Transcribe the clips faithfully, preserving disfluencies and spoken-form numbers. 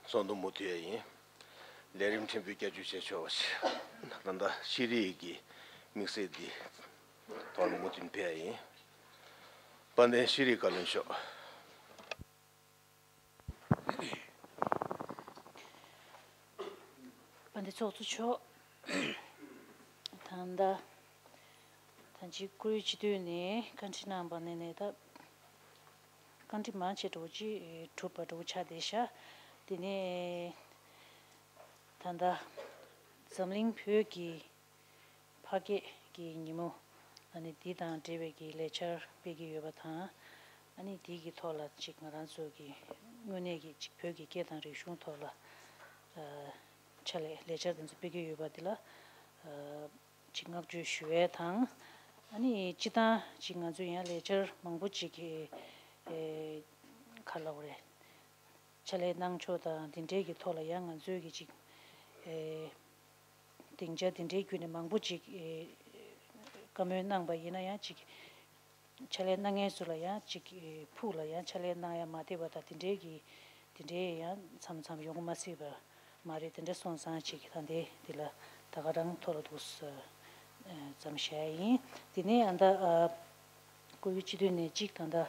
ཚོགས་འདུ་མུ་མཐུད་ཡ་ཡིན། ལས་རིམ་ཕྲན་བུ་བསྐྱར་བཅོས་བྱས་ཆོག་པ་ཞིག་ད་ལྟ་ཤེས་རིག་གི་དམིགས་བསལ་འདི་ཐོག་ལ་མུ་མཐུད་ཕེབས་ཡ་ཡིན། དཔལ་ལྡན་ཤེས་རིག་བཀའ་བློན་མཆོག་དཔལ་ལྡན་ཚོགས་གཙོ་མཆོག་ད་ལྟ་ད་ཅི་བཀུར་འོས་སྤྱི་འཐུས་ནས་བཀའ་འདྲི་གནང་བ་ནས་ནས་ད་བཀའ་འདྲི་མང་ཆེ་འགྲོ་ཅི་གྲུབ་པ་འགྲོ་ཆགས་བསྡད་ཤག་དེ་ནས་ད་ལྟ་འཛམ་གླིང་བོད་ཀྱི་ཕ་སྐད་ཀྱི་ཉིན་མོ་ཨ་ནི་འདི་དང་འབྲེལ་བའི་གི་ལས་འཆར་སྤེལ་གྱི་ཡོད་པ་དང་། ཨ་ནི་འདི་གི་ཐོག་ལ་ཅིག་ང་རང་ཚོ་གི་དངོས་གནས་ཀྱི་ཅིག་བོད་ཀྱི་སྐད་དང་རིག་གཞུང་ཐོག་ལ་ཨ་ཕྱག་ལས་ལས་འཆར་དེ་ཚོ་སྤེལ་གྱི་ཡོད་པ་འདི་ལ་ཨ་ཅིག་བསྔགས་བརྗོད་ཞུ་ཡས་དང་། ཨ་ནི་སྤྱི་བཏང་ཅིག་ང་ཚོ་ཡང་ལས་འཆར་མང་པོ་ཅིག་གི་ཨེ་ག་ལབ་དགོས་རེད། ཕྱག་ལས་གནང་ཕྱོགས་དང་འདི་འདྲའི་གི་ཐོག་ལ་ཡང་ང་ཚོས་གི་ཅིག་ཨེ་སྡིངས་ཆ་འདི་འདྲའི་བརྒྱུད་ནས་མང་པོ་ཅིག་ཨེ་བཀའ་མོལ་གནང་པ་ཡིན་ན་ཡང་ཅིག་ཕྱག་ལས་གནང་མཁན་ཚོ་ལ་ཡང་ཅིག་ཨེ་ཕུགས་ལ་ཡང་ཕྱག་ལས་གནང་ཡ་མ་བསྡད་པ་དང་འདི་འདྲའི་གི་འདི་འདྲའི་ཡང་མཚམས་མཚམས་ཡོང་གི་མ་སྲིད་པ་མ་རེད། དེ་འདྲ་སོང་ཙང་ཅིག་ད་ལྟའི་འདི་ལ་ད་ག་རང་ཐོག་ལ་འདུག་ས་ཨེ་ཙམ་བཤད་ཡ་ཡིན། དེ་ནས་ཨ་ད་ཨ། བཀུར་འོས་སྤྱི་འཐུས་ནས་གཅིག་ད་ལྟ་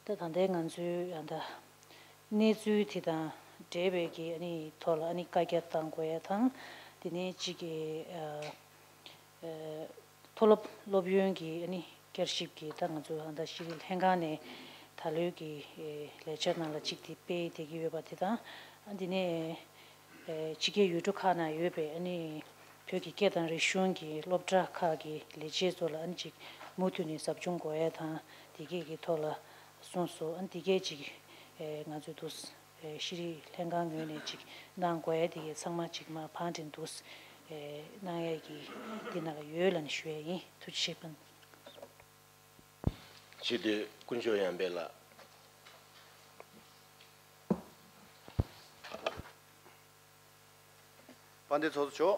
ད་ད་ལྟའི་ང་ཚོའི་ད་ལྟ་གནས་ཚུལ་དེ་དང་འབྲེལ་བའི་གི་ཨ་ནི་ཐོག་ལ་ཨ་ནི་བཀའ་རྒྱ་བཏང་དགོས་ཡ་དང་། དེ་ནས་གཅིག་གི་ཨ་ཨ་མཐོ་སློབ་སློབ་ཡོན་གྱི་ཨ་ནི་བསྐྱར་ཞིབ་ཀྱི་ད་ང་ཚོ་ད་ལྟ་ཤེས་རིག་ལྷན་ཁང་ནས་ད་ལོའི་གི་ཨ་ལས་འཆར་ནང་ལ་གཅིག་དེ་སྤེལ་བསྡད་ཀྱི་ཡོད་པ་དེ་དང་། ཨ་དེ་ནས། ཕྱི་རྒྱལ་ཡུལ་གྲུ་ཁག་ནང་ཡོད་པའི་ཨ་ནི་བོད་ཀྱི་སྐད་དང་རིག་གཞུང་གི་སློབ་གྲྭ་ཁག་གི་ལས་བྱེད་ཚོ་ལ་ཨ་ནི་ཅིག་མུ་མཐུད་ནས་ཟབ་སྦྱོང་དགོས་ཡ་དང་དེ་གས་ཀྱི་ཐོག་ལ་གསུངས་སོང་། ཨ་ནི་དེ་གས་ཅིག་ང་ཚོས་འདུག་ཤེས་རིག་ལྷན་ཁང་ངོས་ནས་ཅིག་གནང་དགོས་ཡ་དེ་གས་ཚང་མ་ཅིག་མ་ཕང་དྲན་འདུག་གནང་ཡ་གི་འདི་ནང་ལ་ཡོད་ལབ་ནས་ཞུ་ཡ་ཡིན། ཐུགས་རྗེ་ཆེ། སྤྱི་འཐུས་དཀོན་མཆོག་ཡར་འཕེལ་ལགས། དཔལ་ལྡན་ཚོགས་གཙོ་མཆོག་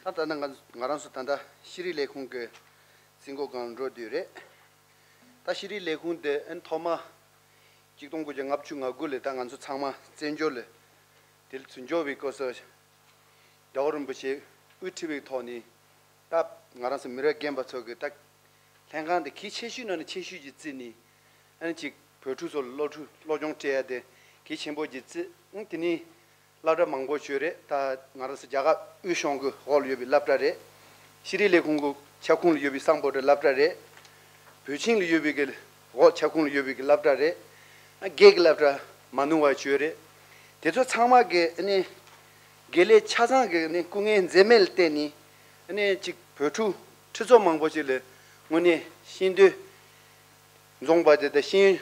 ད་ལྟ་ང་ང་རང་ཚོ་ད་ལྟ་ཤེས་རིག་ལས་ཁུངས་ཀྱི་རྩིས་འགོ་སྒང་འགྲོ་དུས་རེད། ད་ཤེས་རིག་ལས་ཁུངས་དེ་ཨན་ཐོག་མ་གཅིག་སྟོང་དགུ་བརྒྱ་ལྔ་བཅུ་ང་དགུ་ལ་ད་ང་ཚོ་ཚང་མ་བཙན་བྱོལ་ལ་དེ་ལ་འཛུལ་འགྱོ་བའི་སྐབས་སུ་རྒྱལ་བ་རིན་པོ་ཆེ་དབུ་ཁྲིད་པའི་ཐོག་ནས། ད་ང་རང་ཚོ་མི་རབས་རྒན་པ་ཚོ་གི་ད་ལྷན་ཁང་འདི་གལ་ཆེ་ཤོས་ནང་ནས་ཆེ་ཤོས་ཀྱི་རྩིས་ནི་ཨ་ནི་ཅིག་བོད་ཕྲུག་ཚོ་ལ་སློབ་ཕྲུག་སློབ་སྦྱོང་སྤྲད་ཡ་དེ་གལ་ཆེན་པོ་གྱི་རྩིས། ཨང་དེ་ནི་སློབ་གྲྭ་མང་པོ་ཞིག་རེད། ད་ང་རང་ཚོ་རྒྱ་གར་དབུས་གཞུང་གི་འོག་ལ་ཡོད་པའི་སློབ་གྲྭ་རེད། ཤེས་རིག་ལས་ཁུངས་ཀྱི་ཁྱབ་ཁོངས་ལ་ཡོད་པའི་སམ་བྷོ་ཊ་སློབ་གྲྭ་རེད། བོད་ཁྱིམ་ལ་ཡོད་པའི་གི་འོག་ཁྱབ་ཁོངས་ལ་ཡོད་པའི་གི་སློབ་གྲྭ་རེད། ཨ་སྒེར་གྱི་སློབ་གྲྭ་མ་ནུ་བ་ཞིག་རེད། དེ་ཚོ་ཚང་མ་གི་ཨ་ནི་དགེ་ལས་ཆ་ཚང་གི་ཨ་ནི་སྐུ་ངལ་འཛེམས་མེད་ལ་བརྟེན་ནས་ཨ་ནི་ཅིག་བོད་ཕྲུག་ཁྲི་ཚོ་མང་པོ་ཅིག་ལ་དངོས་གནས་ཤེས་འདོད་འཛོམས་པ་དེ་དང་ཤེས་ཡོན་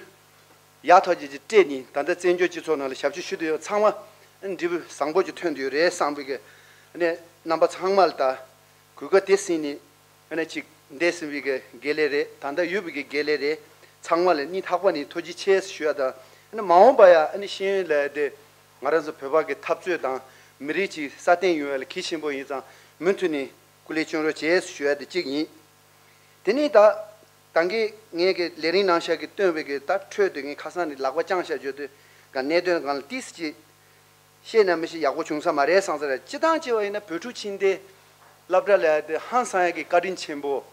ཡག་ཐག་ཆོད་ཅིག་སྤྲད་ནས་ད་ལྟ་བཙན་བྱོལ་སྤྱི་ཚོགས་ནང་ལ་ཞབས་ཞུ་ཞུ་བསྡད་ཡོད་ཚང་མ་ཨ་ནི་འབྲས་བུ་བཟང་པོ་ཅིག་ཐོན་བསྡད་ཡོད་རེད་བསམ་པའི་གི་ཨ་ནི་རྣམ་པ་ཚང་མ་ལ་ད་གོ་སྐབས་དེ་ཟིན་ནས། ཨ་ནི་ཅིག་འདས་ཟིན་པའི་གི་དགེ་ལས་རེད། ད་ལྟ་ཡོད་པའི་གི་དགེ་ལས་རེད། ཚང་མ་ལ་སྙིང་ཐག་པ་ནས་ཐུགས་རྗེ་ཆེ་ཞུ་ཡ་དང་། ཨ་ནི་མ་འོངས་པ་ཡ་ཨ་ནི་ཤེས་ཡོན་ལས་དེ་ང་རང་ཚོ་བོད་པ་གི་འཐབ་རྩོད་དང་མི་རིགས་ཅིག་སྲ་བརྟན་ཡོང་ཡ་ལ་གལ་ཆེན་པོ་ཡིན་ཙང་མུ་མཐུད་ནས་སྐུ་ལས་བསྐྱོན་རོགས་བྱས་ཞུ་ཡ་དེ་གཅིག་ཡིན། དེ་ནས་ད་ད་གིན་ངས་གི་ལས་རིམ་ནང་བཞག་གི་བཏོན་པའི་གི་ད་འཕྲོས་དེ་ངས་ཁ་སང་ནས་ལག་པ་བརྐྱངས་བཞག་བརྗོད་དུས་ག་གནད་དོན་སྒང་ལ་ཏིས་ཅིག་བཤད་ན་མི་ཤེས་ཡག་པོ་བྱུང་ས་མ་རེད་བསམ་ས་རེད། སྤྱི་བཏང་བྱས་པ་ཡིན་ན་བོད་ཕྲུག་ཕྱི་འདིའི་སློབ་གྲྭ་ལ་དེ་ཧང་སང་ཡག་གི་བཀའ་དྲིན་ཆེན་པོ།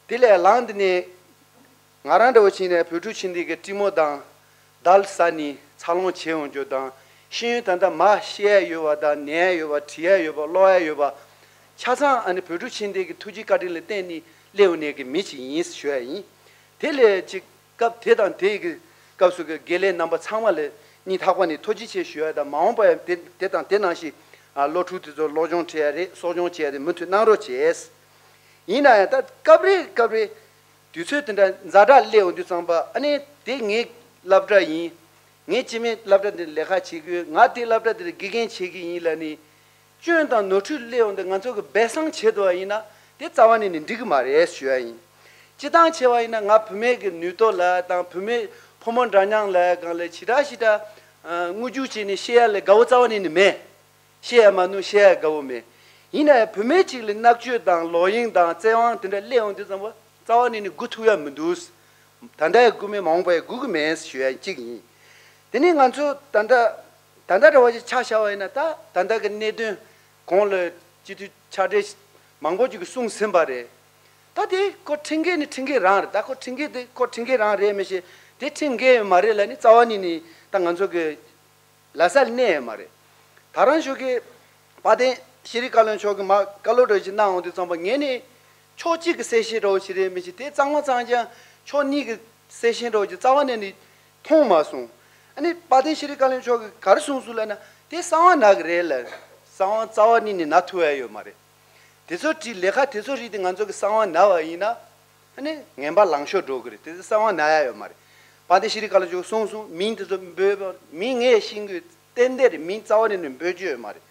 དེ་ལས་ལངས་དེ་ནས་ང་རང་འདྲ་བོ་ཕྱིན་ནས་བོད་ཕྲུག་ཕྱི་འདི་གི་སྤྲིན་མོ་དང་རྡལ་ས་ནས་འཚར་ལོངས་བྱས་འོང་རྒྱུ་དང་ཤེས་ཡོན་ད་ལྟ་མ་ཤེས་ཡ་ཡོད་པ་དང་ནན་ཡ་ཡོད་པ་བྲིས་ཡ་ཡོད་པ་ཀློག་ཡ་ཡོད་པ་ཆ་ཚང་ཨ་ནི་བོད་ཕྲུག་ཕྱི་འདི་གི་ཐུགས་རྗེ་བཀའ་དྲིན་ལ་བརྟེན་ནས་སླེབས་འོང་ནས་གི་མི་ཅིག་ཡིན་ཞུ་ཡ་ཡིན། དེ་ལས་ཅིག་སྐབས་དེ་དང་དེའི་གི་སྐབས་སུ་གི་དགེ་ལས་རྣམ་པ་ཚང་མ་ལ་སྙིང་ཐག་པ་ནས་ཐུགས་རྗེ་ཆེ་ཞུ་ཡ་དང་མ་འོངས་པ་ཡང་དེ་དེ་དང་དེ་ནང་བཞིན་ཨ་སློབ་ཕྲུག་དེ་ཚོ་སློབ་སྦྱོང་བྱེད་ཡ་རེད། གསོ་སྦྱོང་བྱེད་ཡ་རེད། མུ་མཐུད་གནང་རོགས་བྱས། ཡིན་ན་ཡང་ད་སྐབས་རེ་སྐབས་རེ་དུས་ཚོད་དེ་འདྲ་ཛ་དྲག་སླེབས་འོང་དུས་ཙམ་པ་ཨ་ནི་དེ་ངའི་སློབ་གྲྭ་ཡིན། ངའི་སྤྱི་མེས་སློབ་གྲྭ་འདི་ལས་ཀ་བྱེད་ཀྱི་ཡོད། ང་དེ་སློབ་གྲྭ་འདིར་དགེ་རྒན་བྱེད་ཀྱི་ཡིན་ལབ་ནས་སྐྱོན་དང་ནོར་འཁྲུལ་སླེབས་འོང་དུས་ང་ཚོ་གི་སྦས་གསང་བྱེད་ཐུབ་པ་ཡིན་ན་དེ་རྩ་བ་ནས་ནི་འགྲིག་གི་མ་རེད་ཞུ་ཡ་ཡིན། སྤྱི་བཏང་བྱས་པ་ཡིན་ན་ང་བུད་མེད་ཀྱི་ནུས་སྟོབས་ལ་དང་བུད་མེད་ཕོ་མོ་འདྲ་མཉམ་ལ་གང་ལ་ཞེ་དྲག་ཞེ་དྲག་དངོས་རྒྱུགས་བྱས་ནས་བཤད་ཡ་ལ་དགའ་བོ་རྩ་བ་ནས་ནི་མེད། བཤད་ཡ་མ་ནུས་བཤད་ཡ་དགའ་བོ་མེད། ཡིན་ན་ཡང་བུད་མེད་ཅིག་ལ་མནར་གཅོད་དང་ལོག་གཡེམ་དང་བཙན་དབང་དེ་འདྲ་སླེབས་འོང་དུས་ཙམ་པ་རྩ་བ་ནས་ནི་སྒུག་ཐུབ་ཡ་མི་འདུག་ད་ལྟ་ཡང་སྒུག་མེད། མ་འོངས་པ་ཡང་སྒུག་གི་མེད་ཞུ་ཡ་གཅིག་ཡིན། དེ་ནས་ང་ཚོ་ད་ལྟ་ད་ལྟ་འདྲ་བ་ཞིག་ཆ་བཞག་པ་ཡིན་ན། ད་ད་ལྟ་གི་གནད་དོན་གོང་ལ་སྤྱི་འཐུས་ཕྱག་སྦྲེལ་མང་པོ་ཅིག་གིས་གསུངས་ཟིན་པ་རེད། ད་དེ་ཁོ་ཁྲིམས་འགལ་ནི་ཁྲིམས་འགལ་རང་རེད། ད་ཁོ་ཁྲིམས་འགལ་དེ་ཁོ་ཁྲིམས་འགལ་རང་རེད་མི་ཤེས། དེ་ཁྲིམས་འགལ་ཡོད་མ་རེད་ལབ་ནི་རྩ་བ་ཉིད་ནས་ད་ང་ཚོ་གི་ལ་སལ་གནས་ཡོད་མ་རེད། ད་རང་ཞོགས་ཀས་དཔལ་ལྡན་ཤེས་རིག་བཀའ་བློན་མཆོག་གིས་མ་བཀའ་སློབ་འདྲ་ཞིག་གནང་འོང་དུས་ཙམ་པ། ངས་ནི་ཕྱོགས་གཅིག་གི་གསལ་བཤད་འདྲ་བོ་ཞིག་རེད་མི་ཤེས། དེ་གཙང་མ་གཙང་རྐྱང་ཕྱོགས་གཉིས་ཀྱི་གསལ་བཤད་འདྲ་བོ་ཞིག་རྩ་བ་ནས་ནི་མཐོང་མ་སོང་། ཨ་ནི་དཔལ་ལྡན་ཤེས་རིག་བཀའ་བློན་མཆོག་གིས་ག་རེ་གསུངས་སོང་ལབ་ན། དེ་གསང་བ་ན་གི་རེད་ལབ། གསང་བ་རྩ་བ་ཉིད་ནས་ན་ཐུབ་ཡ་ཡོད་མ་རེད། དེ་ཚོ་བྲིས། ལས་ཀ་དེ་ཚོ་རིགས་དེ་ང་ཚོ་གི་གསང་བ་ན་བ་ཡིན་ན། ཨ་ནི་ངན་པ་ལངས་ཤོར་འགྲོ་གི་རེད། དེ་ཚོ་གསང་བ་ན་ཡ་ཡོད་མ་རེད། དཔལ་ལྡན་ཤེས་རིག་བཀའ་བློན་མཆོག་གསུངས་སོང་། མིང་དེ་ཚོ་འབོད་པ། མིང་ངས་ཤེས་ཀྱི་ཏན་ཏན་རེད། མིང་རྩ་བ་ནས་ནི་འབོད་རྒྱུ་ཡོད་མ་རེད།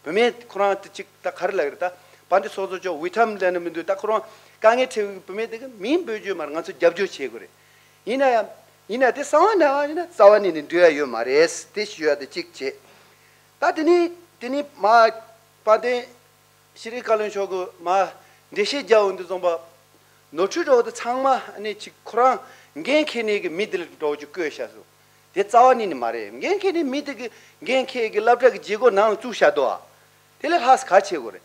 བུད་མེད་ཁོ་རང་དེ་གཅིག་ད་ག་རེ་ལབ་ཀྱི་རེད། ད་དཔལ་ལྡན་ཚོགས་གཙོ་མཆོག་འོས་ཐམ་ལབ་ན་མི་འདུག། ད་ཁོ་རང་དཀའ་ངལ་འཕྲད་ཀྱི་བུད་མེད་དེ་གི་མིང་འབོད་རྒྱུ་ཡོད་མ་རེད། ང་ཚོ་རྒྱབ་སྐྱོར་བྱེད་དགོས་རེད། ཡིན་ན་ཡང་ཡིན་ན་དེ་གསང་བ་ན་བ་ཡིན་ན་རྩ་བ་ནས་ནི་འགྲོ་ཡ་ཡོད་མ་རེད། དེ་ཞུ་ཡ་དེ་གཅིག་བྱེད། ད་དེ་ནི་དེ་ནི་མ་དཔལ་ལྡན་ཤེས་རིག་བཀའ་བློན་མཆོག་གིས་མ་འགྲེལ་བཤད་རྒྱག་འོང་དུས་ཙམ་པ། ནོར་འཁྲུལ་འདྲ་བོ་དེ་ཚང་མ་ཨ་ནི་ཅིག་ཁོ་རང་འགན་འཁྱེར་ནས་གི་མི་དེ་ལ་འདྲ་བོ་ཅིག་བཀོད་བཞག་སོང་། དེ་རྩ་བ་ཉིད་ནས་མ་རེད། འགན་འཁྱེར་ནས་མི་དེ་གི་འགན་འཁྱེར་གི་སློབ་གྲྭ་གི་བྱེད་སྒོ་ནང་ལ་བཙུགས་བཞག་འདུག་ཨ། དེ་ལས་ལྷག་ག་བྱེད་དགོས་རེད།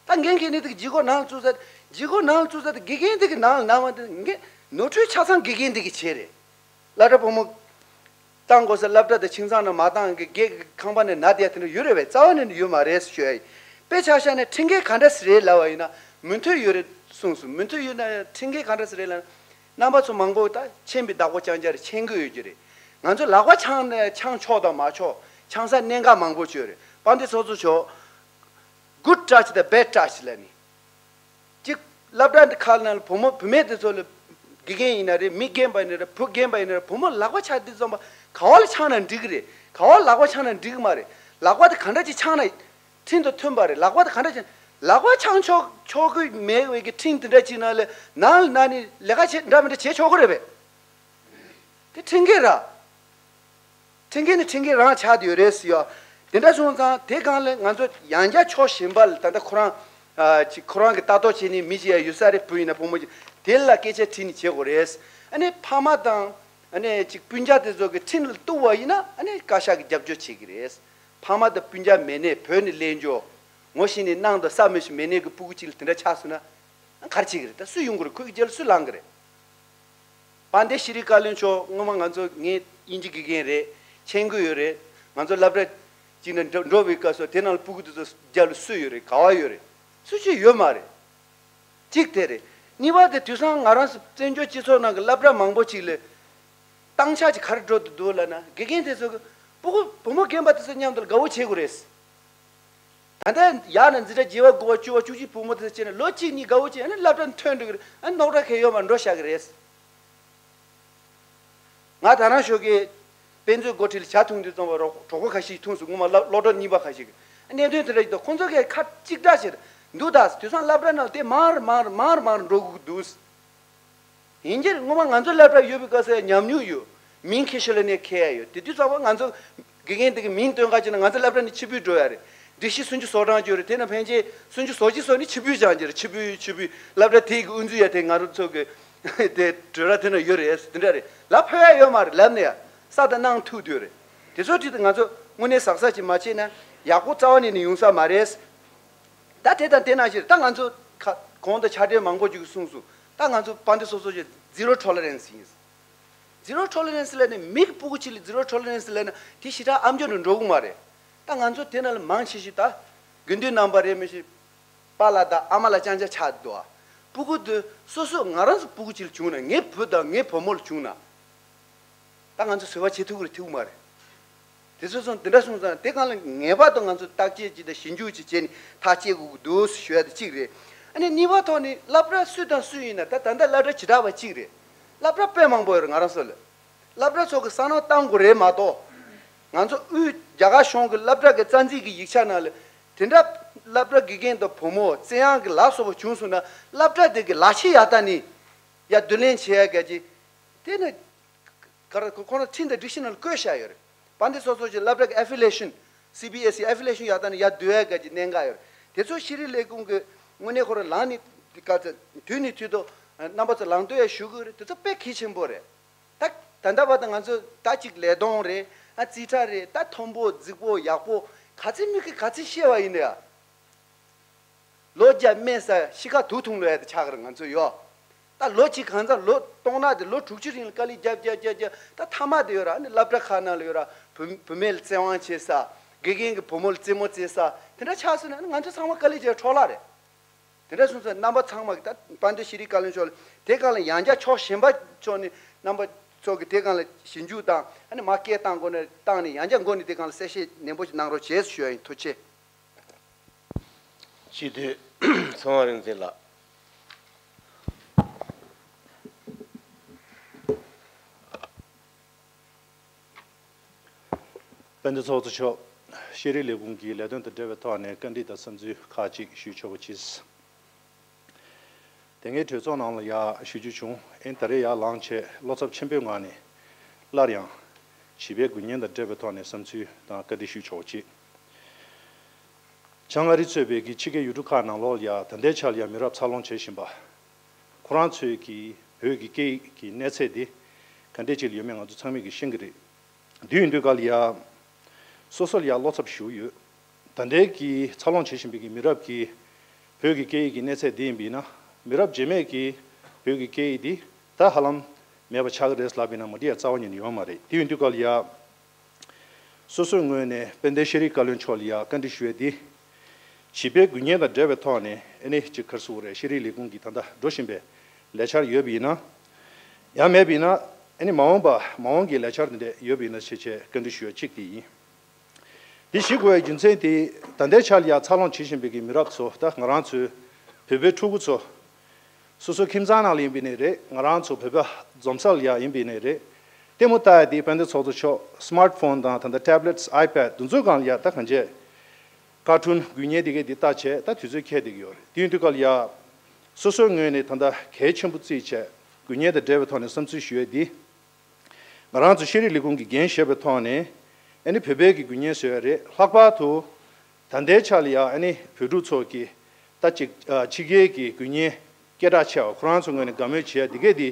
ད་འགན་འཁྱེར་ནས་དེ་གི་བྱེད་སྒོ་ནང་ལ་བཙུགས་ས། བྱེད་སྒོ་ནང་ལ་བཙུགས་ས་དེ་དགེ་རྒན་དེ་གི་ནང་ལ་ནང་བ་དེ་འགན་ནོར་འཁྲུལ་ཆ་ཚང་དགེ་རྒན་དེ་གི་བྱས་རེད། སློབ་གྲྭ་བུ་མོ་བཏང་དགོས་ས་སློབ་གྲྭ་དང་ཁྱིམ་ཚང་ནང་མ་བཏང་གི་སྒེར་གྱི་ཁང་པ་ནས་ན་བསྡད་དེ་འདྲ་ཡོད་རེད་པས། རྩ་བ་ནས་ཡོད་མ་རེད་ཞུ་ཡ་ཡིན། དཔེ་ཆ་བཞག་ན་ཁྲིམས་འགལ་ག་འདྲ་སེ་རེད་ལབ་པ་ཡིན་ན། མོས་མཐུན་ཡོད་རེད་གསུངས་སོང་། མོས་མཐུན་ཡོད་ན་ཡང་ཁྲིམས་འགལ་ག་འདྲ་སེ་རེད་ལབ་ན། རྣམ་པ་ཚོ་མང་པོ་ད་མཆན་པའི་བདག་པོ་རྐྱང་རྐྱང་རེད། མཆན་གྱི་ཡོད་ཀྱི་རེད། ང་ཚོ་ལག་པ་འཆང་ནས་འཆང་ཆོག་དང་མ་ཆོག་འཆང་ས་གནད་འགག་མང་པོ་ཅིག་ཡོད་རེད། དཔལ་ལྡན་ཚོགས་གཙོ་མཆོག good touch དང་bad touch ལབ་ནས། གཅིག་སློབ་གྲྭ་འདི་ཁག་ནང་ལ་བུ་མོ་བུད་མེད་དེ་ཚོ་ལ་དགེ་རྒན་ཡིན་ན་རེད། མི་རྒན་པ་ཡིན་ན་རེད། བུ་རྒན་པ་ཡིན་ན་རེད། བུ་མོ་ལག་པ་འཆང་དུས་ཙམ་པ་ག་བ་ལ་འཆང་ན་འགྲིག་གི་རེད། ག་བ་ལ་ལག་པ་འཆང་ན་འགྲིག་གི་མ་རེད། ལག་པ་དེ་ག་འདྲ་ཅིག་འཆང་ན་ཁྲིམས་དང་མཐུན་པ་རེད། ལག་པ་དེ་ག་འདྲ་ཅིག་ལག་པ་འཆང་ཆོག་ཆོག་གི་མེད་པའི་གི་ཁྲིམས་དེ་འདྲ་ཅིག་ནང་ལ་ནང་ལ་ན་ནི་ལས་ཀ་བྱེད་འདྲ་མི་འདྲ་བྱེད་ཆོག་གི་རེད་པས། དེ་ཁྲིམས་འགལ་ར། ཁྲིམས་འགལ་ནི་ཁྲིམས་འགལ་རང་ཆགས་བསྡད་ཡོད་རེད་ཟེར་ཡ། དེ་འདྲ་སོང་ཙང་དེ་སྒང་ལ་ང་ཚོ་ཡང་བསྐྱར་ཕྱོགས་གཞན་པ་ལ། ད་ལྟ་ཁོ་རང་ཨ་ཅིག་ཁོ་རང་གི་ལྟ་རྟོག་བྱེད་ནི་མི་ཞིག་ཡ་ཡོད་ས་རེད། བུ་ཡིན་ན་བུ་མོ་ཞིག་དེ་ལ་སྐད་ཆ་དྲིས་ནི་བྱེད་དགོས་རེད། ཨ་ནི་ཕ་མ་དང་ཨ་ནི་ཅིག་སྤུན་ཀྱག་དེ་ཚོ་གི་ཁྲིམས་ལ་གཏུག་པ་ཡིན་ན། ཨ་ནི་བཀའ་ཤག་གི་རྒྱབ་སྐྱོར་བྱེད་ཀྱི་རེད། ཕ་མ་དང་སྤུན་ཀྱག་མེད་ནས་བོད་ནས་སླེབས་འབྱོར་ངོ་ཤེས་ནི་གནང་དང་ས་མི་ཤེས་མེད་ནས་གི་སྤུ་གུ་གཅིག་ལ་དེ་འདྲ་ཆགས་སོང་ན། ག་རེ་བྱེད་ཀྱི་རེད། ད་སུ་ཡོང་གི་རེད། ཁོ་གི་རྒྱབ་ལ་སུ་ལངས་ཀྱི་རེད། དཔལ་ལྡན་ཤེས་རིག་བཀའ་བློན་མཆོག་སྔོན་མ་ང་ཚོ། ངས་དབྱིན་ཇི་དགེ་རྒན་རེད། མཁྱེན་གྱི་ཡོད་རེད། ང་ཚོ་སློབ་གྲྭ་གཅིག་ནས་འགྲོ་འགྲོ་བའི་སྐབས་སུ་དེ་ནང་ལ་སྤུ་གུ་དེ་ཚོ་རྒྱབ་ལ་སུ་ཡོད་རེད། ག་བ་ཡོད་རེད། སུ་གཅིག་ཡོད་མ་རེད། གཅིག་དེ་རེད། གཉིས་པ་དེ་དུས་སང་ང་རང་ཚོ་བཙན་བྱོལ་སྤྱི་ཚོགས་ནང་གི་སློབ་གྲྭ་མང་པོ་ཅིག་ལ་བཏང་ཆ་ཅིག་ག་རེ་འགྲོ་འདུག་ལབ་ན། དགེ་རྒན་དེ་ཚོ་གི་སྤུ་གུ་བུ་མོ་རྒན་པ་དེ་ཚོ་མཉམ་དུ་དགའ་བོ་བྱེད་དགོས་རེད། ད་ལྟ་ཡག་ན་འཛིན་གྲྭ་བརྒྱད་པ་དགུ་པ་བཅུ་པ་བཅུ་གཅིག་བུ་མོ་དེ་ཚོ་བྱས་ན་ལོ་གཅིག་གཉིས་དགའ་བོ་བྱས། ཨ་ནི་སློབ་གྲྭ་ནས་ཐོན་འགྲོ་གི་རེད། ཨ་ནི་རྙོག་དྲ་གང་ཡང་ཡོད་མ་འགྲོ་བཞག་གི་རེད། ང་ད་རང་ཞོགས་ཀས་དཔེ་མཛོད་འགོ་ཁྲིད་ལ་ཇ་འཐུང་དུས་ཙམ་པ་རོགས་གྲོགས་པོ་ཁ་ཤས་ཤིག་འཐུང་སོང་། སྔོན་མ་སློབ་སློབ་གྲོགས་གཉིས་པ་ཁ་ཤས་ཀྱིས། ཨ་གནད་དོན་དེ་འདྲ་ཞིག་འདུག། ཁོང་ཚོ་གས་ཁ་གཅིག་གྲགས་བྱས་འདུག། ད་དུས་སང་སློབ་གྲྭ་ནང་དེ་མར་མར་མར་མར་འགྲོ་གི་འདུག། ཡིན་གྱི་རེད། སྔོན་མ་ང་ཚོ་སློབ་གྲྭ་ཡོད་པའི་སྐབས་སུ་ཉམས་མྱོང་ཡོད། མིང་ཁྱེར་ཤོག་ལབ་ནས་ཁྱེར་ཡ་ཡོད། དེ་དུས་ཙམ་པ་ང་ཚོ་དགེ་རྒན་དེ་གི་མིང་བཏོན་ག་བྱས་ན་ང་ཚོ་སློབ་གྲྭ་ནས་ཕྱིར་འབུད་འགྲོ་ཡ་རེད། སྒྲིག་གཞི་སུམ་ཅུ་སོ་གྲངས་ཅིག་ཡོད་རེད། དེ་ནང་ཕན་ཆད་སུམ་ཅུ་སོ་གཅིག་སོ་གཉིས་ཕྱིར་འབུད་བྱང་གི་རེད། ཕྱིར་འབུད་ཕྱིར་འབུད། སློབ་གྲྭ་དེ་གི་དབུ་འཛུགས་ཡ་དེ་ང་རང་ཚོ་གི་དེ་གྲོས་ར་དེ་ན་ཡོད་རེད། དེ་འདྲ་རེད། ལབ་ཕོད་ཡ་ཡོད་མ་རེད། ལབ་ནས་ཡ་ས་དང་གནང་ཐུག་དུས་རེད། དེ་ཚོ་ཁྲིད་དུ་ང་ཚོ་དངོས་གནས་ཟག་ཟག་ཅིག་མ་བྱས་ན་ཡག་པོ་རྩ་བ་ནས་ནི་ཡོང་ས་མ་རེད། ད་དེ་དང་དེ་ནང་བཞིན་ད་ང་ཚོ་ཁ་གོང་དུ་ཕྱག་སྦྲེལ་མང་པོ་ཅིག་གིས་གསུངས་སོང་། ད་ང་ཚོ་དཔལ་ལྡན་ཚོགས་གཙོ་ཅིག་zero tolerance ཡིན། Zero tolerance ལབ་ནས་མི་གི་སྤུ་གུ་གཅིག་ལ་zero tolerance ལབ་ན་དེ་ཞེ་དྲག་ཨ་མཆོག་ནས་འགྲོ་གི་མ་རེད། ད་ང་ཚོ་དེ་ནང་ལ་མང་ཆེ་ཤོས་ད་དགེ་འདུན་རྣམ་པ་རེད་མི་ཤེས། པཱ་ལགས་དང་ཨ་མ་ལགས་རྐྱང་རྐྱང་ཆགས་འདུག་ཨ། སྤུ་གུ་དེ་སོ་སོ་ང་རང་ཚོ་སྤུ་གུ་གཅིག་ལ་བྱུང་ན། ངའི་བུ་དང་ངའི་བུ་མོ་ལ་བྱུང་ན། ད་ང་ཚོ་བཟོད་པ་བྱེད་ཐུབ་ཀྱི་རེད། ཐུབ་ཀྱི་མ་རེད། དེ་ཚོ་སོང་དེ་འདྲ་སོང་ཙང་དེ་སྒང་ལ་ངེས་པར་དུ་ང་ཚོ་བརྟག་དཔྱད་ཅིག་དང་ཞིབ་འཇུག་ཅིག་བྱས་ནས་ཐག་བཅད་དགོས་ཀྱི་འདུག་ཞུ་ཡ་དེ་གཅིག་རེད། ཨ་ནི་གཉིས་པ་ཐོག་ནས་སློབ་གྲྭ་སུ་དང་སུ་ཡིན་ན། ད་ད་ལྟ་སློབ་གྲྭ་བྱེ་བྲག་པ་གཅིག་རེད། སློབ་གྲྭ་དཔེ་མང་པོ་ཡོད་རེད། ང་རང་ཚོ་ལ་སློབ་གྲྭ་ཚོ་གི་སོ་ནམ་གཏང་དགོས་རེད་མ་གཏོགས། ང་ཚོ་དབུས་རྒྱ་གར་གཞུང་གི་སློབ་གྲྭ་གི་རྩ་འཛིན་གྱི་ཡིག་ཆ་ནང་ལ་དེ་འདྲ་སློབ་གྲྭ་དགེ་རྒན་དང་བུ་མོ་བཙན་གཡེམ་གྱི་ལས་སོགས་པ་བྱུང་སོང་ན་སློབ་གྲྭ་དེ་གི་ལས་བྱེད་ཡག་ཐོག་ནས་ཡར་བསྡུ་ལེན་བྱེད་ཡ་ག་ཅིག། དེ་ནི་ག་རེ་ཁོ་ཁོ་རང་ཁྲིམས་དང་སྒྲིག་གཞི་ནང་ལ་བཀོད་བཞག་ཡོད་རེད། དཔལ་ལྡན་ཚོགས་གཙོ་ཅིག་སློབ་གྲྭ་གི་ཨེ་ཕི་ལེ་ཤན། སི་བི་ཨེ་སི་ཨེ་ཕི་ལེ་ཤན་ཡག་ཐོག་ནས་ཡར་བསྡུ་ཡ་ག་ཅིག་གནད་འགག་ཡོད་རེད། དེ་ཚོ་ཤེས་རིག་ལས་ཁུངས་ཀྱི་དངོས་གནས་ཁོ་རང་ལངས་ནས་ག་ཚོད་དུས་ནས་དུས་ཐོག་རྣམ་པ་ཚོ་ལམ་སྟོན་ཡ་ཞུ་དགོས་རེད། དེ་ཚོ་དཔེ་གལ་ཆེན་པོ་རེད། ད་ ད་ལྟ་བར་དུ་ང་ཚོ་ད་ཅིག་ལས་སྟོང་རེད། ཨ་རྩིས་ཁྲ་རེད། ད་མཐོན་པོ་རྫིག་པོ་ཡག་པོ་ག་ཚད་མི་གི་ག་ཚད་བཤད་པ་ཡིན་ནའི། ལོ་བརྒྱ་སྨན་ཟ་ཤི་ཁ་དུག་འཐུང་ལོས་ཡ་དེ་ཆགས་ཀྱི་རེད་ང་ཚོ་ཡོད། ད་ལོ་གཅིག་གང་ཚང་ལོ་སྟོང་ན་དེ་ལོ་དྲུག་ཅུ་རིང་ལ་དཀའ་ལས་རྒྱབ་རྒྱབ་རྒྱབ་རྒྱབ་ད་མཐའ་མ་དེ་ཡོད་ར། ཨ་ནི་སློབ་གྲྭ་ཁག་ནང་ལ་ཡོད་ར། བུ་བུད་མེད་ལ་བཙན་དབང་བྱེད་ས། དགེ་རྒན་གྱི་བུ་མོ་ལ་རྩེད་མོ་རྩེ་ས། དེ་འདྲ་ཆགས་སོང་ན་ཨ་ནི་ང་ཚོ་ཚང་མ་དཀའ་ལས་རྒྱབ་འཕྲོ་བརླག་རེད། དེ་འདྲ་སོང་ཙང་རྣམ་པ་ཚང་མ་གི་ད་དཔལ་ལྡན་ཤེས་རིག་བཀའ་བློན་མཆོག་ལ་དེ་སྒང་ལ་ཡང་བསྐྱར་ཕྱོགས་གཞན་པ་ཕྱོགས་ནས་རྣམ་པ་ཚོ་གི་དེ་སྒང་ལ་ཞིབ་འཇུག་དང་ཨ་ནི་མ་སྐད་བཏང་དགོས་ན་བཏང་ནས་ཡང་བསྐྱར་མགོ་ནས་དེ་སྒང་ལ་གསལ་བཤད་ནན་པོ་ཞིག་གནང་རོགས་བྱེད་ཞུ་ཡ་ཡིན། ཐུགས་རྗེ་ཆེ། སྤྱི་འཐུས་ཚངས་དབང་རིག་འཛིན་ལགས། དཔལ་ལྡན་ཚོགས་གཙོ་མཆོག་ཤེས་རིག་ལས་ཁུངས་ཀྱི་ལས་དོན་དང་འབྲེལ་བའི་ཐོག་ནས་བཀའ་འདྲི་དང་བསམ་ཚུལ་ཁག་ཅིག་ཞུ་ཆོག་པ་གྱིས། དེ་སྔའི་གྲོས་ཚོགས་ནང་ལ་ཡང་ཞུ་རྒྱུ་བྱུང་། ཨེ་ད་རེས་ཡར་ལངས་བྱས་བློ་འཚབ་ཆེན་པོའི་ངང་ནས་སླར་ཡང་བྱིས་པའི་དགོས་ངེས་དང་འབྲེལ་བའི་ཐོག་ནས་བསམ་ཚུལ་དང་བཀའ་འདྲི་ཞུ་ཆོག་ཅིག་བྱང་ཨ་རི་གཙོས་པའི་གི་ཕྱི་རྒྱལ་ཡུལ་གྲུ་ཁག་ནང་ལོགས་ལ་ཡང་ད་ལྟའི་ཆར་ལ་ཡང་མི་རབས་འཚར་ལོངས་བྱེད་བཞིན་པ། ཁོ་རང་ཚོའི་གི་བོད་ཀྱི་སྐད་ཡིག་གི་གནས་ཚད་དེ་ག་འདྲས་ཅིག་ལ་ཡོད་མེད་ང་ཚོ་ཚང་མས་གི་ཤེས་ཀྱི་རེད། དེ་ཡིན་དུས་ག་ལ་ཡ། སོ་སོ་ལ་ཡ་བློ་འཚབ་ཞེ་པོ་ཡོད། ད་ལྟའི་གི་འཚར་ལོངས་བྱེད་བཞིན་པའི་གི་མི་རབས་ཀྱི་བོད་ཀྱི་སྐད་ཡིག་གི་གནས་ཚད་འདི་ཡིན་པས་ན། མི་རབས་རྗེས་མས་ཀྱི་བོད་ཀྱི་སྐད་ཡིག་འདི་ད་ཧ་ལམ་མེད་པ་ཆགས་ཀྱི་རེད་ལབ་པས་ན་མ་འགྲིག་ཡ་རྩ་བ་ཉིད་ནས་ཡོད་མ་རེད། དེ་ཡིན་དུས་ག་ལ་ཡ། སོ་སོའི་ངོས་ནས་དཔལ་ལྡན་ཤེས་རིག་བཀའ་བློན་མཆོག་ལ་ཡ་བཀའ་འདྲི་ཞུ་ཡ་འདི། བྱིས་པའི་དགོས་ངེས་དང་འབྲེལ་བའི་ཐོག་ནས་ཨ་ནི་ཅིག་ག་རེ་ཟེར་དགོས་རེད། ཤེས་རིག་ལས་ཁུངས་ཀྱི་ད་ལྟ་འགྲོ་བཞིན་པའི་ལས་འཆར་ཡོད་པ་ཡིན་ན། ཡང་མེད་པ་ཡིན་ན་ཨ་ནི་མ་འོངས་པ་མ་འོངས་ཀྱི་ལས་འཆར་འདི་འདྲ་ཡོད་པ་ཡིན་ན་ཞེས་བྱས་བཀའ་འདྲི་ཞུ་ཡ་གཅིག་དེ་ཡིན། འདི་ཞུ་དགོས་པའི་རྒྱུ་མཚན་དེ་ད་ལྟའི་ཆར་ལ་ཡ་འཚར་ལོངས་བྱེད་བཞིན་པའི་གི་མི་རབས་ཚོ། ད་ང་རང་ཚོའི་བོད་པའི་ཕྲུ་གུ་ཚོ། སོ་སོའི་ཁྱིམ་ཚང་ནང་ལ་ཡིན་པའི་ནས་རེད། ང་རང་ཚོ་བོད་པ་འཛོམས་ས་ལ་ཡ་ཡིན་པའི་ནས་རེད། ལྟད་མོ་ལྟ་ཡ་དེ་དཔལ་ལྡན་ཚོགས་གཙོ་མཆོག་སི་མཱར་ཊི་ཕོན་དང་ད་ལྟ་ཊེབ་ལེཊ་ཨའི་པེཌ་དེ་ཚོའི་སྒང་ལ་ཡ་ད་གང་བྱས། ཀར་ཊུན་དགོས་ངེས་དེ་གས་དེ་ལྟ་བྱས་ད་དུས་ཚོད་འཁྱེར་བསྡད་ཀྱི་ཡོད་རེད། དེ་ཡིན་དུས་ག་ལ་ཡ། སོ་སོའི་ངོས་ནས་ད་ལྟ་གལ་ཆེན་པོ་བརྩིས་བྱས་དགོས་ངེས་དང་འབྲེལ་བའི་ཐོག་ནས་བསམ་ཚུལ་ཞུ་ཡས་འདི། ང་རང་ཚོ་ཤེས་རིག་ལས་ཁུངས་ཀྱི་འགན་བཞེས་པའི་ཐོག་ནས་ཨ་ནི་བོད་པའི་གི་དགོས་ངེས་བཟོ་ཡ་རེད། ལྷག་པར་དུ་ད་ལྟའི་ཆ་ལ་ཡ་ཨ་ནི་བོད་ཕྲུག་ཚོ་གི་ད་ཅིག་ཕྱི་རྒྱལ་གྱི་དགོས་ངེས་སྐད་གྲགས་ཆེ་བ་ཁོ་རང་ཚོ་ངོས་ནས་དགའ་མོས་བྱེད་ཡ་འདི་གས་འདི་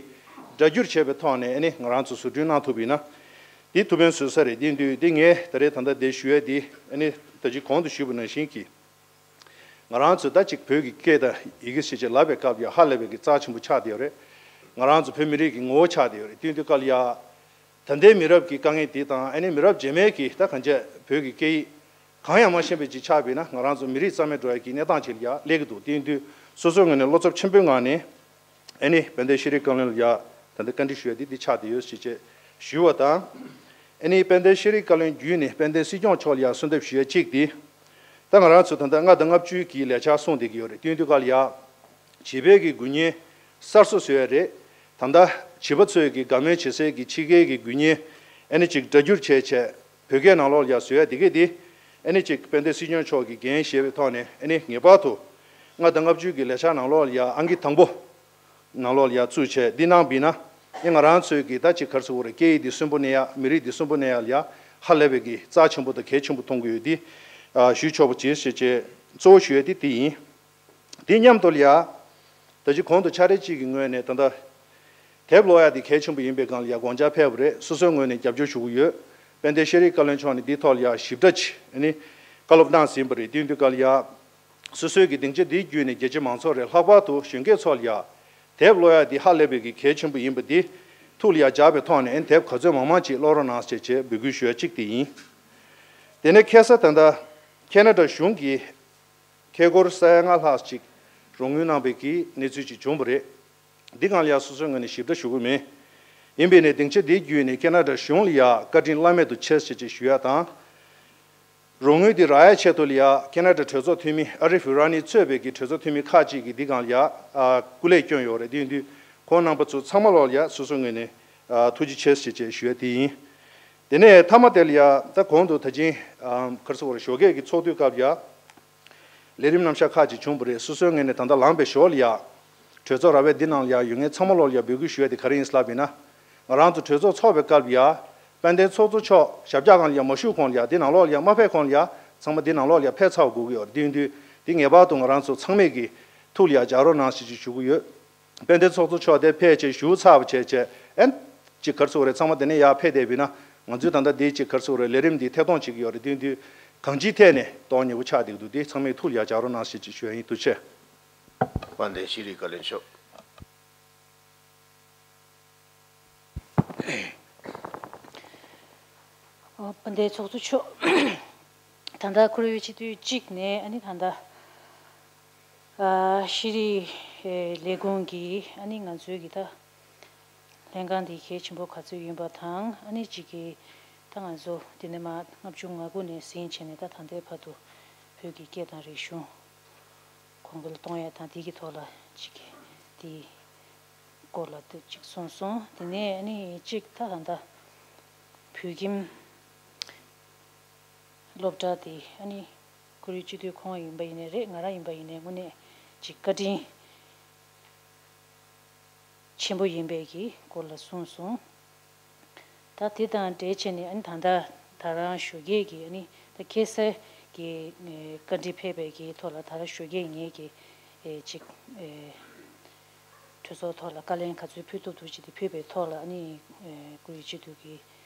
སྒྲ་སྒྱུར་བྱས་པའི་ཐོག་ནས་ཨ་ནི་ང་རང་ཚོ་བཟོ་སྐྲུན་གནང་ཐུབ་པ་ཡིན་ན། འདི་ཐུགས་ཕན་གསོས་ས་རེད། འདི་འདུག་འདི་ངས་ད་རེས་ད་ལྟ་འདི་ཞུ་ཡས་འདི་ཨ་ནི་ད་ཅིག་གོང་དུ་ཞུས་པ་ནང་བཞིན་གྱི། ང་རང་ཚོས་ད་ཅིག་བོད་ཀྱི་སྐད་དང་ཡི་གེ་ཞེས་བྱས་ལབ་པའི་སྐབས་ཡ་ཧ་ལས་པའི་གི་རྩ་ཆེན་པོ་ཆགས་བསྡད་ཡོད་རེད། ང་རང་ཚོ་བོད་མི་རིགས་ཀྱི་ངོ་བོ་ཆགས་བསྡད་ཡོད་རེད། དེ་དུས་སྐབས་ལ་ཡ། ད་ལྟའི་མི་རབས་ཀྱི་དཀའ་ངལ་འདི་དང་ཨ་ནི་མི་རབས་རྗེས་མའི་གི་ད་གང་བྱས་བོད་ཀྱི་སྐད་ཡིག་གང་ཡང་མ་ཤེས་པའི་ཅིག་ཆགས་པས་ན་ང་རང་ཚོ་མི་རིགས་རྩ་མེད་འགྲོ་ཡ་གི་གནས་སྟངས་ཅིག་ལ་ཡ་སླེབས་ཀྱི་འདུག་དེ་དུས་སོ་སོའི་ངོས་ནས་བློ་འཚབ་ཆེན་པོའི་ངང་ནས་ཨ་ནི་དཔལ་ལྡན་ཤེས་རིག་བཀའ་བློན་ལ་ཡ་ད་ལྟ་བཀའ་འདྲི་ཞུ་ཡ་འདི་འདི་ཆགས་བསྡད་ཡོད་ཞེས་བྱས་ཞུས་པ་དང་། ཨ་ནི་དཔལ་ལྡན་ཤེས་རིག་བཀའ་བློན་བརྒྱུད་ནས་དཔལ་ལྡན་སྲིད་སྐྱོང་མཆོག་ལ་ཡ་གསོལ་འདེབས་ཞུ་ཡ་གཅིག་འདི། ད་ང་རང་ཚོ་ད་ལྟ་ལྔ་དང་ལྔ་བཅུའི་གི་ལས་འཆར་སོང་བསྡད་ཀྱི་ཡོད་རེད། དེ་དུས་སྐབས་ལ་ཡ། བྱིས་པའི་གི་དགོས་ངེས་གསར་བཟོ་བཟོ་ཡ་རེད། ད་ལྟ་བྱིས་པ་ཚོའི་གི་དགའ་མོས་བྱེད་སའི་གི་ཕྱི་རྒྱལ་གི་དགོས་ངེས་ཨ་ནི་ཅིག་སྒྲ་སྒྱུར་བྱས་བྱས་བོད་སྐད་ནང་ལོགས་ལ་ཡ་བཟོ་ཡ་དེ་གས་དེ་ཨ་ནི་ཅིག་དཔལ་ལྡན་སྲིད་སྐྱོང་མཆོག་གི་འགན་བཞེས་པའི་ཐོག་ནས་ཨ་ནི་ངེས་པར་དུ་ལྔ་དང་ལྔ་བཅུ་གི་ལས་འཆར་ནང་ལོགས་ལ་ཡ་ཨང་ཀི་དང་པོ་ནང་ལོགས་ལ་ཡ་བཙུགས་བྱས་འདི་གནང་བས་ན་ཨ་ནི་ང་རང་ཚོའི་གི་ད་ཅིག་ག་རེ་ཟེར་དགོས་རེད། སྐད་ཡིག་འདི་གསོན་པོ་གནས་ཡ་མི་རིགས་འདི་གསོན་པོ་གནས་ཡ་ལ་ཡ་ཧ་ལས་པའི་གི་རྩ་ཆེན་པོ་དང་གལ་ཆེན་པོ་མཐོང་གི་ཡོད་འདི་ཞུ་ཆོག་པ་བྱེད་ཞེས་བྱས་གཙོ་བོ་ཞུ་ཡ་དེ་དེ་ཡིན། དེ་མཉམ་དུ་ལ་ཡ། ད་ཅི་གོང་དུ་ཕྱག་སྦྲེལ་གཅིག་གི་ངོས་ནས་ད་ལྟ། དེབ་ཀློག་ཡ་དེ་གལ་ཆེན་པོ་ཡིན་པའི་སྒང་ལ་ཡ་དགོངས་འཆར་ཕེབས་པ་རེད། སོ་སོའི་ངོས་ནས་རྒྱབ་སྐྱོར་ཞུ་གི་ཡོད། དཔལ་ལྡན་ཤེས་རིག་བཀའ་བློན་མཆོག་ནས་འདིའི་ཐོག་ལ་ཡ་ཞིབ་ཕྲ་ཅིག་ཨ་ནི། བཀའ་སློབ་གནང་ཟིན་པ་རེད། དེ་དུས་སྐབས་ལ་ཡ། སོ་སོའི་གི་སྡིངས་ཆ་འདིའི་བརྒྱུད་ནས་རྒྱ་ཆེ་མང་ཚོགས་རེད། ལྷག་པར་དུ་གཞོན་སྐྱེས་ཚོ་ལ་ཡ། དེབ་ཀློག་ཡ་འདི་ཧ་ལས་པའི་གི་གལ་ཆེན་པོ་ཡིན་པ་འདི། ཐུགས་ལ་ཡ་འཇགས་པའི་ཐོག་ནས་ཨ་ནི་དེབ་ག་ཚོད་མང་མང་ཅིག་ཀློག་རོགས་གནང་ཞེས་བྱས་འབོད་སྐུལ་ཞུ་ཡ་གཅིག་དེ་ཡིན། དེ་ནས་ཁ་སང་ད་ལྟ། ཁེ་ན་ཌ་གཞུང་གིས། ཁེ་སྒོར་ས་ཡ་ལྔ་ལྷག་ཅིག་རོགས་དངུལ་གནང་པའི་གི་གནས་ཚུལ་ཅིག་བྱུང་བ་རེད། འདི་སྒང་ལ་ཡ་སོ་སོའི་ངོས་ནས་ཞིབ་ཕྲ་ཞུ་གི་མེད། ཡིན་པས་ནས་སྡིངས་ཆ་འདིའི་བརྒྱུད་ནས་ཁེ་ན་ཌ་གཞུང་ལ་ཡ་བཀའ་དྲིན་བླ་མེད་དུ་ཆེ་ཞེས་ཅིག་ཞུ་ཡ་དང་། རོགས་དངུལ་འདི་རག་ཡ་ཆེད་དུ་ལ་ཡ་ཁེ་ན་ཌ་གྲོས་ཚོགས་འཐུས་མི་ཨ་རི་ཕི་ར་ནི་གཙོས་པའི་གི་གྲོས་ཚོགས་འཐུས་མི་ཁག་ཅིག་གིས་འདི་སྒང་ལ་ཡ་སྐུ་ལས་བསྐྱོན་ཡོད་རེད། དེ་ཡིན་དུས་ཁོང་རྣམ་པ་ཚོ་ཚང་མ་ལོག་ལ་ཡ་སོ་སོའི་ངོས་ནས་ཐུགས་རྗེ་ཆེ་ཞེས་ཅིག་ཞུ་ཡ་དེ་ཡིན། དེ་ནས་མཐའ་མ་དེ་ལ་ཡ་ད་གོང་དུ་ད་ཅིང་ག་རེ་ཟེར་དགོས་རེད། ཞོགས་ཀས་ཀྱི་ཚོགས་དུས་སྐབས་ཡ། ལས་རིམ་རྣམ་གཞག་ཁག་ཅིག་བྱུང་བ་རེད། སོ་སོའི་ངོས་ནས་ད་ལྟ་ལངས་པའི་ཞོར་ལ་ཡ། གྲོས་ཚོགས་ར་བའི་འདི་ནང་ལ་ཡ་ཡོད་མཁན་ཚང་མ་ལོག་ལ་ཡ་འབོད་སྐུལ་ཞུ་ཡ་དེ་ག་རེ་ཡིན་ལབ་ཡིན་ན། ང་རང་ཚོ་གྲོས་ཚོགས་ཚོགས་པའི་སྐབས་ལ་ཡ། དཔལ་ལྡན་ཚོགས་གཙོ་མཆོག་ཞབས་བཀྱག་སྒང་ལ་ཡ་མ་བཞུགས་གོང་ལ་ཡ་འདི་ནང་ལོགས་ལ་ཡ་མ་ཕེབས་གོང་ལ་ཡ་ཚང་མ་འདི་ནང་ལོགས་ལ་ཡ་ཕེབས་ཚར་དགོས་ཀྱི་ཡོད་རེད། དེ་ཡིན་དུས་འདི་ངེས་པར་དུ་ང་རང་ཚོ་ཚང་མས་ཀྱི་ཐུགས་ལ་ཡ་འཇགས་རོགས་གནང་ཞེས་ཞུ་གི་ཡོད། དཔལ་ལྡན་ཚོགས་གཙོ་མཆོག་དེ་ཕེབས་བྱས་བཞུགས་ཚར་བ་བྱས་བྱས་ཨན། ཅིག་ག་རེ་ཟེར་དགོས་རེད། ཚང་མ་དེ་ནས་ཡར་ཕེབས་བསྡད་པ་ཡིན་ན། ང་ཚོས་ད་ལྟ་འདི་ཅིག་ག་རེ་ཟེར་དགོས་རེད། ལས་རིམ་འདི་ཐད་གཏོང་བྱེད་ཀྱི་ཡོད་རེད། དེ་དུས་གང་ཅིའི་ཐད་ནས་གཏོང་ཉེ་པོ་ཆགས་བསྡད་ཀྱི་འདུག་དེ་ཚང་མས་ཐུགས་ལ་ཡ་བཞག་རོགས་གནང་ཞེས་ཅིག་ཞུ་ཡ་ཡིན། ཐུགས་རྗེ་ཆེ། དཔལ་ལྡན་ཤེས་རིག་བཀའ་བློན་མཆོག་དཔལ་ལྡན་ཚོགས་གཙོ་མཆོག་ད་ལྟ་ཁོར་ཡུག་སྤྱི་འཐུས་གཅིག་ནས་ཨ་ནི་ད་ལྟ་ཤེས་རིག་ལས་ཁུངས་ཀྱི་ཨ་ནི་ང་ཚོའི་གི་ད་ལྷན་ཁང་འདི་གལ་ཆེན་པོ་ག་ཚོད་ཡིན་པ་དང་། ཨ་ནི་གཅིག་གི་ད་ང་ཚོ་འདི་ནས་མར་ལྔ་བཅུ་ང་དགུ་ནས་ཟིན་བྱས་ནས་ད་ད་ལྟའི་བར་དུ་བོད་ཀྱི་སྐད་དང་རིག་གཞུང་གོང་འཕེལ་གཏོང་ཡ་དང་འདི་གི་ཐོག་ལ་གཅིག་གི་འདི་སྐོར་ལ་ད་གཅིག་གསུངས་སོང་། དེ་ནས་ཨ་ནི་གཅིག་ད་ད་ལྟ་བོད་ཁྱིམ་སློབ་གྲྭ་དེ་ཨ་ནི་ཁོར་ཡུག་སྤྱི་འཐུས་ཁོང་ཡིན་པ་ཡིན་ནའི་རེད། ང་རང་ཡིན་པ་ཡིན་ནའི་དངོས་གནས་ཅིག་བཀའ་དྲིན་ཆེན་པོ་ཡིན་པའི་གི་སྐོར་ལ་གསུངས་སོང་། ད་དེ་དང་འབྲེལ་བྱས་ནས་ཨ་ནི་ད་ལྟ་ད་རང་ཞོགས་ཀས་ཀྱི་ཨ་ནི་ད་ཁ་སང་གི་བཀའ་འདྲི་ཕེབས་པའི་གི་ཐོག་ལ་ད་རང་ཞོགས་ཀས་ངས་ཀྱི་ཅིག་གྲོས་ཚོགས་ཐོག་ལ་བཀའ་ལན་ག་ཚོད་ཕུལ་ཐུབ་ཐུབ་ཅིག་དེ་ཕུལ་བའི་ཐོག་ལ་ཨ་ནི་ཁོར་ཡུག་སྤྱི་འཐུས་ཀྱི་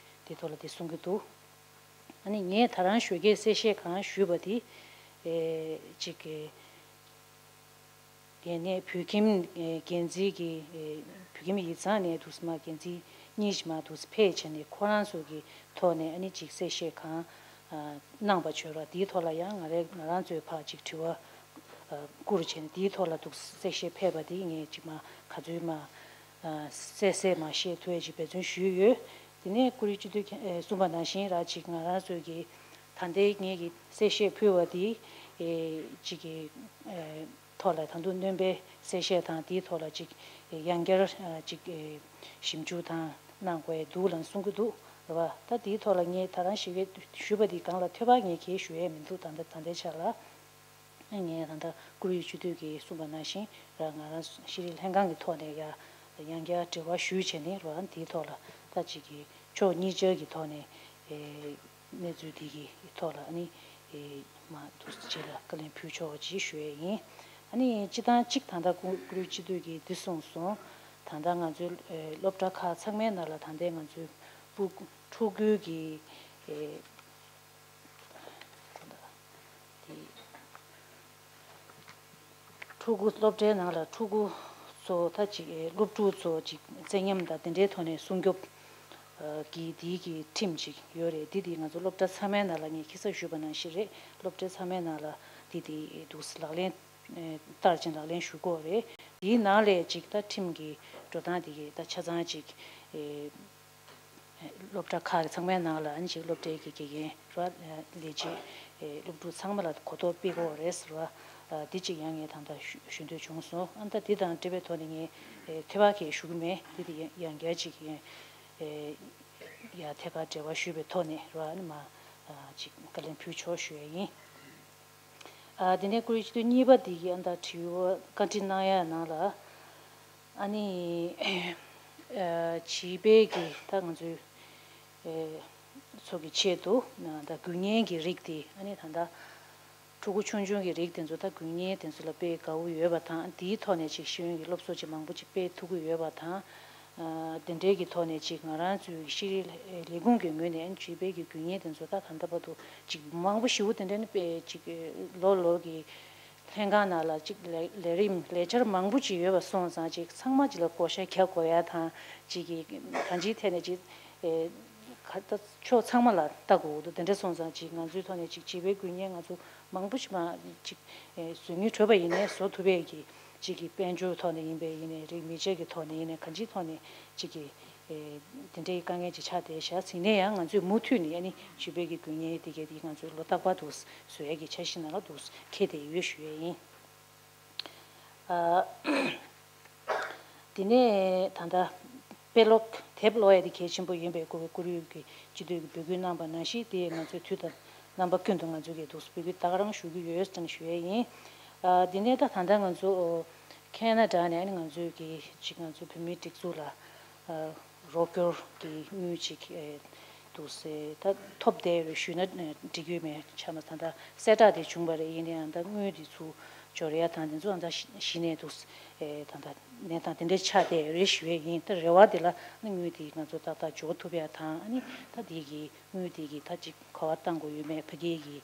དེ་ཐོག་ལ་དེ་གསུང་གི་འདུག་ཨ་ནི་ངས་ད་རང་ཞོགས་ཀས་གསལ་བཤད་གང་ཞུས་པ་དེ་ཨེ་གཅིག་གི་ངས་ནས་བོད་ཁྱིམ་ཨེ་འགན་འཛིན་གྱི་ཨེ་བོད་ཁྱིམ་ཡིག་ཚང་ནས་འདུག་སེ་མར་འགན་འཛིན་གཉིས་ཤིག་མར་འདུག་སེ་ཕེབས་བྱས་ནས་ཁོ་རང་ཚོ་གི་ཐོག་ནས་ཨ་ནི་གཅིག་གསལ་བཤད་གང་ཨ་གནང་པ་བྱོས་རོགས། དེའི་ཐོག་ལ་ཡང་ང་རའི་ང་རང་ཚོའི་ཕར་གཅིག་དྲི་བ་ཨ་བསྐུར་བྱས་ནས་དེའི་ཐོག་ལ་འདུག་སེ་གསལ་བཤད་ཕེབས་པ་དེ་ངས་གཅིག་མར་ག་ཚོད་མར་ཨ་གསལ་གསལ་མར་བཤད་ཐུབ་ཡས་ཅིག་འབད་བརྩོན་ཞུས་ཡོད། དེ་ནས་ཁོར་ཡུག་སྤྱི་འཐུས་ཁྱེད་ཨེ་གསུངས་པ་ནང་བཞིན་ར་ཅིག་ང་རང་ཚོའི་གི་ད་ལྟའི་ངེད་ཀྱི་གསལ་བཤད་ཕུལ་བ་དེ་ཨེ་ཅིག་གི་ཨེ་ཐོག་ལ་ད་དུང་སྣོན་པའི་གསལ་བཤད་དང་དེའི་ཐོག་ལ་ཅིག་ཨེ་ཡང་བསྐྱར་ཨ་ཅིག་ཨེ་ཞིབ་འཇུག་དང་གནང་དགོས་འདུག་ལབ་གསུང་གི་འདུག་རེད་བ། ད་དེའི་ཐོག་ལ་ངས་ད་རང་ཞིག་གིས་ཞུས་པ་དེ་སྒང་ལ་ཐོས་པ་ངས་གང་ཞུ་ཡས་མི་འདུག་ད་ལྟ་ད་ལྟའི་ཆ་ལ། ངས་ད་ལྟ་ཁོར་ཡུག་སྤྱི་འཐུས་ཀྱིས་གསུངས་པ་ནང་བཞིན་ར་ང་རང་ཤེས་རིག་ལྷན་ཁང་གི་ཐོག་ནས་ཡ་ཡང་བསྐྱར་འབྲེལ་བ་ཞུས་བྱས་ནས་ར་འདིའི་ཐོག་ལ་ད་ཅིག་གི་ཕྱོགས་གཉིས་ཆར་གྱི་ཐོག་ནས་ཨེ་གནས་ཚུལ་འདི་གི་ཐོག་ལ་ཨ་ནི་ཨེ་མ་འདུག་རྗེས་ལ་བཀའ་ལན་ཕུལ་ཆོག་ཅེས་ཞུ་ཡས་ཡིན། ཨ་ནི་སྤྱི་བཏང་གཅིག་ད་ལྟ་ཁོར་ཡུག་སྤྱི་འཐུས་ཀྱིས་འདི་གསུངས་སོང་། ད་ལྟ་ང་ཚོའི་ཨེ་སློབ་གྲྭ་ཁག་ཚང་མའི་ནང་ལ་ད་ལྟའི་ང་ཚོའི་ཕྲུ་ཕྲུ་གུའི་གི་ཨེ་ཕྲུ་གུ་སློབ་གྲྭའི་ནང་ལ་ཕྲུ་གུ་ཚོ་ད་ཅིག་སློབ་ཕྲུག་ཚོ་ཅིག་བཙན་ཉམས་དང་དེ་འདྲའི་ཐོག་ནས་སྲུང་སྐྱོབ་ཨ་གི་དེའི་གི་ཁྲིམས་ཅིག་ཡོད་རེད། འདི་དེ་ང་ཚོ་སློབ་གྲྭ་ཚང་མའི་ནང་ལ་ངས་ཁ་སང་ཞུས་པ་ནང་བཞིན་རེད། སློབ་གྲྭ་ཚང་མའི་ནང་ལ་འདི་དེ་འདུག་ལག་ལེན་ཨེ་བསྟར་ཅིང་ལག་ལེན་ཞུ་དགོས་རེད། དེའི་ནང་ལས་ཅིག་ད་ཁྲིམས་ཀྱི་འགྲོ་སྟངས་དེ་གི་ད་ཆ་ཚང་ཅིག་ཨེ་སློབ་གྲྭ་ཁག་ཚང་མའི་ནང་ལ་ཨ་ནི་ཅིག་སློབ་གྲྭའི་གི་དགེ་རྒན་ར་ལས་བྱེད་ཨེ་སློབ་ཕྲུག་ཚང་མ་ལ་གོ་རྟོགས་སྤེལ་དགོས་རེད་ཟེར་བ་ཨ་འདི་ཅིག་ཡང་ངས་ད་ལྟ་ཞུ་ཞུ་འདོད་བྱུང་སོང་། ཨ་ད་འདི་དང་འབྲེལ་བའི་ཐོག་ནས་ངས་ཨེ་ཐོས་པ་གས་ཞུ་གི་མེད། འདི་དེ་ཡང་ཡང་བསྐྱར་ཅིག་ཡང་ཨེ་ཡ་ཐད་ཀར་འབྲེལ་བ་ཞུས་པའི་ཐོག་ནས་ར་ཨ་ནི་མ་ཨ་ཅིག་བཀའ་ལན་ཕུལ་ཆོག་ཞུ་ཡ་ཡིན། ཨ་དེ་ནས་ཁོར་ཡུག་སྤྱི་འཐུས་གཉིས་པ་དེ་གི་ཨ་ད་དྲི་བ་བཀའ་འདྲི་གནང་ཡ་ནང་ལ་ཨ་ནི་ཨ་བྱིས་པའི་གི་ད་ང་ཚོའི་ཨེ་ཚོ་གི་ཆེད་དུ་ཨ་ད་དགོས་ངེས་ཀྱི་རིགས་དེ་ཨ་ནི་ད་ད་ཕྲུ་གུ་ཆུང་ཆུང་གི་རིགས་དེ་ཚོ་ད་དགོས་ངེས་དེ་ཚོ་ལ་དཔེ་དགའ་བོ་ཡོད་པ་དང་དེའི་ཐོག་ནས་ཅིག་ཤེས་ཡོན་གྱི་སློབ་གསོ་ཅིག་མང་པོ་ཅིག་སྤེལ་ཐུབ་ཀྱི་ཡོད་པ་དང་། དེ་འདྲའི་གི་ཐོག་ནས་ཅིག་ང་རང་ཚོའི་ཤེས་རིག་ལས་ཁུངས་ཀྱི་ངོས་ནས་བྱིས་པའི་གི་དགོས་ངེས་དེ་ཚོ་ད་ད་ལྟ་བར་དུ་ཅིག་མང་པོ་ཞེ་པོ་དེ་འདྲ་ནི་དཔེ་ཅིག་ལོ་ལོ་གི་ལྷན་ཁང་ནང་ལ་ཅིག་ལས་ལས་རིམ་ལས་འཆར་མང་པོ་ཅིག་ཡོད་པ་སོང་ཙང་ཅིག་ཚང་མ་ཅིག་ལ་བགོ་བཤའ་རྒྱག་དགོས་ཡ་དང་ཅིག་གི་གང་ཅིའི་ཐད་ནས་ཅིག་ཨེ་ག་ད་ཕྱོགས་ཚང་མ་ལ་ལྟ་དགོས་འདུག་དེ་འདྲ་སོང་ཙང་ཅིག་ང་ཚོའི་ཐོག་ནས་ཅིག་བྱིས་པའི་དགོས་ངེས་ང་ཚོ་མང་པོ་ཞིག་མ་ཅིག་ཨེ་བཟོ་སྙིང་བྲོ་བ་ཡིན་ནའི་བཟོ་ཐུབ་པའི་གི་ཅིག་གི་དཔལ་འབྱོར་ཐོག་ནས་ཡིན་པའི་ཡིན་ནའི་རིགས་མི་ཆེ་གི་ཐོག་ནས་ཡིན་ནའི་གང་ཅིའི་ཐོག་ནས་ཅིག་གི་ཨེ་དེ་འདྲའི་དཀའ་ངལ་ཅིག་ཆགས་བསྡད་ཤག་ཟིན་ནས་ཡང་ང་ཚོས་མུ་མཐུད་ནས་ཨ་ནི་བྱིས་པའི་གི་དགོས་ངེས་དེ་གའི་དེ་ང་ཚོས་ལོ་རྟག་པར་དུ་བཟོ་ཡས་ཀྱི་འཆར་གཞི་ནང་ལ་དུ་འཁེལ་བསྡད་ཡོད་ཞུ་ཡས་ཡིན། ཨ། དེ་ནས་ད་ལྟ་དཔེ་ཀློག་དེབ་ཀློག་ཡས་དེ་གལ་ཆེན་པོ་ཡིན་པའི་སྐོར་གྱི་ཁོར་ཡུག་གི་སྤྱི་འཐུས་ཀྱི་འབོད་སྐུལ་གནང་པ་ནང་བཞིན་དེ་ང་ཚོས་དུས་དང་རྣམ་པ་ཀུན་ཏུ་ང་ཚོས་ཀྱི་འདུག་འབོད་སྐུལ་ད་ག་རང་ཞུ་གི་ཡོད་ཅེས་ཞུ་ཡས་ཡིན། ཨ། དེ་ནས་ད་ད་ལྟ་ང་ཚོ་ཁེ་ན་ཌ་ནས་ང་ཚོས་ཀྱི་ཅིག་ང་ཚོའི་བོད་མིའི་སྒྲིག་འཛུགས་ལ་རོགས་སྐྱོར་གྱི་དངུལ་ཅིག་འདུག་སེ་ད་ཐོབ་བསྡད་རེད་ཞུས་ན་འགྲིག་གི་མེད་ཆ་མ་ད་ད་གསལ་བསྒྲགས་དེ་བྱུང་བ་རེད། ཡིན་ནའང་ད་དངུལ་དེ་ཚུར་ འབྱོར་ཡ་དང་དེ་ཚོ་ཨ་ད་གཞི་ནས་འདུག་ཨེ་ད་ད་གནས་སྟངས་དེ་འདྲའི་ཆགས་བསྡད་རེད་ཞུ་ཡས་ཡིན། ད་རེ་བ་དེ་ལ་ནི་དངུལ་དེ་ང་ཚོ་ཏག་ཏག་འབྱོར་ཐུབ་ཡ་དང་ཨ་ནི་ད་དེ་གི་དངུལ་དེ་གི་ད་ཅིག་ག་བ་བཏང་དགོས་ཡོད་མེད་ཕ་གི་གི་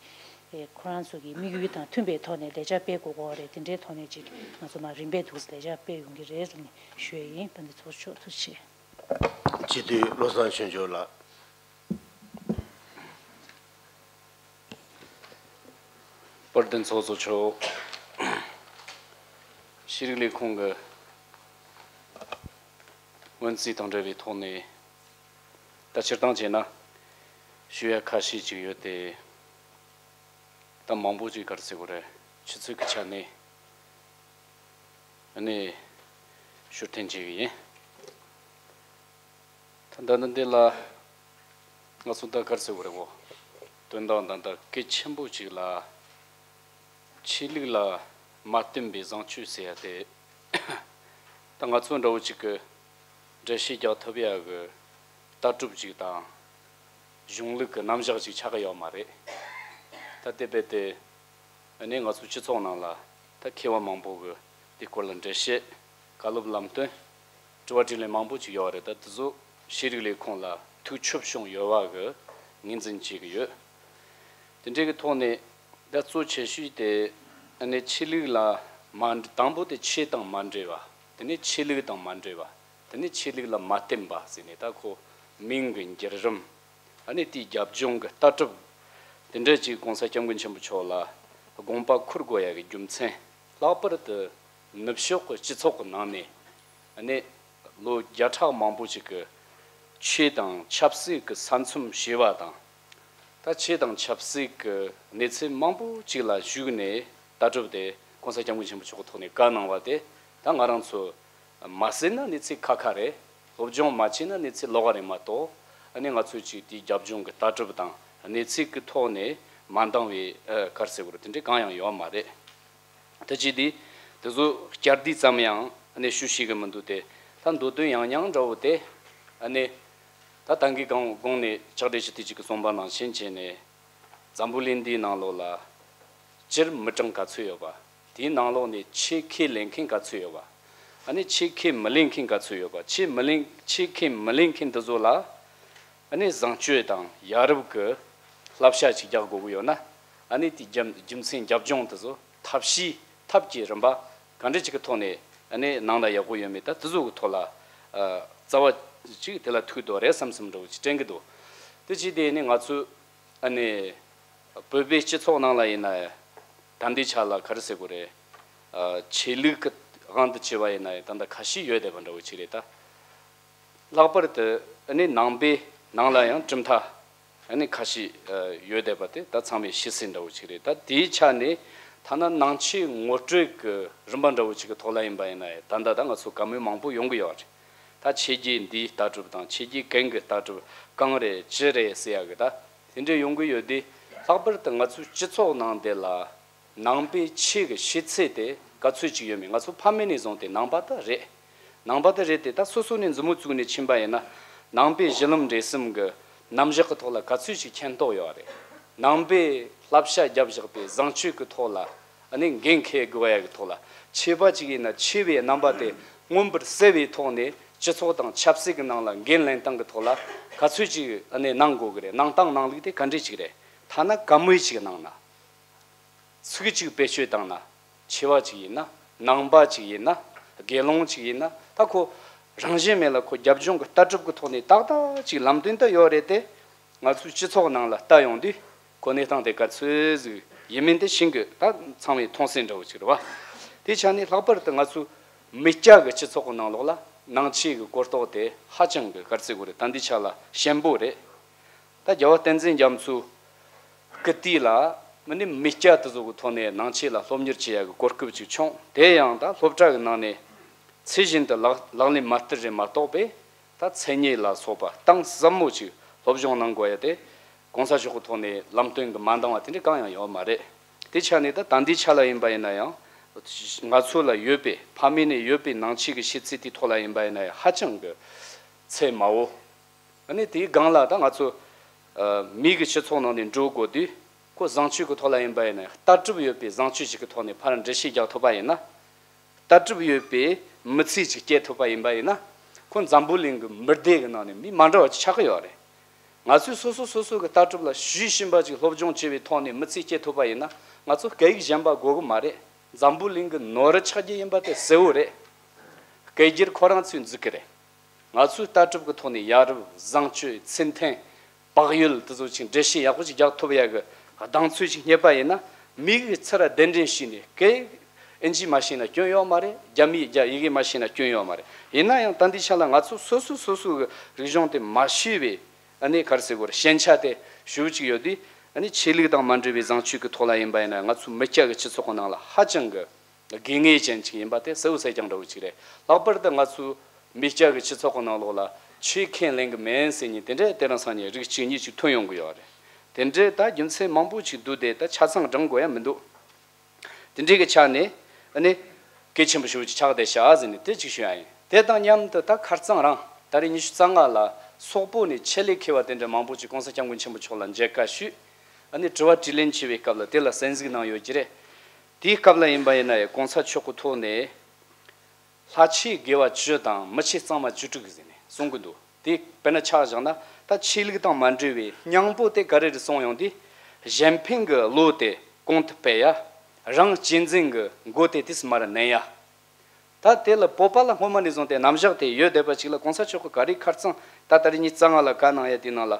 ཨེ་ཁོ་རང་ཚོ་གི་དམིགས་ཡུལ་དང་མཐུན་པའི་ཐོག་ནས་ལས་འཆར་སྤེལ་དགོས་ཀྱི་རེད། དེ་འདྲའི་ཐོག་ནས་ཅིག་ང་ཚོ་མ་རིམ་པས་འདུག་ལས་འཆར་སྤེལ་ཡོང་གི་རེད་ཟེར་ནས་ཞུ་ཡས་ཡིན། ད་འདི་ཚོ་ཆོག་ཐུགས་རྗེ་ཆེ། སྤྱི་འཐུས་བློ་བཟང་ཆོས་འབྱོར་ལགས། དཔལ་ལྡན་ཚོགས་གཙོ་མཆོག་ཤེས་རིག་ལས་ཁུངས་ཀྱི་སྔོན་རྩིས་དང་འབྲེལ་བའི་ཐོག་ནས་ད་སྤྱིར་བཏང་བྱས་ན་ཞུ་ཡ་ཁ་ཤས་ཅིག་ཡོད་དེ། ད་མང་པོ་ཅིག་ག་རེ་ཟེར་དགོས་རེད། ཆུ་ཚོད་ཀྱི་ཆ་ནས་ཨ་ནི་ཞུ་འཐེན་བྱེད་ཀྱི་ཡིན། ད་ལྟ་འདི་འདི་ལ་ང་ཚོ་ད་ག་རེ་ཟེར་དགོས་རེད་གོ། དོན་དག་ད་ལྟ་གལ་ཆེན་པོ་ཅིག་ལ་ཆོས་ལུགས་ལ་མ་བརྟེན་པའི་བཟང་སྤྱོད་ཟེར་ཡ་དེ། ད་ང་ཚོ་འདྲ་བོ་ཅིག་གི་འགྲེལ་བཤད་རྒྱག་ཐུབ་ཡ་གི་ལྟ་གྲུབ་ཅིག་དང་། གཞུང་ལུགས་ཀྱི་རྣམ་གཞག་ཅིག་ཆགས་ཀྱི་ཡོད་མ་རེད། ད་དེ་རྦད་དེ་ཨ་ནི་ང་ཚོའི་སྤྱི་ཚོགས་ནང་ལ་ད་མཁས་པ་མང་པོ་གིས་དེའི་སྐོར་ལ་འགྲེལ་བཤད། བཀའ་སློབ་ལམ་སྟོན། དྲི་བ་དྲིས་ལན་མང་པོ་ཅིག་ཡོད་རེད། ད་དེ་ཚོ་ཤེས་རིག་ལས་ཁུངས་ལ་ཐུགས་ཆོབ་བྱུང་ཡོད་པ་གི་ངོས་འཛིན་བྱེད་ཀྱི་ཡོད། དེ་འདྲའི་གི་ཐོག་ནས་ད་གཙོ་ཆེ་ཤོས་དེ་ཨ་ནི་ཆོས་ལུགས་ལ་མ་འདྲ། དང་པོ་དེ་ཆོས་དང་མ་འདྲེས་པ། དེ་ནས་ཆོས་ལུགས་དང་མ་འདྲེས་པ། དེ་ནས་ཆོས་ལུགས་ལ་མ་བརྟེན་པ་ཟེར་ནས། ད་ཁོ་མིང་གི་འགྱུར་རིམ། ཨ་ནི་དེའི་རྒྱབ་ལྗོངས་ཀྱི་ལྟ་གྲུབ། དེ་འདྲ་ཅིག་༸གོང་ས་༸སྐྱབས་མགོན་ཆེན་པོ་མཆོག་ལ་དགོངས་པ་འཁུར་དགོས་ཡ་གི་རྒྱུ་མཚན། ལྷག་པར་དུ་ནུབ་ཕྱོགས་ཀྱི་སྤྱི་ཚོགས་ཀྱི་ནང་ནས་ཨ་ནི་ལོ་བརྒྱ་ཕྲག་མང་པོ་ཅིག་གི་ཆོས་དང་ཆབ་སྲིད་ཀྱི་ས་མཚམས་ཕྱེ་བ་དང་། ད་ཆོས་དང་ཆབ་སྲིད་ཀྱི་གནས་ཚུལ་མང་པོ་ཅིག་ལ་ཞུགས་ནས་ལྟ་གྲུབ་དེ་༸གོང་ས་༸སྐྱབས་མགོན་ཆེན་པོ་མཆོག་གི་ཐོག་ནས་བཀའ་གནང་བ་དེ། ད་ང་རང་ཚོ་མ་ཟིན་ན་གནས་ཚུལ་ཁ་ཁ་རེད། སློབ་སྦྱོང་མ་བྱས་ན་གནས་ཚུལ་ལོགས་ཀ་རེད་མ་གཏོགས། ཨ་ནི་ང་ཚོས་ཅིག་དེའི་རྒྱབ་ལྗོངས་ཀྱི་ལྟ་གྲུབ་དང་གནས་ཚུལ་གྱི་ཐོག་ནས་མ་འདང་བའི་ཨ་ག་རེ་ཟེར་དགོས་རེད། དེ་འདྲ་གང་ཡང་ཡོད་མ་རེད། ད་ཅི་དེ་དེ་ཚོ་བསྐྱར་ཟློས་ཙམ་ཡང་ཨ་ནི་ཞུ་ཤེས་ཀྱི་མི་འདུག་སྟེ། ད་མདོ་དོན་ཡང་ཉང་འདྲ་བོ་དེ་ཨ་ནི། ད་ད་གིན་གོང་གོང་ནས་ལྕགས་སྒྲོག་སྤྱི་འཐུས་གཅིག་གིས་གསུངས་པ་ནང་བཞིན་བྱས་ནས། འཛམ་བུ་གླིང་འདིའི་ནང་ལོགས་ལ་སྤྱིར་མི་གྲངས་ག་ཚོད་ཡོད་པ། དེའི་ནང་ལོགས་ནས་ཆོས་ཁས་ལེན་མཁན་ག་ཚོད་ཡོད་པ། ཨ་ནི་ཆོས་ཁས་མི་ལེན་མཁན་ག་ཚོད་ཡོད་པ། ཆོས་མི་ལེན། ཆོས་ཁས་མི་ལེན་མཁན་འདི་ཚོ་ལ་ཨ་ནི་བཟང་སྤྱོད་དང་ཡ་རབས་ཀྱི་བསླབ་བྱ་ཅིག་རྒྱག་དགོས་ཀྱི་ཡོད་ན། ཨ་ནི་དེའི་རྒྱུ་རྒྱུ་མཚན་རྒྱབ་ལྗོངས་དེ་ཚོ་ཐབས་ཤེས་ཐབས་ཀྱི་རིམ་པ་ག་འདྲ་ཅིག་གི་ཐོག་ནས་ཨ་ནི་གནང་ན་ཡག་པོ་ཡོད་མེད། ད་དེ་ཚོ་གི་ཐོག་ལ་ཨ་རྩ་བ་ཅིག་དེ་ལ་ཐུག་འདུག་རེད་བསམ་བསམ་འདྲ་བོ་ཅིག་དྲན་གྱི་འདུག་དེ་ཅི་སྟེ་ནི་ང་ཚོས་ཨ་ནི་བོད་པའི་སྤྱི་ཚོགས་ནང་ལ་ཡིན་ན་ད་ལྟའི་ཆ་ལ་ག་རེ་ཟེར་དགོས་རེད། ཨ་ཆོས་ལུགས་ཀྱི་དབང་དུ་བྱས་པ་ཡིན་ན་ད་ལྟ་ཁ་ཤས་ཡོད་བསྡད་པ་འདྲ་བོ་ཅིག་རེད་ད། ལྷག་པར་དུ་ཨ་ནི་ནང་པའི་ནང་ལ་ཡང་གྲུབ་མཐའ་ཨ་ནི་ཁ་ཤས་ཨ་ཡོད་བསྡད་པ་དེ་ད་ཚང་མས་ཤེས་གསལ་འདྲ་བོ་ཅིག་རེད། ད་དེའི་ཆ་ནས་ཐ་ན་ནང་ཆོས་ངོ་སྤྲོད་ཀྱི་རིམ་པ་འདྲ་བོ་ཅིག་གི་ཐོག་ལ་ཡིན་པ་ཡིན་ན་ད་ལྟ་ད་ང་ཚོ་བཀའ་མོལ་མང་པོ་ཡོང་གི་ཡོད་རེད། ད་ཆོས་བརྒྱུད་འདིའི་ལྟ་གྲུབ་དང་ཆོས་བརྒྱུད་གང་གི་ལྟ་གྲུབ་གང་རེད་ཅི་རེད་ཟེར་ཡ་གི་ད་དེ་འདྲ་ཡོང་གི་ཡོད་དེ། ལྷག་པར་དུ་ང་ཚོའི་སྤྱི་ཚོགས་ནང་དེ་ལ་ནང་པའི་ཆོས་ཀྱི་ཤེས་ཚད་དེ་ག་ཚོད་ཅིག་ཡོད་མེད། ང་ཚོ་ཕ་མེས་ནས་བཟུང་སྟེ་ནང་པ་དེ་རེད། ནང་པ་དེ་རེད་དེ། ད་སོ་སོ་ནས་མཛུབ་མོ་བཙུགས་ནས་ཕྱིན་པ་ཡིན་ན་ནང་པའི་གཞི་ལམ་འབྲས་གསུམ་གྱི་རྣམ་གཞག་གི་ཐོག་ལ་ག་ཚོད་ཅིག་མཁྱེན་རྟོགས་ཡོད་རེད། ནང་པའི་བསླབ་བྱ་བརྒྱབ་བཞག་པའི་བཟང་སྤྱོད་ཀྱི་ཐོག་ལ་ཨ་ནི་འགན་འཁྱེར་དགོས་ཡ་གི་ཐོག་ལ་ཆོས་པ་ཅིག་ཡིན་ན་ཆོས་པའི་རྣམ་པ་དེ་མངོན་པར་གསལ་བའི་ཐོག་ནས་སྤྱི་ཚོགས་དང་ཆབ་སྲིད་ཀྱི་ནང་ལ་འགན་ལེན་སྟངས་ཀྱི་ཐོག་ལ་ག་ཚོད་ཅིག་ཨ་ནི་གནང་དགོས་ཀྱི་རེད། གནང་སྟངས་གནང་ལུགས་དེ་ག་འདྲས་ཅིག་རེད། ཐ་ན་བཀའ་མོལ་ཅིག་གནང་ན། ཚིག་གཅིག་བེད་སྤྱོད་བཏང་ན། ཆོས་པ་ཅིག་ཡིན་ན། ནང་པ་ཅིག་ཡིན་ན། དགེ་སློང་ཅིག་ཡིན་ན། ད་ཁོ་རང་བཞིན་མེད་ལ་ཁོ་རྒྱབ་ལྗོངས་ཀྱི་ལྟ་གྲུབ་ཀྱི་ཐོག་ནས་ཏག་ཏག་ཅིག་ལམ་སྟོན་ད་ཡོད་རེད་དེ། ང་ཚོའི་སྤྱི་ཚོགས་ནང་ལ་ལྟ་ཡོང་དུས་ཁོ་གནས་སྟངས་དེ་ག་ཚོད་ཟིག་ཡིན་མིན་དེ་ཤིན་གི་ད་ཚང་མས་མཐོང་གསལ་འདྲ་བོ་ཅིག་རེད་བ། དེ་ཆ་ནས་ལྷག་པར་དུ་ང་ཚོའི་མི་སྐྱ་གི་སྤྱི་ཚོགས་ཀྱི་ནང་ལོགས་ལ་ནང་ཆོས་ཀྱི་གོ་རྟོགས་དེ་ཧ་ཅང་གི་ག་རེ་ཟེར་དགོས་རེད། ད་འདི་ཆ་ལ་ཞན་པོ་རེད། ད་རྒྱལ་བ་བསྟན་འཛིན་རྒྱ་མཚོའི་སྐུ་དུས་ལ་མི་ནི་མི་སྐྱ་དེ་ཚོ་གི་ཐོག་ནས་ནང་ཆོས་ལ་སློབ་གཉེར་བྱེད་ཡ་གི་གོ་སྐབས་ཅིག་བྱུང་། དེ་ཡང་ད་སློབ་གྲྭ་གི་ནང་ནས་ཚད་བཞིན་དུ་ལག་ལག་ལེན་མ་བསྟར་རེད་མ་གཏོགས་པས། ད་མཚན་ཉིད་ལ་སོགས་པ་གཏིང་ཟབ་མོ་ཅིག་སློབ་སྦྱོང་གནང་དགོས་ཡ་དེ་༸གོང་ས་མཆོག་གི་ཐོག་ནས་ལམ་སྟོན་གྱི་མ་འདང་བ་དེ་འདྲ་གང་ཡང་ཡོད་མ་རེད། དེ་ཆ་ནས་ད་ད་ལྟའི་ཆ་ལ་ཡིན་པ་ཡིན་ན་ཡང་ང་ཚོ་ལ་ཡོད་པའི་ཕ་མེས་ནས་ཡོད་པའི་ནང་ཆོས་ཀྱི་ཤེས་ཚད་དེའི་ཐོག་ལ་ཡིན་པ་ཡིན་ན་ཡང་ཧ་ཅང་གི་ཚད་མ་བོ། ཨ་ནི་དེའི་སྒང་ལ་ད་ང་ཚོ་ཨ་མི་གི་སྤྱི་ཚོགས་ནང་ནས་འགྲོ་དགོས་དུས། ཁོ་བཟང་སྤྱོད་ཀྱི་ཐོག་ལ་ཡིན་པ་ཡིན་ན། ལྟ་གྲུབ་ཡོད་པའི་བཟང་སྤྱོད་ཅིག་གི་ཐོག་ནས་ཕར་འགྲེལ་བཤད་རྒྱག་ཐུབ་པ་ཡིན་ན། ལྟ་གྲུབ་ཡོད་པའི་མི་ཚེ་ཅིག་སྐྱེལ་ཐུབ་པ་ཡིན་པ་ཡིན་ན། ཁོ་འཛམ་བུ་གླིང་གི་མི་སྡེ་གི་ནང་ནས་མི་མ་འདྲ་བ་ཅིག་ཆགས་ཀྱི་ཡོད་རེད། ང་ཚོས་སོ་སོ་སོ་སོ་གི་ལྟ་གྲུབ་ལ་ཤུལ་བཞིན་པ་ཅིག་སློབ་སྦྱོང་བྱས་པའི་ཐོག་ནས་མི་ཚེ་སྐྱེལ་ཐུབ་པ་ཡིན་ན། ང་ཚོ་སྐད་ཡིག་གཞན་པ་དགོས་གི་མ་རེད། འཛམ་བུ་གླིང་གི་ནོར་ཆགས་རྒྱུ་ཡིན་པ་དེ་གསལ་བོ་རེད། སྐད་སྒྱུར་ཁོ་རང་ཚོས་འཛུགས་ཀྱི་རེད། ང་ཚོའི་ལྟ་གྲུབ་ཀྱི་ཐོག་ནས་ཡ་རབས་བཟང་སྤྱོད་ཚུལ་མཐུན་བག་ཡོད་དེ་ཚོ་ཅིག་འགྲེལ་བཤད་ཡག་པོ་ཅིག་རྒྱག་ཐུབ་ཡ་གི་གདེང་ཚོད་ཅིག་རྙེད་པ་ཡིན་ན། མི་གི་ཚུར་གདན་འདྲེན་བྱས་ནས་སྐད་ཨིན་ཇི་མ་ཤེས་ན་སྐྱོན་ཡོད་མ་རེད། རྒྱ་མིའི་རྒྱ་ཡི་གེ་མ་ཤེས་ན་སྐྱོན་ཡོད་མ་རེད། ཡིན་ན་ཡང་ད་འདི་ཆ་ལ་ང་ཚོ་སོ་སོ་སོ་སོ་གི་རིག་གཞུང་དེ་མ་ཤེས་པའི་ཨ་ནི་ག་རེ་ཟེར་དགོས་རེད། ཞན་ཆ་དེ་ཞེ་པོ་ཅིག་ཡོད་དུས། ཨ་ནི་ཆོས་ལུགས་དང་མ་འབྲེལ་བའི་བཟང་སྤྱོད་ཀྱི་ཐོག་ལ་ཡིན་པ་ཡིན་ན། ང་ཚོ་མི་སྐྱ་གི་སྤྱི་ཚོགས་ཀྱི་ནང་ལ་ཧ་ཅང་གི་དགོས་ངེས་ཅན་ཅིག་ཡིན་པ་དེ་གསལ་བོ་གསལ་རྐྱང་འདྲ་བོ་ཅིག་རེད། ལྷག་པར་དུ་ང་ཚོའི་མི་སྐྱ་གི་སྤྱི་ཚོགས་ཀྱི་ནང་ལོགས་ལ་ཆོས་ཁས་ལེན་གི་མིན་ཟེར་མཁན་དེ་འདྲས་དེ་རིང་སང་ཉིན་རིགས་གཅིག་གཉིས་ཅིག་ཐོན་ཡོང་གི་ཡོད་རེད། དེ་འདྲས་ད་རྒྱུ་མཚན་མང་པོ་ཅིག་འདུག་སྟེ། ད་ཆ་ཚང་བགྲང་དགོས་ཡ་མི་འདུག་དེ་འདྲས་ཀྱི་ཆ་ནས་ཨ་ནི་གལ་ཆེན་པོ་ཞེ་པོ་ཅིག་ཆགས་བསྡད་ཤག་ཟེར་ནས་དེ་ཅིག་ཞུ་ཡ་ཡིན། དེ་དང་མཉམ་དུ་ད་ཁ་རྩང་རང་ད་རེས་ཉི་ཤུ་རྩ་ལྔ་ལ་སོག་པོ་ནས་ཆེད་ལས་མཁས་པ་དེ་འདྲ་མང་པོ་ཅིག་༸གོང་ས་༸སྐྱབས་མགོན་ཆེན་པོ་མཆོག་ལ་མཇལ་ཁ་ཞུས། ཨ་ནི་དྲི་བ་དྲིས་ལན་བྱས་པའི་སྐབས་ལ་དེ་ལ་གསན་གཟིགས་གནང་ཡོད་ཀྱི་རེད། དེའི་སྐབས་ལ་ཡིན་པ་ཡིན་ན་ཡང་༸གོང་ས་མཆོག་གི་ཐོག་ནས། ལྷ་ཆོས་དགེ་བ་བཅུ་དང་མི་ཆོས་གཙང་མ་བཅུ་དྲུག་ཟེར་ནས་གསུང་གི་འདུག་དེ་དཔེར་ན་ཆ་བཞག་ན། ད་ཆོས་ལུགས་དང་མ་འབྲེལ་བའི་སྙིང་པོ་དེ་ག་རེ་རེད་གསུངས་ཡོང་དུས། གཞན་ཕན་གྱི་བློ་དེ་གོང་དུ་སྤེལ་ཡ། རང་གཅེས་འཛིན་གྱི་མགོ་དེ་དུས་སུ་མར་མནན་ཡ། ད་དེ་ལ་བོད་པ་ལ་སྔོན་མ་ནས་བཟུང་སྟེ་རྣམ་གཞག་དེ་ཡོད་བསྡད་པ་ཅིག་ལ། ༸གོང་ས་མཆོག་གིས་ག་རེ་ཁ་རྩང་ད་ད་རེས་ཉི་ཤུ་རྩ་ལྔ་ལ་བཀའ་གནང་ཡ་དེའི་ནང་ལ།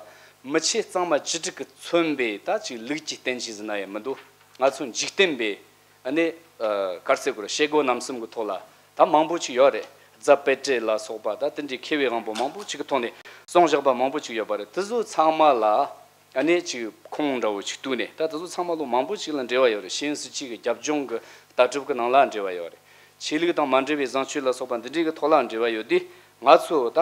མི་ཆོས་གཙང་མ་བཅུ་དྲུག་གིས་མཚོན་པའི་ད་ཅིག་ལུགས་ཀྱི་བསྟན་བཅོས་ཟེར་ན་ཡང་མི་འདུག་ང་ཚོ་འཇིག་རྟེན་པའི་ཨ་ནི་ཨ་ག་རེ་ཟེར་དགོས་རེད། བྱེད་སྒོ་རྣམ་གསུམ་གྱི་ཐོག་ལ་ད་མང་པོ་ཅིག་ཡོད་རེད། རྫ་དཔེ་བྲིས་ལ་སོགས་པ་ད་དེ་འདྲའི་མཁས་པའི་དབང་པོ་མང་པོ་ཅིག་གི་ཐོག་ནས་གསུངས་བཞག་པ་མང་པོ་ཅིག་ཡོད་པ་རེད། དེ་ཚོ་ཚང་མ་ལ་ཨ་ནི་ཅིག་ཁུངས་འདྲ་བོ་ཅིག་གཏུགས་ནས། ད་དེ་ཚོ་ཚང་མ་ལོ་མང་པོ་ཅིག་ལ་འབྲེལ་བ་ཡོད་རེད། ཤེས་ཡོན་སྲིད་བྱུས་ཀྱི་རྒྱབ་ལྗོངས་ཀྱི་ལྟ་གྲུབ་ཀྱི་ནང་ལ་འབྲེལ་བ་ཡོད་རེད། ཆོས་ལུགས་དང་མ་འབྲེལ་བའི་བཟང་སྤྱོད་ལ་སོགས་པ་འདི་འདྲའི་གི་ཐོག་ལ་འབྲེལ་བ་ཡོད་དུས། ང་ཚོ་ད་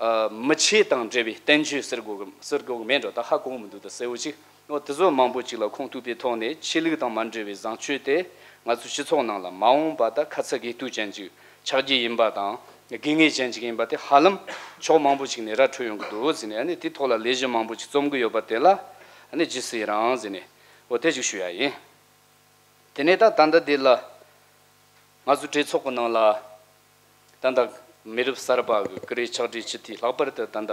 ཨ་མི་ཆོས་དང་འབྲེལ་བའི་བསྟན་བཅོས་ཟེར་དགོས་གི་ཟེར་དགོས་གི་མེད་འགྲོ། ད་ཧ་གོ་གི་མི་འདུག་ད་གསལ་བོ་ཅིག་འོ་དེ་ཚོ་མང་པོ་ཅིག་ལ་ཁུངས་གཏུགས་པའི་ཐོག་ནས། ཆོས་ལུགས་དང་མ་འབྲེལ་བའི་བཟང་སྤྱོད་དེ་ང་ཚོའི་སྤྱི་ཚོགས་ནང་ལ་མ་འོངས་པ་ད་ཁ་ཚ་དགོས་གཏུགས་ཅན་ཅིག་ཆགས་རྒྱུ་ཡིན་པ་དང་། དགོས་ངེས་ཅན་ཅིག་ཡིན་པ་དེ་ཧ་ལམ་ཕྱོགས་མང་པོ་ཅིག་ནས་ར་འཕྲོད་ཡོང་གི་འདུག་ཟེར་ནས། ཨ་ནི་དེའི་ཐོག་ལ་ལས་གཞི་མང་པོ་ཅིག་རྩོམ་གི་ཡོད་པ་དེ་ལ་ཨ་ནི་རྗེས་སུ་ཡི་རང་ཟེར་ནས་འོ་དེ་ཅིག་ཞུ་ཡ་ཡིན། དེ་ནས་ད་ད་ལྟ་འདི་ལ་ང་ཚོའི་གྲོས་ཚོགས་ཀྱི་ནང་ལ་ད་ལྟ་མི་རབས་གསར་པ་གི་བཀུར་འོས་ཕྱག་བྲིས་སྤྱི་འཐུས། ལྷག་པར་དུ་ད་ལྟ་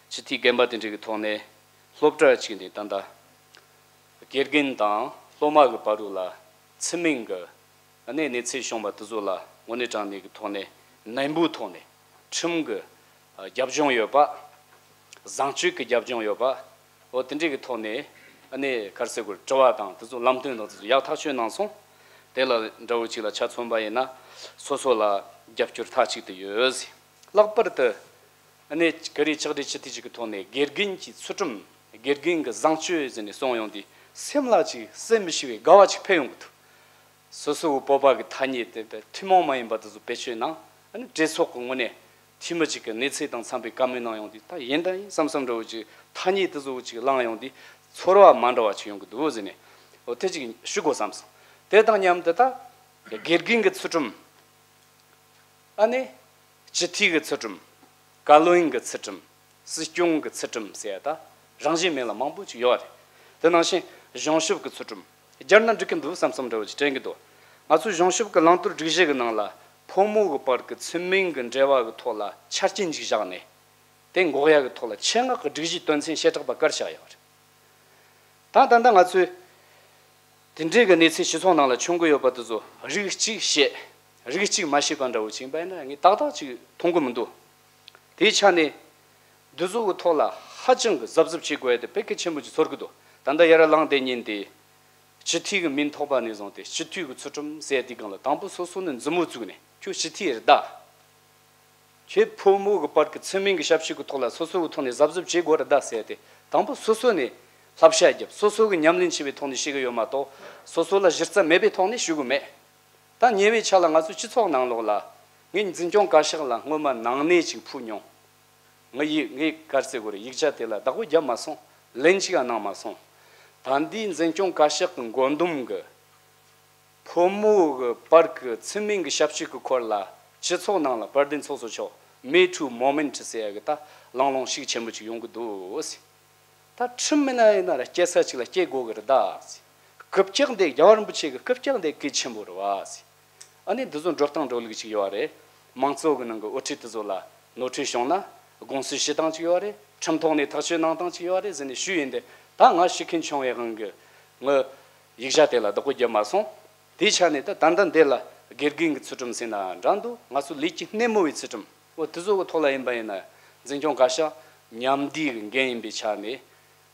སྤྱི་འཐུས་རྒན་པ་དེ་འདྲ་གི་ཐོག་ནས་སློབ་གྲྭ་གཅིག་ནས་ད་ལྟ་དགེ་རྒན་དང་སློབ་མ་གི་བར་དུ་ལ་ཚུལ་མིན་གི་གནས་གནས་ཚུལ་བྱུང་བ་དེ་ཚོ་ལ་དངོས་གནས་དྲང་གནས་ཀྱི་ཐོག་ནས་ནན་པོའི་ཐོག་ནས་ཁྲིམས་ཀྱི་རྒྱབ་ལྗོངས་ཡོད་པ། བཟང་སྤྱོད་ཀྱི་རྒྱབ་ལྗོངས་ཡོད་པ། འོ་དེ་འདྲའི་གི་ཐོག་ནས་ཨ་ནི་ག་རེ་ཟེར་དགོས་རེད། དྲི་བ་དང་དེ་ཚོ་ལམ་སྟོན་དང་དེ་ཚོ་ཡག་ཐག་ཆོད་གནང་སོང་། དེ་ལ་འདྲ་བོ་ཅིག་ལ་ཆ་མཚོན་པ་ཡིན་ན་སོ་སོ་ལ་རྒྱབ་སྐྱོར་མཐའ་གཅིག་ཏུ་ཡོད་ཟེར། ལྷག་པར་དུ་ཨ་ནི་བཀུར་འོས་ཕྱག་བྲིས་སྤྱི་འཐུས་ཅིག་གི་ཐོག་ནས་དགེ་རྒན་གྱི་ཚུལ་ཁྲིམས། དགེ་རྒན་གྱི་བཟང་སྤྱོད་ཟེར་ནས་གསུངས་ཡོང་དུས། སེམས་ལ་ཅིག་གསལ་མི་ཤེས་པའི་དགའ་བ་ཅིག་འཕེལ་ཡོང་གི་འདུག་སོ་སོའི་བོད་པ་གི་ཐ་སྙད་དེ་དེ་ཐུན་མོང་མ་ཡིན་པ་དེ་ཚོ་བེད་སྤྱོད་གནང་། ཨ་ནི་གྲོས་ཚོགས་ཀྱི་ངོས་ནས་འཐུས་མི་གཅིག་གི་གནས་ཚད་དང་འཚམ་པའི་བཀའ་མོལ་གནང་ཡོང་དུས། ད་ཡིན་ད་ཡིན་བསམ་བསམ་འདྲ་བོ་ཅིག་ཐ་སྙད་དེ་ཚོ་ཅིག་བླངས་ཡོང་དུས་ཚོར་བ་མ་འདྲ་བ་ཅིག་ཡོང་གི་འདུག་ཟེར་ནས་འོ་དེ་ཅིག་ཞུ་དགོས་བསམ་སོང་། དེ་དང་མཉམ་དུ་ད་དགེ་རྒན་གྱི་ཚུལ་ཁྲིམས། ཨ་ནི་སྤྱི་འཐུས་ཀྱི་ཚུལ་ཁྲིམས། བཀའ་བློན་གྱི་ཚུལ་ཁྲིམས། སྲིད་སྐྱོང་གི་ཚུལ་ཁྲིམས་ཟེར་ཡ་ད་རང་བཞིན་མེད་ལ་མང་པོ་ཅིག་ཡོད་རེད། དེ་ནང་བཞིན་གཞུང་ཞབས་ཀྱི་ཚུལ་ཁྲིམས་སྦྱར་ན་འགྲིག་གི་འདུག་བསམ་བསམ་འདྲ་བོ་ཅིག་དྲན་གྱི་འདུག་ང་ཚོའི་གཞུང་ཞབས་ཀྱི་བླང་དོར་སྒྲིག་གཞི་གི་ནང་ལ་ཕོ་མོ་གི་བར་གྱི་ཚུལ་མིན་གྱི་འབྲེལ་བ་གི་ཐོག་ལ་ཆ་རྐྱེན་ཅིག་བཞག་ནས། དེ་འགོག་ཡ་གི་ཐོག་ལ་ཆེད་མངགས་ཀྱི་སྒྲིག་གཞིའི་དོན་ཚན་བཤད་གྲགས་པ་བཀར་བཞག་ཡོད་རེད། ད་ད་ལྟ་ང་ཚོས་དེ་འདྲའི་གི་གནས་ཚུལ་སྤྱི་ཚོགས་ནང་ལ་བྱུང་གི་ཡོད་པ་དེ་ཚོ་རིགས་གཅིག་བཤད། རིགས་གཅིག་མ་བཤད་པ་འདྲ་བོ་ཅིག་ཡིན་པ་ཡིན་ན་ངས་ཏག་ཏག་ཅིག་མཐོང་གི་མི་འདུག་དེའི་ཆ་ནས་འདི་ཚོ་གི་ཐོག་ལ་ཧ་ཅང་གི་གཟབ་གཟབ་བྱེད་དགོས་ཡ་དེ་དཔེ་གལ་ཆེན་པོ་ཅིག་ཚོར་གི་འདུག་ད་ལྟ་ཡར་ལངས་བསྡད་མཁན་དེ་སྤྱི་འཐུས་ཀྱི་མིང་ཐོགས་པ་ནས་བཟུང་སྟེ་སྤྱི་འཐུས་ཀྱི་ཚུལ་ཁྲིམས་ཟེར་དེའི་སྒང་ལ་དང་པོ་སོ་སོ་ནས་མཛུབ་མོ་བཙུགས་ནས་ཁྱོད་སྤྱི་འཐུས་རེད་ད། ཁྱེད་ཕོ་མོ་གི་བར་གྱི་ཚུལ་མིན་གྱི་ཞབས་ཞུ་གི་ཐོག་ལ་སོ་སོ་གི་ཐོག་ནས་གཟབ་གཟབ་བྱེད་དགོས་རེད་ད་ཟེར་ཏེ། དང་པོ་སོ་སོ་ནས་བསླབ་བྱ་བརྒྱབ། སོ་སོ་གི་ཉམས་ལེན་བྱས་པའི་ཐོག་ནས་བཤད་གི་ཡོད་མ་གཏོགས། སོ་སོ་ལ་གཞི་རྩ་མེད་པའི་ཐོག་ནས་ཞུ་གི་མེད། ད་ཉེ་བའི་ཆར་ལ་ང་ཚོའི་སྤྱི་ཚོགས་ནང་ལོགས་ལ་ངས་འཛིན་སྐྱོང་བཀའ་ཤག་ལ་སྔོན་མ་ནང་གནས་ཅིག་ཕུལ་མྱོང་། ངའི་ཡིག་ངའི་ག་རེ་ཟེར་དགོས་རེད། ཡིག་ཆ་དེ་ལ་བདག་པོ་བརྒྱབ་མ་སོང་། ལན་ཅིག་ཡང་གནང་མ་སོང་། ད་འདིའི་འཛིན་སྐྱོང་བཀའ་ཤག་གི་འགོ་འདོམས་ཀྱི་ཕོ་མོ་གི་བར་གྱི་ཚུལ་མིན་གྱི་ཞབས་ཞུ་གི་སྐོར་ལ་སྤྱི་ཚོགས་ནང་ལ་དཔལ་ལྡན་ཚོགས་གཙོ་མཆོག Me Too Moment ཟེར་ཡ་གི་ད་ལམ་ལྷོང་ཤུགས་ཆེན་པོ་ཅིག་ཡོང་གི་འདུག་ཟེར། ད་ཁྲིམས་མེད་ན་ཡིན་ན་ར་སྐྱེ་ས་ཅིག་ལ་སྐྱེ་དགོས་གི་རེད་ད་ཟེར། རྐུབ་བཀྱག་འདི་རྒྱལ་བ་རིན་པོ་ཆེ་གི་རྐུབ་བཀྱག་འདི་གལ་ཆེན་པོ་རེད་བ་ཟེར། ཨ་ནི་འདི་ཚོ་འགྲོ་སྟངས་འགྲོ་ལུགས་ཅིག་ཡོད་རེད། མང་གཙོ་གི་ནང་གི་དབུ་ཁྲིད་དེ་ཚོ་ལ་ནོར་འཁྲུལ་བྱུང་ན་དགོངས་སེལ་ཞུ་སྟངས་ཅིག་ཡོད་རེད། ཁྲིམས་ཐོག་ནས་ཐག་གཅོད་གནང་སྟངས་ཅིག་ཡོད་རེད་ཟེར་ནས་ཞུས་ཡིན་ཏེ། ད་ང་ཞུ་མཁན་བྱུང་བའི་དབང་གིས་ངའི་ཡིག་ཆ་དེ་ལ་བདག་པོ་རྒྱབ་མ་སོང་། དེའི་ཆ་ནས་ད་ད་ལྟ་འདི་ལ་དགེ་རྒན་གྱི་ཚུལ་ཁྲིམས་ཟེར་ན་འདྲ་འདུག་ང་ཚོ་ལས་ཀྱི་སྣེ་མོ་བའི་ཚུལ་ཁྲིམས་འོ་དེ་ཚོ་གི་ཐོག་ལ་ཡིན་པ་ཡིན་ན། འཛིན་སྐྱོང་བཀའ་ཤག་མཉམ་འདུས་ཀྱི་འགན་ཡིན་པའི་ཆ་ནས།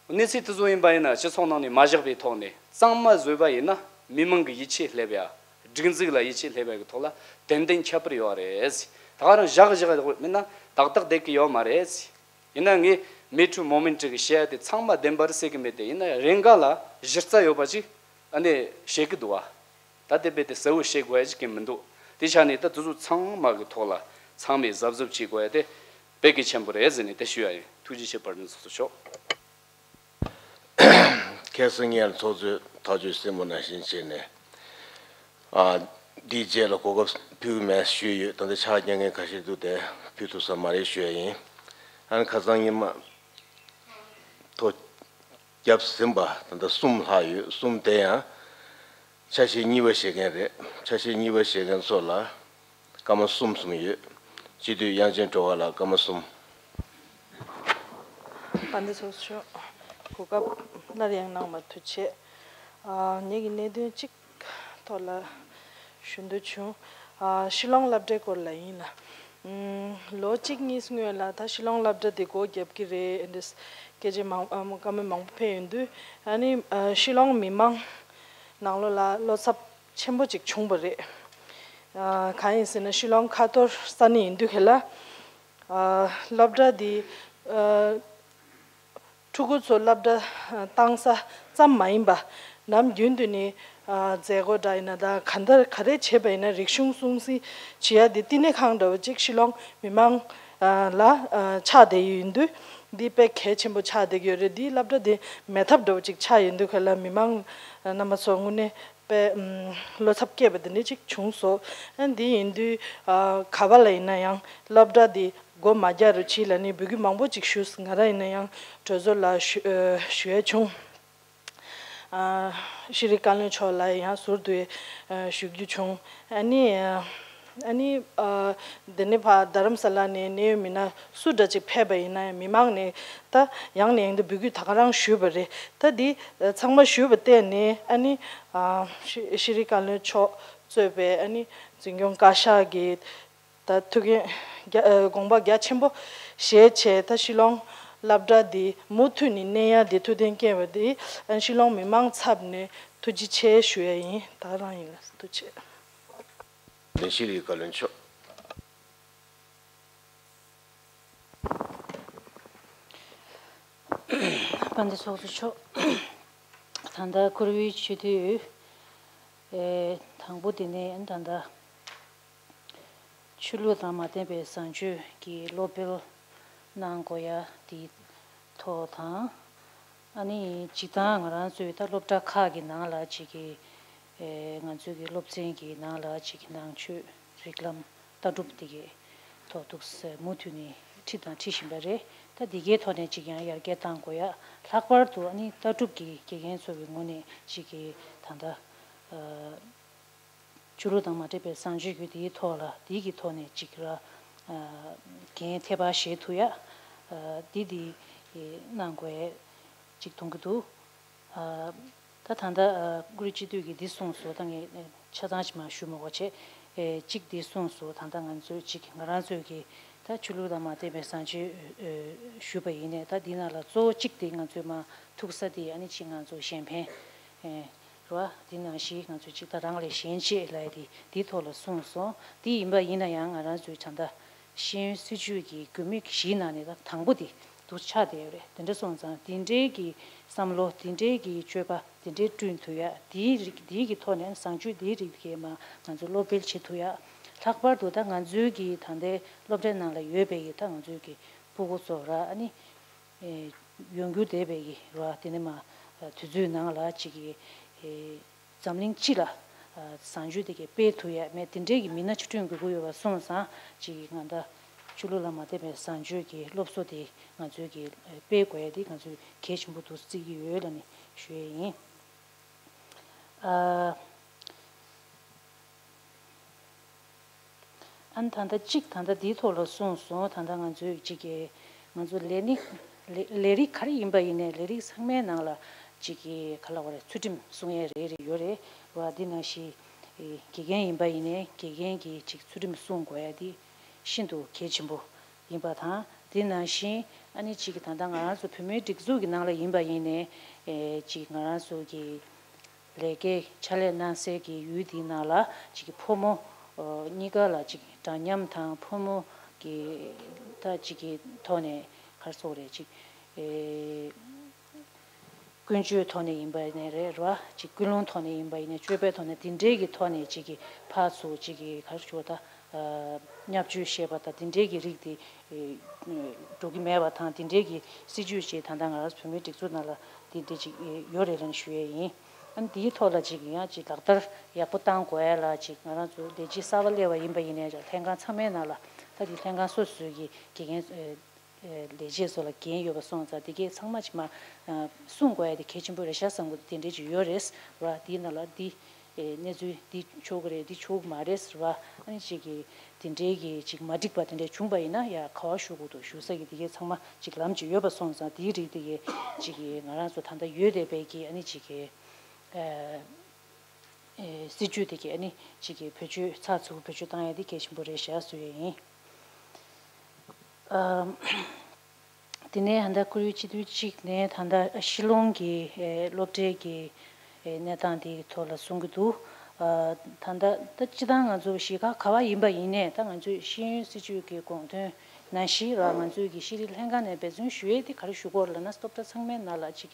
གནས་ཚུལ་དེ་ཚོ་ཡིན་པ་ཡིན་ན་སྤྱི་ཚོགས་ནང་ནས་མ་བཞག་པའི་ཐོག་ནས་གཙང་མ་བཟོས་པ་ཡིན་ན་མི་མང་གི་ཡིད་ཆེས་སླེབས་ཡ། སྒྲིག་འཛུགས་ལ་ཡིད་ཆེས་སླེབས་ཡ་གི་ཐོག་ལ་ཏན་ཏན་ཁྱད་པར་ཡོད་རེད། ད་ག་རང་བཞག་བཞག་མིན་ན་ཏག་ཏག་བསྡད་ཀྱི་ཡོད་མ་རེད། ཡིན་ན་ངས་མི་ཊུ་མོ་མེན་ཊུ་གི་བཤད་ཡ་དེ་ཚང་མ་བདེན་པ་རེད་ཟེར་གི་མེད་དེ། ཡིན་ན་རེ་འགའ་ལ་གཞི་རྩ་ཡོད་པ་ཅིག་ཨ་ནི་བཤད་གི་འདུག་བ། ད་དེ་རྦད་དེ་གསལ་བོ་བཤད་དགོས་ཡ་ཅིག་གི་མི་འདུག་དེ་ཆ་ནས་ད་དེ་ཚོ་ཚང་མ་གི་ཐོག་ལ་ཚང་མས་གཟབ་གཟབ་བྱེད་དགོས་ཡ་དེ་དཔེ་གལ་ཆེན་པོ་རེད་ཟེར་ནས་དེ་ཞུ་ཡ་ཡིན། ཐུགས་རྗེ་ཆེ། བར་འདུན་ཚོགས་གཙོ་མཆོག་ཁ་སང་ངས་ཚོགས་གཙོས་ཐག་གཅོད་གསལ་པོ་ནང་བཞིན་བྱས་ནས། ཨ། འདིའི་རྗེས་ལ་གོ་སྐབས་ཕུལ་གི་མེད་ཞུས་ཡོད། ད་ལྟ་ཕྱག་རྒྱག་མཁན་ཁ་ཤས་འདུག་སྟེ་ཕུལ་ཐུབ་ས་མ་རེད་ཞུ་ཡ་ཡིན། ཨ་ནི་ཁ་སང་ཉི་མ་ཐོ་བརྒྱབ་ཟིན་པ་ད་ལྟ་གསུམ་ལྷག་ཡོད། གསུམ་དེ་ཡང་ཆ་ཤས་གཉིས་པ་བཞེས་མཁན་རེད། ཆ་ཤས་གཉིས་པ་བཞེས་མཁན་ཚོ་ལ་སྐར་མ་གསུམ་གསུམ་ཡོད། སྤྱི་འཐུས་དབྱངས་ཅན་སྒྲོལ་དཀར་ལགས་སྐར་མ་གསུམ། དཔལ་ལྡན་ཚོགས་གཙོ་མཆོག་གོ་སྐབས་སླར་ཡང་གནང་བར་ཐུགས་རྗེ་ཆེ། ཨ། ངེད་ཀྱི་གནད་དོན་གཅིག་ཐོག་ལ་ཞུ་འདོད་བྱུང་། ཨ། ཤི་ལོང་སློབ་གྲྭའི་སྐོར་ལ་ཡིན་ལ། ཨུམ། ལོ་གཅིག་གཉིས་སྔོན་ལ་ད་ཤི་ལོང་སློབ་གྲྭ་འདི་སྒོ་བརྒྱབ་ཀྱི་རེད། འདི་སྐད་ཆ་མང་ཨ་བཀའ་མོལ་མང་པོ་ཕེབས་ཡོང་དུས། ཨ་ནི་ཨ་ཤི་ལོང་མི་མང་ནང་ལོགས་ལ་བློ་འཚབ་ཆེན་པོ་ཅིག་བྱུང་བ་རེད། ཨ། གང་ཡིན་ཟེར་ན་ཤི་ལོང་ཁ་ཐོར་ས་གནས་ཡིན་དུས་ཁེ་ལ། ཨ། སློབ་གྲྭ་འདི་ཨ། ཕྲུ་གུ་ཚོ་སློབ་གྲྭ་བཏང་ས་ཙམ་མ་ཡིན་པ། ནམ་རྒྱུན་དུ་ནི་ཨ་མཛད་སྒོ་འདྲ་ཡིན་ན་ད་ག་འདྲ་ག་རེ་བྱེད་པ་ཡིན་ན་རིག་གཞུང་སྲུང་བརྩི་བྱེད་ཡ་དེ་བསྟི་གནས་ཁང་འདྲ་བོ་ཅིག་ཤི་ལོང་མི་མང་ཨ་ལ་ཨ་ཆགས་བསྡད་ཡོད་དུས། འདི་དཔེ་གལ་ཆེན་པོ་ཆགས་བསྡད་ཀྱི་ཡོད་རེད། འདི་སློབ་གྲྭ་དེ་མེད་ཐབས་འདྲ་བོ་ཅིག་ཆགས་ཡོད་དུས་ཁ་ལ་མི་མང་རྣམ་པ་ཚོ་དངོས་གནས་དཔེ་ཨམ་བློ་འཚབ་སྐྱེས་པ་དེ་འདྲ་ཅིག་བྱུང་སོང་། ཨ་འདི་ཡིན་དུས་ཨ་ག་བ་ལ་ཡིན་ན་ཡང་སློབ་གྲྭ་འདི་སྒོ་མ་རྒྱག་རོགས་གྱིས་ལབ་ནས་འབོད་སྐུལ་མང་པོ་ཅིག་ཞུས། ང་རང་ཡིན་ན་ཡང་གྲོས་ཚོགས་ལ་ཞུ་ཨ་ཞུ་ཡས་བྱུང་། ཨ་ཤེས་རིག་བཀའ་བློན་མཆོག་ལ་ཡང་ཟུར་དུ་ཨ་ཞུ་རྒྱུ་བྱུང་། ཨ་ནི་ཨ་ཨ་ནི་ཨ་འདི་ནས་ཕར་རྡ་རམ་ས་ལ་ནས་གནད་ཡོད་མི་སྣ་སུ་འདྲ་ཅིག་ཕེབས་པ་ཡིན་ན་ཡང་མི་མང་ནས་ད་ཡང་ནས་ཡང་དུ་འབོད་སྐུལ་ད་ག་རང་ཞུས་པ་རེད། ད་འདི་ཚང་མ་ཞུས་པ་བལྟས་ནས་ཨ་ནི་ཨ་ཤེས་ཤེས་རིག་བཀའ་བློན་མཆོག་གཙོས་པའི་ཨ་ནི་འཛིན་སྐྱོང་བཀའ་ཤག་གིས་ད་ཐུགས་འགན་རྒྱ་ཨ་དགོངས་པ་རྒྱ་ཆེན་པོ་བཞེས་བྱས། ད་ཤི་ལོང་སློབ་གྲྭ་འདི་མུ་མཐུད་ནས་གནས་ཡ་འདི་ཐུགས་གཏན་འཁེལ་བ་འདི་ཨ་ཤི་ལོང་མི་མང་ཚབ་ནས་ཐུགས་རྗེ་ཆེ་ཞུ་ཡ་ཡིན། ད་རང་ཡིན་ལ་ཐུགས་རྗེ་ཆེ། ལན་ཤེས་རིག་བཀའ་བློན་མཆོག་དཔལ་ལྡན་ཚོགས་གཙོ་མཆོག་ད་ལྟ་བཀུར་འོས་སྤྱི་འཐུས་ཨེ་དང་པོ་དེ་ནས་ད་ལྟ་ཆོས་ལུགས་དང་མ་མཐུན་པའི་བཟང་སྤྱོད་ཀྱི་སློབ་སྤེལ་གནང་དགོས་ཡ་དེའི་ཐོག་དང་། ཨ་ནི་སྤྱིར་བཏང་ང་རང་ཚོའི་ད་སློབ་གྲྭ་ཁག་གི་ནང་ལ་ཅིག་གི་ཨེ་ང་ཚོའི་གི་སློབ་ཚན་གྱི་ནང་ལ་ཅིག་གི་ནང་ཆོས་རིགས་ལམ་ལྟ་གྲུབ་དེ་གའི་ཐོག་ཏུ་མུ་མཐུད་ནས་ཁྲིད་དང་ཁྲིད་བཞིན་པ་རེད། ད་འདི་གའི་ཐོག་ནས་ཅིག་ཡང་ཡར་རྒྱས་གཏང་དགོས་ཡ། ལྷག་པར་དུ་ཨ་ནི་ལྟ་གྲུབ་ཀྱི་དགེ་རྒན་ཚོ་གི་ངོས་ནས་ཅིག་གི་ད་ལྟ་ཨ་ཆོས་ལུགས་དང་མ་འདྲེས་པའི་བཟང་སྤྱོད་ཀྱི་དེའི་ཐོག་ལ་དེའི་གི་ཐོག་ནས་ཅིག་ར་ཨ་འགན་ཐེ་བ་བཞེས་ཐུབ་ཡ། ཨ་འདི་འདི་གནང་དགོས་ཡ་ཅིག་མཐོང་གི་འདུག་ཨ་ད་ད་ལྟ་ཨ་བཀུར་འོས་སྤྱི་འཐུས་ཀྱིས་འདི་གསུངས་སོང་། ད་ངས་ཆ་ཚང་ཅིག་མར་ཞུ་མི་དགོས་བྱས། ཨེ་གཅིག་འདི་གསུངས་སོང་། ད་ལྟ་ང་ཚོས་ཅིག་ང་རང་ཚོས་ཀྱི་ད་ཆོས་ལུགས་དང་མ་མཐུན་པའི་བཟང་སྤྱོད་ཨེ་ཞུས་པ་ཡིན་ནའི། ད་འདི་ནང་ལ་གཙོ་བོ་གཅིག་དེ་ང་ཚོས་མར་ཐུག་ས་དེ་ཨ་ནི་ཅིག་ང་ཚོ་གཞན་ཕན་ཨེ་རེད་བ། འདི་ནང་བཞིན་ང་ཚོས་ཅིག་ད་རང་ལས་གཞན་གཅེས་ལབ་ཡ་དེ་འདིའི་ཐོག་ལ་གསུངས་སོང་། འདི་ཡིན་པ་ཡིན་ན་ཡང་ང་རང་ཚོའི་ད་ལྟ་ཤེས་ཡོན་སྲིད་བྱུས་ཀྱི་དགོས་དམིགས་བཞིའི་ནང་ནས་ད་དང་པོ་དེ་འདུག་ཆགས་བསྡད་ཡོད་རེད། དེ་འདྲ་སོང་ཙང་དེ་འདྲའི་གི་བསམ་བློ། དེ་འདྲའི་གི་སྤྱོད་པ་དེ་འདྲའི་བསྐྲུན་ཐུབ་ཡ། དེའི་རིགས་དེའི་གི་ཐོག་ནས་བཟང་སྤྱོད་དེའི་རིགས་ཀྱི་མ་ང་ཚོ་སློབ་སྤེལ་བྱེད་ཐུབ་ཡ། ལྷག་པར་དུ་ད་ང་ཚོའི་གི་ད་ལྟའི་སློབ་གྲྭའི་ནང་ལ་ཡོད་པའི་གི་ད་ང་ཚོའི་གི་སྤུ་གུ་ཚོ་ར་ཨ་ནི། ཨེ་ཡོང་རྒྱུ་བསྡད་པའི་གི་ར་དེ་ནས་མ་དུས་ཚོད་ནང་ལ་ཅིག་གི་ཨེ་འཛམ་གླིང་སྤྱི་ལ་ཨ་བཟང་སྤྱོད་དེ་གའི་སྤེལ་ཐུབ་ཡ་མེད་དེ་འདྲའི་གི་མི་སྣ་ཅིག་བསྐྲུན་དགོས་ཀྱི་ཡོད་པ་སོང་ཙང་ཅིག་གི་ང་ད་ ཆོས་ལུགས་ལ་མ་བརྟེན་པའི་བཟང་སྤྱོད་ཀྱི་སློབ་གསོ་དེ་ང་ཚོས་ཀྱི་སྤེལ་དགོས་ཡ་དེ་ང་ཚོས་གལ་ཆེན་པོ་འདུག་བརྩི་གི་ཡོད་ལབ་ནས་ཞུ་ཡས་ཡིན། ཨ། ཨ་ནི་ད་ལྟ་གཅིག་ད་ལྟ་འདིའི་ཐོག་ལ་གསུངས་སོང་། ད་ལྟ་ང་ཚོས་གཅིག་གི་ང་ཚོ་ལས་ནི་ལས་ལས་རིགས་ག་རེ་ཡིན་པ་ཡིན་ནའི་ལས་རིགས་ཚང་མའི་ནང་ལ་གཅིག་གི་ག་ལ་བ་རེད། ཚུལ་ཁྲིམས་སྲུང་ཡས་རེ་རེ་ཡོད་རེད་བ། འདི་ནང་བཞིན་དགེ་རྒན་ཡིན་པ་ཡིན་ནའི་དགེ་རྒན་གྱིས་གཅིག་ཚུལ་ཁྲིམས་སྲུང་དགོས་ཡ་འདི་ཤིན་ཏུ་གལ་ཆེན་པོ་ཡིན་པ་དང་། འདི་ནང་བཞིན་ཨ་ནི་གཅིག་གི་ད་ལྟ་ང་རང་ཚོ་བོད་མིའི་སྒྲིག་འཛུགས་ཀྱི་ནང་ལ་ཡིན་པ་ཡིན་ནའི་གཅིག་ང་རང་ཚོ་གི་ལས་ཀའི་ཕྱག་ལས་གནང་སའི་གི་ཡུལ་དེའི་ནང་ལ་ཅིག་གི་ཕོ་མོ་ཨོ་གཉིས་ཀ་ལ་ཅིག་འདྲ་མཉམ་དང་། ཕོ་མོ་གི་ད་ཅིག་གི་ཐོག་ནས་ག་རེ་ཟེར་དགོས་རེད། ཅིག་ཨེ་ཀུན་སྤྱོད་ཐོག་ནས་ཡིན་པ་ཡིན་ནའི་རེད་བ། ཅིག་ཀུན་སློང་ཐོག་ནས་ཡིན་པ་ཡིན་ནའི། སྤྱོད་པའི་ཐོག་ནས་དེ་འདྲའི་གི་ཐོག་ནས་ཅིག་གི་ཕར་ཚུར་ཅིག་གི་ག་རེ་ཟེར་དགོས། ད་བརྙས་བཅོས་བྱས་པ་དང་དེ་འདྲའི་གི་རིགས་དེ་འགྲོ་གི་མེད་པ་དང་། དེ་འདྲའི་གི་སྲིད་ཇུས་ཅིག་ད་ལྟ་ང་རང་བོད་མིའི་སྒྲིག་འཛུགས་ནང་ལ་དེ་འདྲ་ཅིག་ཡོད་རེད་ལབ་ཞུ་ཡས་ཡིན། ཨ་ནི་དེའི་ཐོག་ལ་ཅིག་ཡང་ཅིག་ལག་བསྟར་ཡག་པོ་བཏང་དགོས་ཡ་ལ་ཅིག་ང་རང་ཚོ་ལས་བྱེད་གསར་པ་སླེབས་པ་ཡིན་པ་ཡིན་ནའི་ལྷན་ཁང་ཚང་མའི་ནང་ལ་ད་དེ་ལྷན་ཁང་སོ་སོའི་གི་དགེ་རྒན་ལས་བྱེད་ཚོ་ལ་འགན་ཡོད་པ་སོང་ཙང་། དེ་གས་ཚང་མ་ཅིག་མ་སྲུང་དགོས་ཡ་དེ་གལ་ཆེན་པོ་རེད་ཤག་བསམ་གི་འདུག་དེ་འདྲ་ཅིག་ཡོད་རེད་བ། དེའི་ནང་ལ་དེ། ཨེ་གནས་ཚུལ་འདི་ཆོག་གི་རེད། འདི་ཆོག་གི་མ་རེད་ཟེར་བ། ཨ་ནི་ཅིག་གིས་དེ་འདྲའི་གི་ཅིག་མ་འགྲིག་པ་དེ་འདྲ་བྱུང་པ་ཡིན་ན་ཡ་ག་བ་ཞུ་དགོས་འདུག་ཞུ་ས་གི་དེ་གའི་ཚང་མ་ཅིག་ལམ་ཅིག་ཡོད་པ་སོང་ཙང་། དེའི་རིགས་དེ་གའི་ཅིག་གི་ང་རང་ཚོ་ད་ལྟ་ཡོད་བསྡད་པའི་གི་ཨ་ནི་ཅིག་གི་ཨེ་ཨེ་སྲིད་ཇུས་དེ་གའི་ཨ་ནི་ཅིག་གི་བེད་སྤྱོད་ཚགས་ཚུད་པོ་བེད་སྤྱོད་བཏང་ཡ་དེ་གལ་ཆེན་པོ་རེད་ཤག་ཟེར་ཡ་ཡིན། ཨ། དེ་ནས་ད་ལྟ་ཁོར་ཡུག་སྤྱི་འཐུས་གཅིག་ནས་ད་ལྟ་ཤི་ལོང་གི་ཨེ་སློབ་གྲྭའི་གི་ཨེ་གནས་སྟངས་དེའི་ཐོག་ལ་གསུང་གི་འདུག་ཨ། ད་ལྟ་ད་སྤྱིར་བཏང་ང་ཚོ་གཞིས་ཀ་ག་བ་ཡིན་པ་ཡིན་ནའི་ད་ང་ཚོས་ཤེས་ཡོན་སྲིད་བྱུས་ཀྱི་དགོངས་དོན་ནང་བཞིན་ར། ང་ཚོས་ཀྱི་ཤེས་རིག་ལྷན་ཁང་ནས་འབད་བརྩོན་ཞུ་ཡས་དེ་ག་རེ་ཞུ་དགོས་ལབ་ན། སློབ་གྲྭ་ཚང་མའི་ནང་ལ་ཅིག་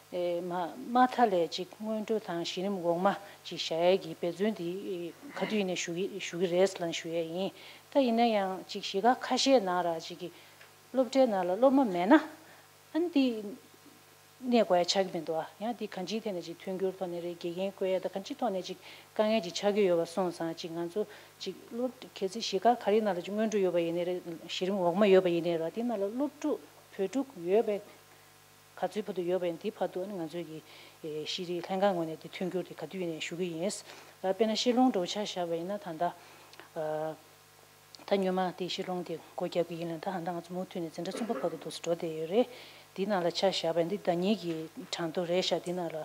ཨེ་མ་མ་མཐའ་ལས་ཅིག་སྔོན་འགྲོ་དང་གཞི་རིམ་འོག་མ་ཅིག་བཞག་ཡས་ཀྱི་འབད་བརྩོན་དེ་ག་དུས་ཡིན་ནའི་ཞུ་གི་ཞུ་གི་རེད་ལབ་ཞུ་ཡས་ཡིན། ད་ཡིན་ན་ཡང་ཅིག་གཞིས་ཀ་ཁ་ཤས་ནང་ར་ཅིག་གི་སློབ་གྲྭའི་ནང་ལ་སློབ་མ་མེད་ན། ཨ་ནི་དེ་གནས་དགོས་ཡ་ཆགས་ཀྱི་མི་འདུག་ཨ། ཡང་དེ་གང་ཅིའི་ཐད་ནས་ཅིག་མཐུན་འགྱུར་ཐོག་ནས་རེད། དགེ་རྒན་བསྐོ་ཡ་དང་གང་ཅིའི་ཐོག་ནས་ཅིག་དཀའ་ངལ་ཅིག་ཆགས་ཀྱི་ཡོད་པ་སོང་ཙང་། ཅིག་ང་ཚོ་ཅིག་སློབ་གལ་སྲིད་གཞིས་ཀ་ག་རེའི་ནང་ལ་ཅིག་སྔོན་འགྲོ་ཡོད་པ་ཡིན་ནའི་རེད། གཞི་རིམ་འོག་མ་ཡོད་པ་ཡིན་ནའི་རེད། དེ་ནང་ལ་སློབ་ཕྲུག་བོད་ཕྲུག་ཡོད་པའི་ག་ཚོད་བར་དུ་ཡོད་པ་ཡིན། དེ་བར་དུ་ཨ་ནི་ང་ཚོའི་གི་ཨེ་ཤེས་རིག་ལྷན་ཁང་ངོས་ནས་དེ་མཐུན་འགྱུར་དེ་ག་དུས་ཡིན་ནའི་ཞུ་གི་ཡིན། ཨ། དཔེར་ན་ཤི་ལོང་འདྲ་བོ་ཆ་བཞག་པ་ཡིན་ན། ད་ལྟ་ཨ། ད་སྔོན་མ་དེ་ཤི་ལོང་དེ་སྒོ་བརྒྱབ་ཀྱི་ཡིན་ལ། ད་ད་ལྟ་ང་ཚོ་མུ་མཐུད་ནས་འཛིན་གྲྭ་གསུམ་པ་བར་དུ་འདུག་སེ་འགྲོ་བསྡད་ཡོད་རེད། དེའི་ནང་ལ་ཆ་བཞག་པ་ཡིན་ན་འདི་ཟླ་ཉིན་གྱི་གྲངས་ཐོ་རེད་ཤག་དེའི་ནང་ལ་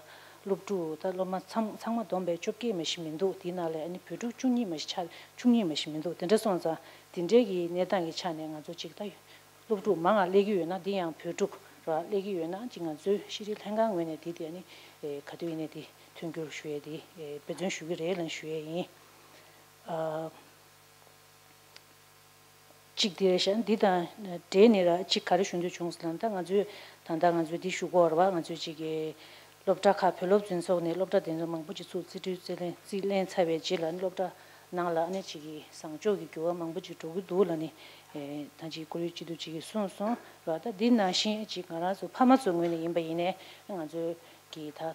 སློབ་ཕྲུག་ད་སློབ་མ་ཚང་ཚང་མ་བསྡོམས་པས་བཅོ་བརྒྱད་མ་ཞིག་མི་འདུག་དེའི་ནང་ལ་ཨ་ནི་བོད་ཕྲུག་བཅུ་གཉིས་མ་ཞིག་ཆགས། བཅུ་གཉིས་མ་ཞིག་མི་འདུག་དེ་འདྲ་སོང་ཙང་དེ་འདྲའི་གི་གནས་སྟངས་ཀྱི་ཆ་ནས་ང་ཚོ་ཅིག་ད་སློབ་ཕྲུག་མང་ང་སླེབས་ཀྱི་ཡོད་ན། འདི་ཡང་བོད་ཕྲུག་ར་སླེབས་ཀྱི་ཡོད་ན། ཅིག་ང་ཚོའི་ཤེས་རིག་ལྷན་ཁང་ངོས་ནས་དེ་དེ་ཨ་ནི་ཨེ་ག་དུས་ཡིན་ནའི་དེ་མཐུན་འགྱུར་ཞུ་ཡས་དེ་ཨེ་འབད་བརྩོན་ཞུ་གི་རེད་ལབ་ཞུ་ཡས་ཡིན། ཨ། གཅིག་དེ་རེད་ཤག་འདི་དང་འབྲེལ་ནས་ར་གཅིག་ག་རེ་ཞུ་འདོད་བྱུང་ཟེར་ན། ད་ང་ཚོས་ད་ལྟ་ང་ཚོས་འདི་ཞུ་གི་ཡོད་རེད་བ། ང་ཚོས་ཅིག་གི་སློབ་གྲྭ་ཁག་བོད་སློབ་འཛིན་ཚོགས་ནས་སློབ་གྲྭ་དེ་ཚོ་མང་པོ་ཅིག་ཚུར་རྩིས་སྤྲོད་རྩིས་ལེན་རྩིས་ལེན་ཚར་བའི་རྗེས་ལ་ནི་སློབ་གྲྭ་ནང་ལ་ཨ་ནི་ཅིག་གི་བཟང་ཕྱོགས་ཀྱི་འགྱུར་བ་མང་པོ་ཅིག་འགྲོ་གི་འདུག་ལབ་ནས། ཨེ་ད་ཅིག་ཁོར་ཡུག་སྤྱི་འཐུས་ཅིག་གིས་གསུངས་སོང་ར། ད་འདི་ནང་བཞིན་ཅིག་ང་རང་ཚོ་ཕ་མ་ཚོའི་ངོས་ནས་ཡིན་པ་ཡིན་ནའི་ང་ཚོའི་གི་ད་ཨ་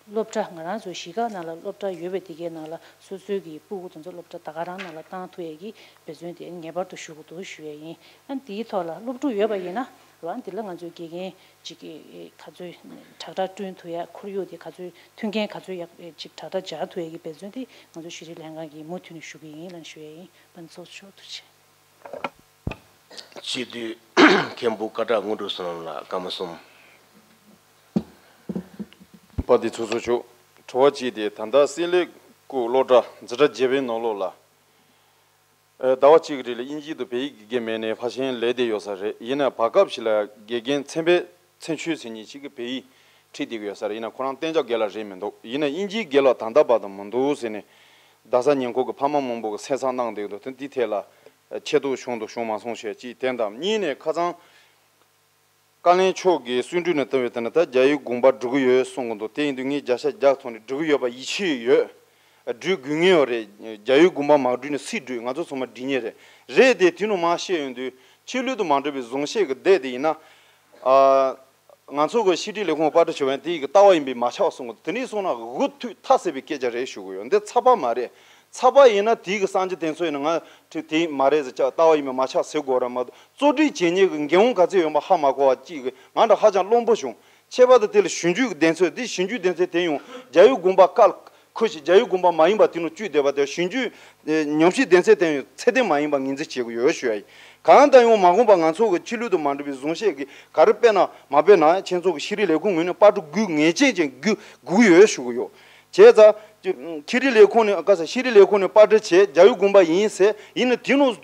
སློབ་གྲྭ་ང་རང་ཚོ་གཞིས་ཀ་ནང་ལ་སློབ་གྲྭ་ཡོད་པའི་དེ་གའི་ནང་ལ་སོ་སོའི་གི་སྤུ་གུ་དེ་ཚོ་སློབ་གྲྭ་ད་ག་རང་ནང་ལ་བཏང་ཐུབ་ཡས་ཀྱི་འབད་བརྩོན་དེ་ངེས་པར་དུ་ཞུ་དགོས་འདུག་ཞུ་ཡས་ཡིན། ཨ་ནི་དེའི་ཐོག་ལ་སློབ་ཕྲུག་ཡོད་པ་ཡིན་ན་ར། འདི་ལ་ང་ཚོའི་དགེ་རྒན་ཅིག་ག་ཚོད་དྲག་དྲག་བསྐྲུན་ཐུབ་ཡས། ཁོར་ཡུག་དེ་ག་ཚོད་མཐུན་རྐྱེན་ག་ཚོད་ཡག་ཅིག་དྲག་དྲག་སྦྱར་ཐུབ་ཡས་ཀྱི་འབད་བརྩོན་དེ་ང་ཚོ་ཤེས་རིག་ལྷན་ཁང་གིས་མུ་མཐུད་ནས་ཞུ་གི་ཡིན་ལབ་ཞུ་ཡས་ཡིན། ཕན་ཚོགས་ཆོག་ཐུགས་རྗེ་ཆེ། སྤྱི་འཐུས་མཁན་པོ་སྐད་གྲགས་དངོས་གྲུབ་བསོད་ནམས་ལགས། སྐར་མ་གསུམ། པ་འདི་ཚོ་ཚོ་ཆོག་དྲི་བ་གཅིག་དེ། ད་ལྟ་སྲིད་ལས་སྐུ་སློབ་གྲྭ་འཛིན་གྲྭ་བརྒྱད་པའི་ནང་ལོགས་ལ། ཟླ་བ་གཅིག་གི་རིང་ལ་དབྱིན་ཇི་དང་བོད་ཡིག་དགེ་རྒན་མེད་ནས་ཕལ་ཆེར་ལས་བསྡད་ཡོད་ས་རེད། ཡིན་ན་བར་སྐབས་ཤིག་ལ་དགེ་རྒན་ཚན་པའི་ཚན་ཆུང་ཟེར་མཁན་ཅིག་གིས་བོད་ཡིག་ཁྲིད་བསྡད་ཀྱི་ཡོད་ས་རེད། ཡིན་ན་ཁོ་རང་གཏན་འཇགས་རྒན་ལགས་རེད་མི་འདུག་ཡིན་ན་དབྱིན་ཇིའི་རྒན་ལགས་ད་ལྟ་བར་དུ་མི་འདུག་ཟེར་ནས་རྡ་ས་ཉེ་འཁོར་གྱི་ཕ་མ་མང་པོ་གིས་གསན་བསམ་གནང་བསྡད་ཀྱི་འདུག་དེ་འདི་ཐད་ལ་ཆེ་མཐོང་བྱུང་འདུག་བྱུང་མ་སོང་ཞེས་གཅིག་དེ་དང་། གཉིས་ནས་ཁ་སང་བཀའ་བློན་མཆོག་གིས་གསུང་སྒྲོས་ནས་བཏོན་པའི་དེ་ནི་ད་རྒྱ་ཡུལ་དགོངས་པ་འགྲོ་གི་ཡོད་གསུང་གི་འདུག་དེ་ཡིན་དུས་ངས་བརྒྱ་ཆ་བརྒྱ་ཐོག་ནས་འགྲོ་གི་ཡོད་པ་ཡིད་ཆེས་ཡོད། འགྲོ་དགོས་ངེས་ཡོད་རེད། རྒྱ་ཡུལ་དགོངས་པ་མ་འགྲོས་ནས་སུས་འགྲོས། ང་ཚོ་ཚང་མ་འགྲིག་ངེས་རེད། རེད་དེ་དེ་ནང་མར་བཤད་ཡོང་དུས་ཆོས་ལུགས་དང་མ་འབྲེལ་བའི་གཞུང་བཤད་ཀྱི་བསྡད་དེ་ཡིན་ན། ཨ། ང་ཚོ་གི་ཤེས་རིག་ལས་ཁུངས་པར་སྐྲུན་བྱེད་པ་ཡིན་དེ་ཡི་གི་ལྟ་བ་ཡིན་པས་མ་ཆགས་གསུང་གི་འདུག་དེ་འདྲ་སོང་ན་དགོས་ཐུག་མཐའ་གསལ་བའི་སྐད་ཆ་རེད་ཞུ་གི་ཡོད། འདི་ཚགས་པར་མ་རེད། ཚགས་པར་ཡིན་ན་དེའི་གི་གསར་འགྱུར་དེ་ཚོ་ཡིན་ན་ང་དེ་དེ་མ་རེད་ཟེར་ལྟ་བ་ཡིན་པ་མ་ཆགས་ཟེར་དགོས་ར་མ་གཏོགས། གཙོ་སྒྲིག་བྱེད་མཁན་གྱི་འགན་དབང་ག་ཚོད་ཡོད་པ་ཧ་མ་གོ་བ་གཅིག་གི་ང་འདྲ་ཧ་ཅང་རློམ་པོ་བྱུང་། ཁྱད་པར་དུ་དེ་ལ་ཞིབ་འཇུག་གི་སྡེ་ཚན། དེ་ཞིབ་འཇུག་སྡེ་ཚན་དེ་ཡང་རྒྱལ་ཡོངས་དགོངས་པ་བཀལ་ཁུལ་ཞིག་རྒྱལ་ཡོངས་དགོངས་པ་མ་ཡིན་པ་དེ་ནང་བཅུག་བསྡད་པ་དེ་ཞིབ་འཇུག་ཉམས་ཞིབ་སྡེ་ཚན་དེ་ཡང་ཚད་ལྡན་མ་ཡིན་པ་ངོས་འཛིན་བྱེད་དགོས་ཡོད་ཞུ་ཡ་ཡིན། གང་ལྟར་ཡང་མ་འོངས་པ་ང་ཚོ་གི་ཕྱི་ལུགས་དང་མ་འགྲིག་པའི་གཟུངས་བཤད་ཀྱི་ག་རེ་སྤེལ་ན་མ་སྤེལ་ན་ཡང་ཁྱེད་ཚོ་གི་ཤེས་རིག་ལས་ཁུངས་ངོས་ནས་པར་སྐྲུན་དགོས་ངེས་ཅན་ཅན་དགོས་དགོས་ཡོད་ཞུ་གི་ཡོད། བྱས་ཙང་། ཤེས་རིག་ལས་ཁུངས་ནས་ག་ས་ཤེས་རིག་ལས་ཁུངས་ནས་པར་སྐྲུན་བྱས་རྒྱལ་ཡོངས་དགོངས་པ་ཡིན་ཟེར་ཡིན་ན་དེ་ནང་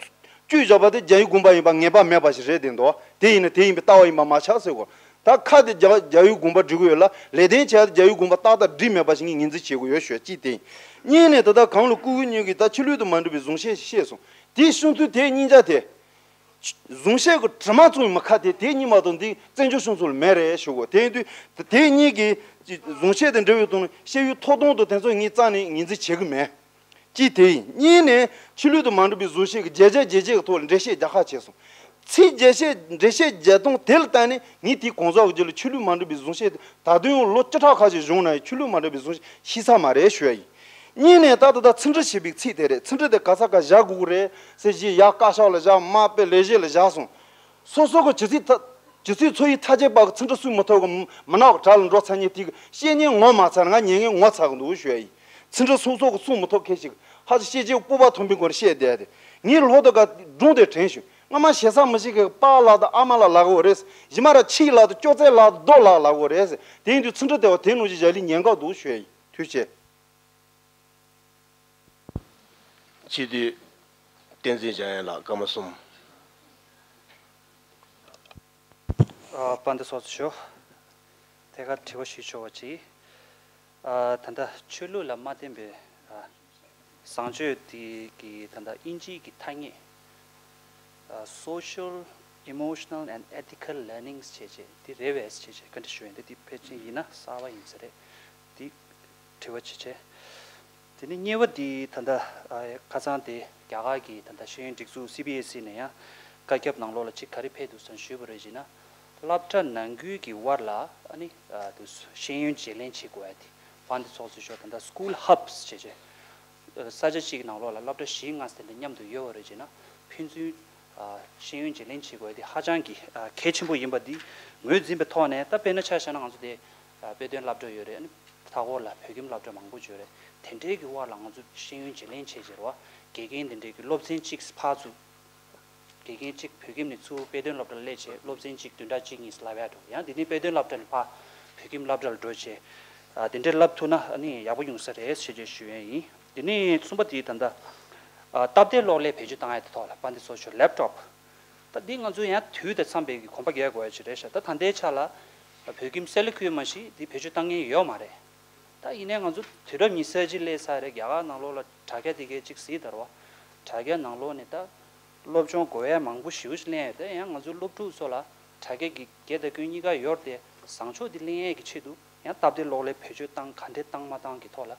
བཅུག་བཞག་པ་དེ་རྒྱལ་ཡོངས་དགོངས་པ་ཡིན་པ་ངེས་པ་མེད་པ་ཞིག་རེད་དེ་འདུག་དེ་ཡིན་ན་དེ་ཡིན་པའི་ལྟ་བ་ཡིན་པ་མ་ཆགས་ཟེར་གོ། ད་ཁ་དེ་རྒྱ་རྒྱལ་ཡོངས་དགོངས་པ་འགྲིག་གི་ཡོད་ལ་ལས་དོན་བྱས་ཏེ་རྒྱལ་ཡོངས་དགོངས་པ་ཏག་ཏག་འགྲིག་མེད་པ་ཞིག་ངས་ངོས་འཛིན་བྱེད་དགོས་ཡོད་ཞུ་གཅིག་དེ་ཡིན། གཉིས་ནས་ད་ལྟ་གང་ལ་སྐུ་ངོ་གཉིས་ཀྱིས་ད་ཕྱི་ལུགས་དང་མ་འགྲིག་པའི་གཟུངས་བཤད་ཞིག་བཤད་སོང་། དེའི་བཤད་ཚུལ་དེ་སྙིང་རྗེ་དེ། གཟུངས་བཤད་ཀྱི་དྲི་མ་བཙུགས་ཡོད་མ་ཁ་དེ་དེ་གཉིས་མ་གཏོགས་འདི་བཙན་བྱོལ་གཞུང་ཚོ་ལ་མེད་རེད་ཞུ་གོ། དེ་ཡིན་དུས་དེ་གཉིས་ཀྱིས་གཟུངས་བཤད་དང་འབྲེལ་བའི་ཐོག་ནས་ཤེས་ཡོན་ཐོབ་ཐང་དང་དེ་ཚོ་ངས་རྩ་ནས་ངོས་འཛིན་བྱེད་ཀྱི་མེད། གཅིག་དེ་ཡིན། གཉིས་ནས་ཆོས་ལུགས་དང་མ་འགྲིག་པའི་གཟུངས་བཤད་ཀྱི་བརྒྱད་བརྒྱ་བརྒྱད་བརྒྱ་གི་ཐོག་ལ་འགྲེལ་བཤད་རྒྱག་ཁ་བྱས་སོང་། ཚིག་བརྒྱད་བཤད་འགྲེལ་བཤད་བརྒྱད་སྟོང་དེ་ལ་བལྟས་ནས་ངས་དེའི་གོང་ས་གི་རྒྱུད་ལ་ཆོས་ལུགས་མ་འགྲིག་པའི་གཟུངས་བཤད་དེ་ད་དུང་ཡང་ལོ་བཅུ་ཕྲག་ཁ་ཅིག་བཞུགས་ན་ཡང་ཆོས་ལུགས་མ་འགྲིག་པའི་གཟུངས་བཤད་ཤེས་ས་མ་རེད་ཞུ་ཡ་ཡིན། གཉིས་ནས་ད་ལྟ་ད་ཚིག་འབྲི་བྱེད་པའི་ཚིག་དེ་རེད། ཚིག་འབྲི་དེ་ག་ས་ག་བཞག་དགོས་ཀྱི་རེད་ཟེར་གྱི་ཡ་བཀའ་ཤག་ལ་བཞག་མ་དཔེ་ལས་བྱེད་ལ་བཞག་སོང་། སོ་སོ་གི་ཇི་སྲིད་ད་ཇི་སྲིད་འཚོ་བའི་མཐའ་རྒྱས་པ་གི་ཚིག་འབྲི་གསུང་མི་ཐུབ་གི་མི་ནག་གི་གྲལ་ལ་འགྲོ་ཚར་ཉིན་དེ་གི་བཤད་ཉན་ངོ་མ་ཚར་ང་ཉན་ངན་ངོ་ཚ་གི་འདུག་ཞུ་ཡ་ཡིན། ཚིག་འབྲི་སོ་སོ་གི་གསུང་མི་ཐུབ་མཁན་ཞིག་ཧ་ཅང་བཤད་རྗེས་སྤོབས་པ་ཐོན་པའི་སྒོ་ནས་བཤད་བསྡད་དེ། ངའི་ལྷོ་དུ་ག་སྒྲུང་དེ་དྲན་བྱུང་། སྔ་མ་ཞེ་ས་མི་ཤེས་མཁན་གི་པཱ་ལགས་དང་ཨ་མ་ལགས་ལབ་དགོས་རེད། གཞི་མ་ར་ཆི་ལགས་དང་ཅོ་ཙེ་ལགས་དང་རྡོ་ལགས་ལབ་དགོས་རེད། དེ་ཡིན་དུས་ཚིག་འབྲི་དེ་བ་དེ་ནང་བཞིན་བཞག་ལི་ཉན་ག་འདུག་ཞུ་ཡ་ཡིན། ཐུགས་རྗེ་ཆེ། སྤྱི་འཐུས་བསྟན་འཛིན་འཇམ་དབྱངས་ལགས། སྐར་མ་གསུམ། ཨ། དཔལ་ལྡན་ཚོགས་གཙོ་མཆོག་དེ་ག་དྲི་བ་ཞུ་ཆོག་པ་ཅིག་ཨ། ད་ལྟ་ཆོས་ལུགས་ལ་མ་བརྟེན་པའི་ཨ། བཟང་སྤྱོད་དེ་གི་ད་ལྟ་དབྱིན་ཇིའི་གི་ཐ་སྙད་ཨ། Social, Emotional and Ethical Learnings བྱས་བྱས་དེ་རེད་པས་བྱས་བྱས་བཀའ་འདྲི་ཞུ་ཡིན། དེ་དེ་ཕལ་ཆེར་ཡིན་ན་གསར་པ་ཡིན་ས་རེད། དེ་དྲི་བ་བྱས་བྱས། དེ་ནས་གཉིས་པ་དེ་ད་ལྟ་ཨ། ཁ་སང་དེ་རྒྱ་གར་གྱི་ད་ལྟ་ཤེས་ཡོན་སྒྲིག་འཛུགས་སི་བི་ཨེས་ཨི་ནས་ཡང་བཀའ་ཁྱབ་ནང་ལོགས་ལ་གཅིག་ག་རེ་ཕེབས་འདུག་ཟེར་ཞུས་པ་རེད་ཅེ་ན། སློབ་གྲྭ་ནང་ཁུལ་གྱི་དབར་ལ་ཨ་ནི་ཨ། དུ་ཤེས་ཡོན་བརྗེ་ལེན་བྱེད་དགོས་ཡ་དེ་དཔལ་ལྡན་ཚོགས་གཙོ་མཆོག་ད་ལྟ་School Hubs བྱས་བྱས་ས་ཆ་གཅིག་གི་ནང་ལོགས་ལ་སློབ་གྲྭ་བཞི་ལྔ་ཟེར་དེ་མཉམ་དུ་ཡོད་པ་རེད་ཅེ་ན། ཕན་ཚུན་ཨ། ཤེས་ཡོན་བརྗེ་ལེན་བྱེད་དགོས་ཡ་དེ་ཧ་ཅང་གི་ཨ། གལ་ཆེན་པོ་ཡིན་པ་འདི་ངོས་འཛིན་པའི་ཐོག་ནས། ད་དཔེར་ན་ཆ་བཞག་ན་ང་ཚོ་དེ་ཨ། དཔེ་སྟོན་སློབ་གྲྭ་ཡོད་རེད། ཨ་ནི་མཐའ་འཁོར་ལ་བོད་ཁྱིམ་སློབ་གྲྭ་མང་པོ་ཡོད་རེད། དེ་འདྲའི་གི་དབར་ལ་ང་ཚོ་ཤེས་ཡོན་བརྗེ་ལེན་བྱེད་བྱེད་རེད་བ། དགེ་རྒན་དེ་འདྲའི་གི་སློབ་ཚན་གཅིག་ཕར་ཚུར། དགེ་རྒན་གཅིག་བོད་ཁྱིམ་ནས་ཚུར་དཔེ་སྟོན་སློབ་གྲྭ་ལ་སླེབས་བྱས་སློབ་ཚན་གཅིག་བདུན་ཕྲག་གཅིག་གཉིས་སློབ་ཡག་འགྲོ། ཡང་དེ་ནས་དཔེ་སྟོན་སློབ་གྲྭ་ནས་ཕར་བོད་ཁྱིམ་སློབ་གྲྭ་ལ་འགྲོ་བྱས། ཨ། དེ་འདྲའི་བསླབ་ཐུབ་ན་ཨ་ནི་ཡག་པོ་ཡོང་ས་རེད་ཞེས་བརྗོད་ཞུ་ཡས་ཡིན། དེ་ནས་གསུམ་པ་དེ་ད་ལྟ་ཨ། སྟབས་བདེ་གློག་ཀླད་བེད་སྤྱོད་བཏང་ཡས་དེ་ཐོག་ལ་དཔལ་ལྡན་ཚོགས་གཙོ་མཆོག་ལེབ་ཊོབ། ད་འདི་ང་ཚོ་ཡང་དུས་དང་འཚམས་པའི་གི་གོམ་པ་རྒྱག་དགོས་ཡ་ཅིག་རེད་ཤག་ད་ད་ལྟའི་ཆ་ལ་བོད་ཁྱིམ་གསལ་ལེ་ཁུལ་མ་གཞི་འདི་བེད་སྤྱོད་བཏང་མཁན་ཡོད་མ་རེད། ད་ཡིན་ནའི་ང་ཚོ་དུས་རབས་ཉི་ཤུ་རྩ་གཅིག་སླེབས་ཚར་རེད། རྒྱ་གར་ནང་ལོགས་ལ་དྲ་རྒྱ་དེ་གའི་ཅིག་གཟིགས་དར་བ། དྲ་རྒྱ་ནང་ལོགས་ནས་ད་སློབ་སྦྱོང་དགོས་ཡ་མང་པོ་ཞེ་པོ་ཅིག་གླེང་ཡོད། ད་ཡང་ང་ཚོའི་སློབ་ཕྲུག་ཚོ་ལ་དྲ་རྒྱ་གི་དགེ་དང་སྐྱོན་གཉིས་ཀ་ཡོད་རེད་དེ། བཟང་ཕྱོགས་དེ་གླེང་ཡས་ཀྱི་ཆེད་དུ་ཡང་སྟབས་བདེ་གློག་ཀླད་བེད་སྤྱོད་བཏང་ག་འདྲས་བཏང་མ་བཏང་གི་ཐོག་ལ་ཨ།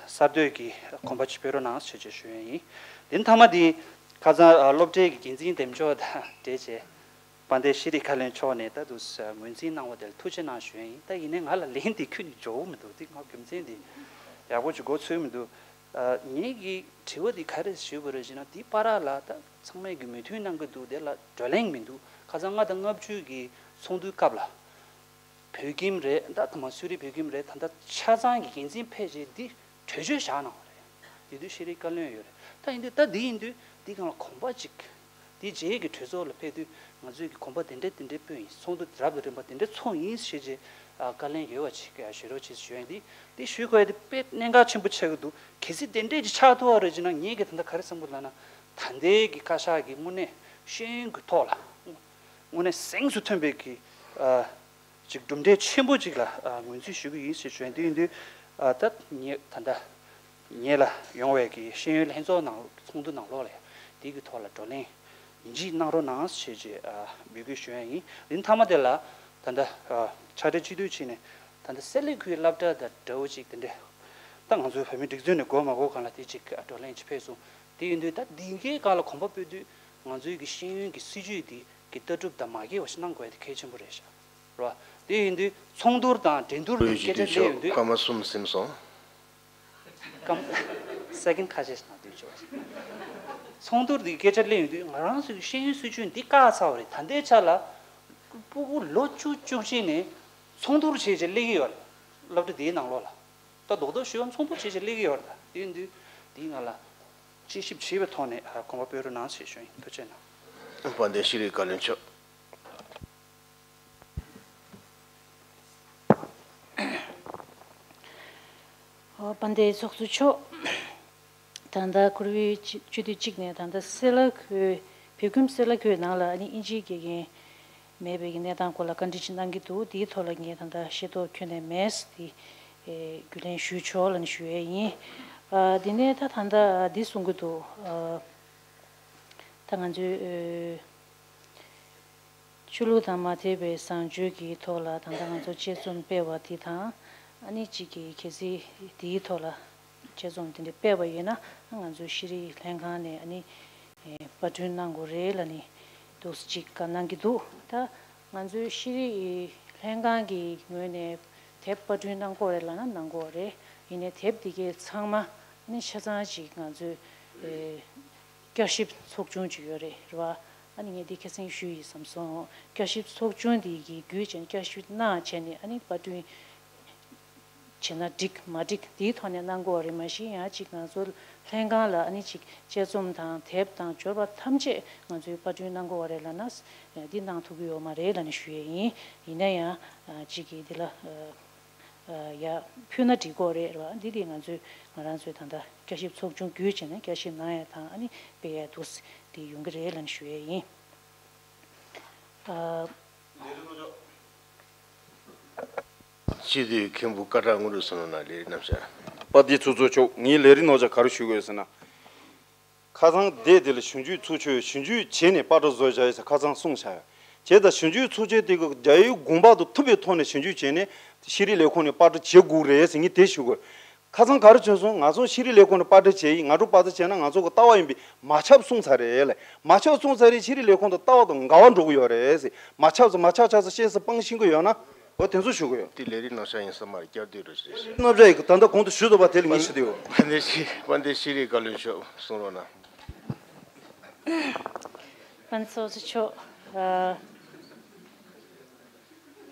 གསར་གཏོད་ཀྱི་གོམ་པ་ཅིག་སྤོ་རོགས་གནང་ཞེས་བརྗོད་ཞུ་ཡས་ཡིན། དེ་མཐའ་མ་དེ་ཁ་སང་ཨ། སློབ་གྲྭའི་གི་འགན་འཛིན་འདེམས་ཕྱོགས་དང་འབྲེལ་བྱས། དཔལ་ལྡན་ཤེས་རིག་བཀའ་བློན་མཆོག་ནས་ད་དུང་ངོས་འཛིན་གནང་བ་དེར་ཐུགས་རྗེ་གནང་ཞུ་ཡ་ཡིན། ད་ཡིན་ནའི་ང་ལ་ལན་དེ་ཁྱོན་ནས་འཇོག་གི་མི་འདུག་དེ་ང་རྒྱུ་མཚན་དེ་ཡག་པོ་ཅིག་གོ་ཚོད་མི་འདུག་ཨ། ངེད་ཀྱི་དྲི་བ་དེ་ག་རེ་ཞུས་པ་རེད་ཅེ་ན། དེ་བར་ལ་ད་ཚང་མས་ཀྱི་མོས་མཐུན་གནང་གི་འདུག་དེ་ལ་བགྲོ་གླེང་མི་འདུག་ཁ་སང་ལྔ་དང་ལྔ་བཅུ་གི་ཚོགས་འདུའི་སྐབས་ལ་བོད་ཁྱིམ་རེད། ད་ཐ་མ་སུ་རི་བོད་ཁྱིམ་རེད། ད་ལྟ་ཆ་ཚང་གི་འགན་འཛིན་ཕེབས་རྗེས་འདི་གྲོས་ཆོད་བཞག་གནང་བ་རེད། དེ་དུས་ཤེས་རིག་བཀའ་བློན་ཡོད་རེད། ད་ཡིན་དུས་ད་འདི་ཡིན་དུས་འདི་སྒང་ལ་གོམ་པ་གཅིག་དེ་རྗེས་ཀྱི་གྲོས་ཚོགས་ལ་ཕེབས་དུས་ང་ཚོས་ཀྱི་གོམ་པ་དེ་འདྲས་དེ་འདྲས་སྤོས་ཡིན། ཚོགས་འདུ་རབ་དང་རིམ་པ་དེ་འདྲས་ཚོགས་ཡིན་ཞེས་བྱས་ཨ། བཀའ་ལན་ཡོད་པ་ཅིག་ཨ། ཞུ་རོགས་བྱེད་ཞུ་ཡ་ཡིན། འདི་འདི་ཞུ་དགོས་ཡ་དེ་དཔེ་གནད་འགག་ཆེན་པོ་ཆགས་ཀྱི་འདུག་གལ་སྲིད་དེ་འདྲས་ཅིག་ཆགས་ཐུབ་པ་རེད་ཅེ་ན། ངེད་ཀྱི་ད་ལྟ་ག་རེ་བསམ་གྱི་འདུག་ལབ་ན། ད་ལྟའི་གི་བཀའ་ཤག་གི་དངོས་གནས་ཤེས་ཡོན་གྱི་ཐོག་ལ་དངོས་གནས་གཟེངས་སུ་ཐོན་པའི་གི་ཨ། ཅིག་གྲུབ་འབྲས་ཆེན་པོ་ཅིག་ལ་ཨ། ངོས་འཛིན་ཞུ་གི་ཡིན་ཞེས་ཞུ་ཡ་ཡིན། དེ་ཡིན་དུས་ཨ། ད་ངེད་ད་ལྟ་ངེད་ལ་ཡོང་བའི་གི་ཤེས་ཡོན་ལྷན་ཚོགས་ནང་ཚོགས་འདུ་ནང་ལོགས་ལ་དེའི་གི་ཐོག་ལ་བགྲོ་གླེང་ཡིན་གཅིག་གནང་རོགས་གནང་ཞེས་ཅིག་ཨ། འབོད་སྐུལ་ཞུ་ཡ་ཡིན། དེ་མཐའ་མ་དེ་ལ་ད་ལྟ་ཨ། ཕྱག་སྦྲེལ་སྤྱི་འཐུས་ཅིག་ནས་ད་ལྟ་གསལ་ལེ་ཁུལ་སློབ་གྲྭ་དང་འདྲ་བོ་ཅིག་དེ་འདྲས་ད་ང་ཚོའི་བོད་མིའི་སྒྲིག་འཛུགས་ནས་དགོས་མ་དགོས་སྒང་ལ་དེ་ཅིག་བགྲོ་གླེང་ཅིག་ཕེབས་སོང་། དེ་ཡིན་དུས་ད་འདི་གའི་སྒང་ལ་གོམ་པ་སྤོས་དུས་ང་ཚོའི་གི་ཤེས་ཡོན་གྱི་སྲིད་ཇུས་འདི་གི་ལྟ་གྲུབ་དང་མ་འགལ་བ་ཞིག་གནང་དགོས་ཡ་དེ་གལ་ཆེན་པོ་རེད་ཤག་རེད་བ། དེ་ཡིན་དུས་ཚོགས་འདུར་དང་འགྲན་བསྡུར་གྱི་སྐད་ཆ་སླེབས་ཡོང་དུས། སྐར་མ་གསུམ་ཟིན་སོང་། ཀམ་སེ་ཀེན་ཁ་ཤས་ཤིག་ནང་སྡོད་ཆོག་པ་རེད། ཚོགས་འདུར་འདི་སྐད་ཆ་གླེང་ཡོང་དུས་ང་རང་ཚོའི་ཤེས་ཡོན་སྲིད་བྱུས་འདི་བཀག་ཚར་བ་རེད། ད་ལྟའི་ཆ་ལ་སྤུ་གུ་ལོ་བཅུ་བཅུ་གཅིག་ནས་ཚོགས་འདུར་བྱས་བྱས་སླེབས་ཀྱི་ཡོད་རེད། སློབ་གྲྭ་འདིའི་ནང་ལོགས་ལ། ད་རྡོག་རྡོག་ཞུ་བ་ཚོགས་འདུར་བྱས་བྱས་སླེབས་ཀྱི་ཡོད་རེད། ད་དེ་ཡིན་དུས་འདིའི་ནང་ལ་དཔྱད་ཞིབ་བྱས་པའི་ཐོག་ནས་ཨ་དགོངས་པ་སྤེལ་རོགས་གནང་ཞེས་ཞུ་ཡིན། ཐུགས་རྗེ་གནང་། དཔལ་ལྡན་ཤེས་རིག་བཀའ་བློན་མཆོག། ཨོ། དཔལ་ལྡན་ཚོགས་གཙོ་མཆོག། ད་ལྟ་ཁོར་ཡུག་སྤྱི་སྤྱི་འཐུས་གཅིག་ནས་ད་ལྟ་སེ་ལ་ཁུལ་བོད་ཁྱིམ་སེ་ལ་ཁུལ་ནང་ལ་ཨ་ནི་ཨིན་ཇིའི་དགེ་རྒན་མེད་པའི་གི་གནས་སྟངས་སྐོར་ལ་བཀའ་འདྲི་ཅིག་གནང་གི་འདུག་དེའི་ཐོག་ལ་ངས་ད་ལྟ་ཤེས་རྟོགས་ཁྱོན་ནས་མེད། དེ་ཨེ་རྒྱུས་ལོན་ཞུས་ཆོག་ལབ་ནས་ཞུ་ཡས་ཡིན། ཨ་དེ་ནས་ད་ད་ལྟ་འདི་གསུང་གི་འདུག་ཨ་ད་ང་ཚོའི་ཨེ་ཆོས་ལུགས་དང་མ་མཐུན་པའི་བཟང་སྤྱོད་ཀྱི་ཐོག་ལ་ད་ལྟ་ང་ཚོ་དཔྱད་རྩོམ་སྤེལ་བ་དེ་དང་། ཨ་ནི་གཅིག་གི་གལ་སྲིད་དེའི་ཐོག་ལ་དཔྱད་རྩོམ་དེ་འདྲ་སྤེལ་བ་ཡིན་ན་ང་ཚོའི་ཤེས་རིག་ལྷན་ཁང་ནས་ཨ་ནི་པར་སྐྲུན་གནང་དགོས་རེད་ལབ་ནས་འདུག་སེ་གཅིག་བཀའ་གནང་གི་འདུག་ད་ང་ཚོའི་ཤེས་རིག་ལྷན་ཁང་གི་ངོས་ནས་དེབ་པར་སྐྲུན་གནང་དགོས་རེད་ལབ་ན་གནང་དགོས་རེད། ཡིན་ནའི་དེབ་དེ་གའི་ཚང་མ་ཨ་ནི་ཆ་ཚང་ཅིག་ང་ཚོའི་ཨེ། བསྐྱར་ཞིབ་ཚོགས་ཆུང་ཅིག་ཡོད་རེད། རེད་བ། ཨ་ནི་ངས་འདི་ཁ་སང་ཞུས་ཡིན་བསམ་སོང་། བསྐྱར་ཞིབ་ཚོགས་ཆུང་འདི་གི་བརྒྱུད་བྱས་ནས་བསྐྱར་ཞིབ་གནང་བྱས་ནས་ཨ་ནི་པར་སྐྲུན་བྱས་ན་འགྲིག་མ་འགྲིག་འདིའི་ཐོག་ནས་གནང་དགོས་རེད། མ་གཞི་ཡང་ཅིག་ང་ཚོ་ལྷན་ཁང་ལ་ཨ་ནི་ཅིག་དཔྱད་རྩོམ་དང་དེབ་དང་འབྱོར་པ་ཐམས་ཅད་ང་ཚོས་པར་སྐྲུན་གནང་དགོས་རེད་ལབ་ན་འདི་གནང་ཐུབ་ཀྱི་ཡོད་མ་རེད་ལབ་ནས་ཞུ་ཡས་ཡིན། ཡིན་ན་ཡང་ཅིག་གིས་འདི་ལ། ཡར་ཕུལ་ན་འགྲིག་གི་རེད་རེད་བ། འདི་དེ་ང་ཚོས་ང་རང་ཚོས་ད་ལྟ་བསྐྱར་ཞིབ་ཚོགས་ཆུང་བརྒྱུད་བྱས་ནས་བསྐྱར་ཞིབ་གནང་ཡ་དང་ཨ་ནི་སྤེལ་ཡ་འདུག་སེ་དེ་ཡོང་གི་རེད་ལབ་ནས་ཞུ་ཡས་ཡིན། ཨ། སྤྱི་འཐུས་མཁན་པོ་སྐད་གྲགས་དངོས་གྲུབ་བསོད་ནམས་ལགས་ལས་རྣམ་གཞག། དཔལ་ལྡན་ཚོགས་གཙོ་མཆོག་ངའི་ལས་རིམ་ནང་ཆ་ག་རེ་ཞུ་དགོས་ཟེར་ན། ཁ་སང་དེ་དེ་ལ་ཞིབ་འཇུག་ཚོགས་ཆུང་ཞིབ་འཇུག་བྱས་ནས་པར་སྐྲུན་བཟོ་བྱ་ཡིན་ཟེར་ཁ་སང་གསུངས་བཞག་ཡོད། བྱས་ཙང་ཞིབ་འཇུག་ཚོགས་ཆུང་དེ་གི་རྒྱ་ཡུལ་དགོངས་པ་དང་མཐུན་པའི་ཐོག་ནས་ཞིབ་འཇུག་བྱས་ནས་ཤེས་རིག་ལས་ཁུངས་ནས་པར་སྐྲུན་བྱེད་དགོས་རེད་ཟེར་ངས་དེ་ཞུ་དགོས། ཁ་སང་ག་རེ་བྱུང་སོང་། ང་ཚོ་ཤེས་རིག་ལས་ཁུངས་ནས་པར་སྐྲུན་བྱས་ཡིན། ང་ཚོ་པར་སྐྲུན་བྱས་ན་ང་ཚོ་གི་ལྟ་བ་ཡིན་པས་མ་ཁྱབ་གསུངས་ཚར་རེད་ལ། མ་ཁྱབ་གསུངས་ཚར་རེད། ཤེས་རིག་ལས་ཁུངས་དང་ལྟ་བ་དང་འགལ་བ་འགྲོ་གི་ཡོད་རེད་ཟེར། མ་ཁྱབ་ཟེར་མ་ཁྱབ་ཆགས་ས་བཤད་ས་སྤང་ཤེས་ཀྱི་ཡོད་ན། འོ་དེ་ཚོ་ཞུ་གི་ཡོད། དེ་ལས་རིགས་རྣམ་གཞག་ཡིན་ས་མ་རེད། བསྐྱར་ཟློས་རེད་ཟེར། རྣམ་གཞག་ཡིན་གི་ད་ལྟ་གོང་དུ་ཞུས་འདུག་པ་དེ་ལ་ངས་ཞུ་དེ་ཡོད། དཔལ་ལྡན་ཤེས་དཔལ་ལྡན་ཤེས་རིག་བཀའ་བློན་མཆོག་གསུང་རོགས་གནང་། དཔལ་ཚོགས་གཙོ་མཆོག་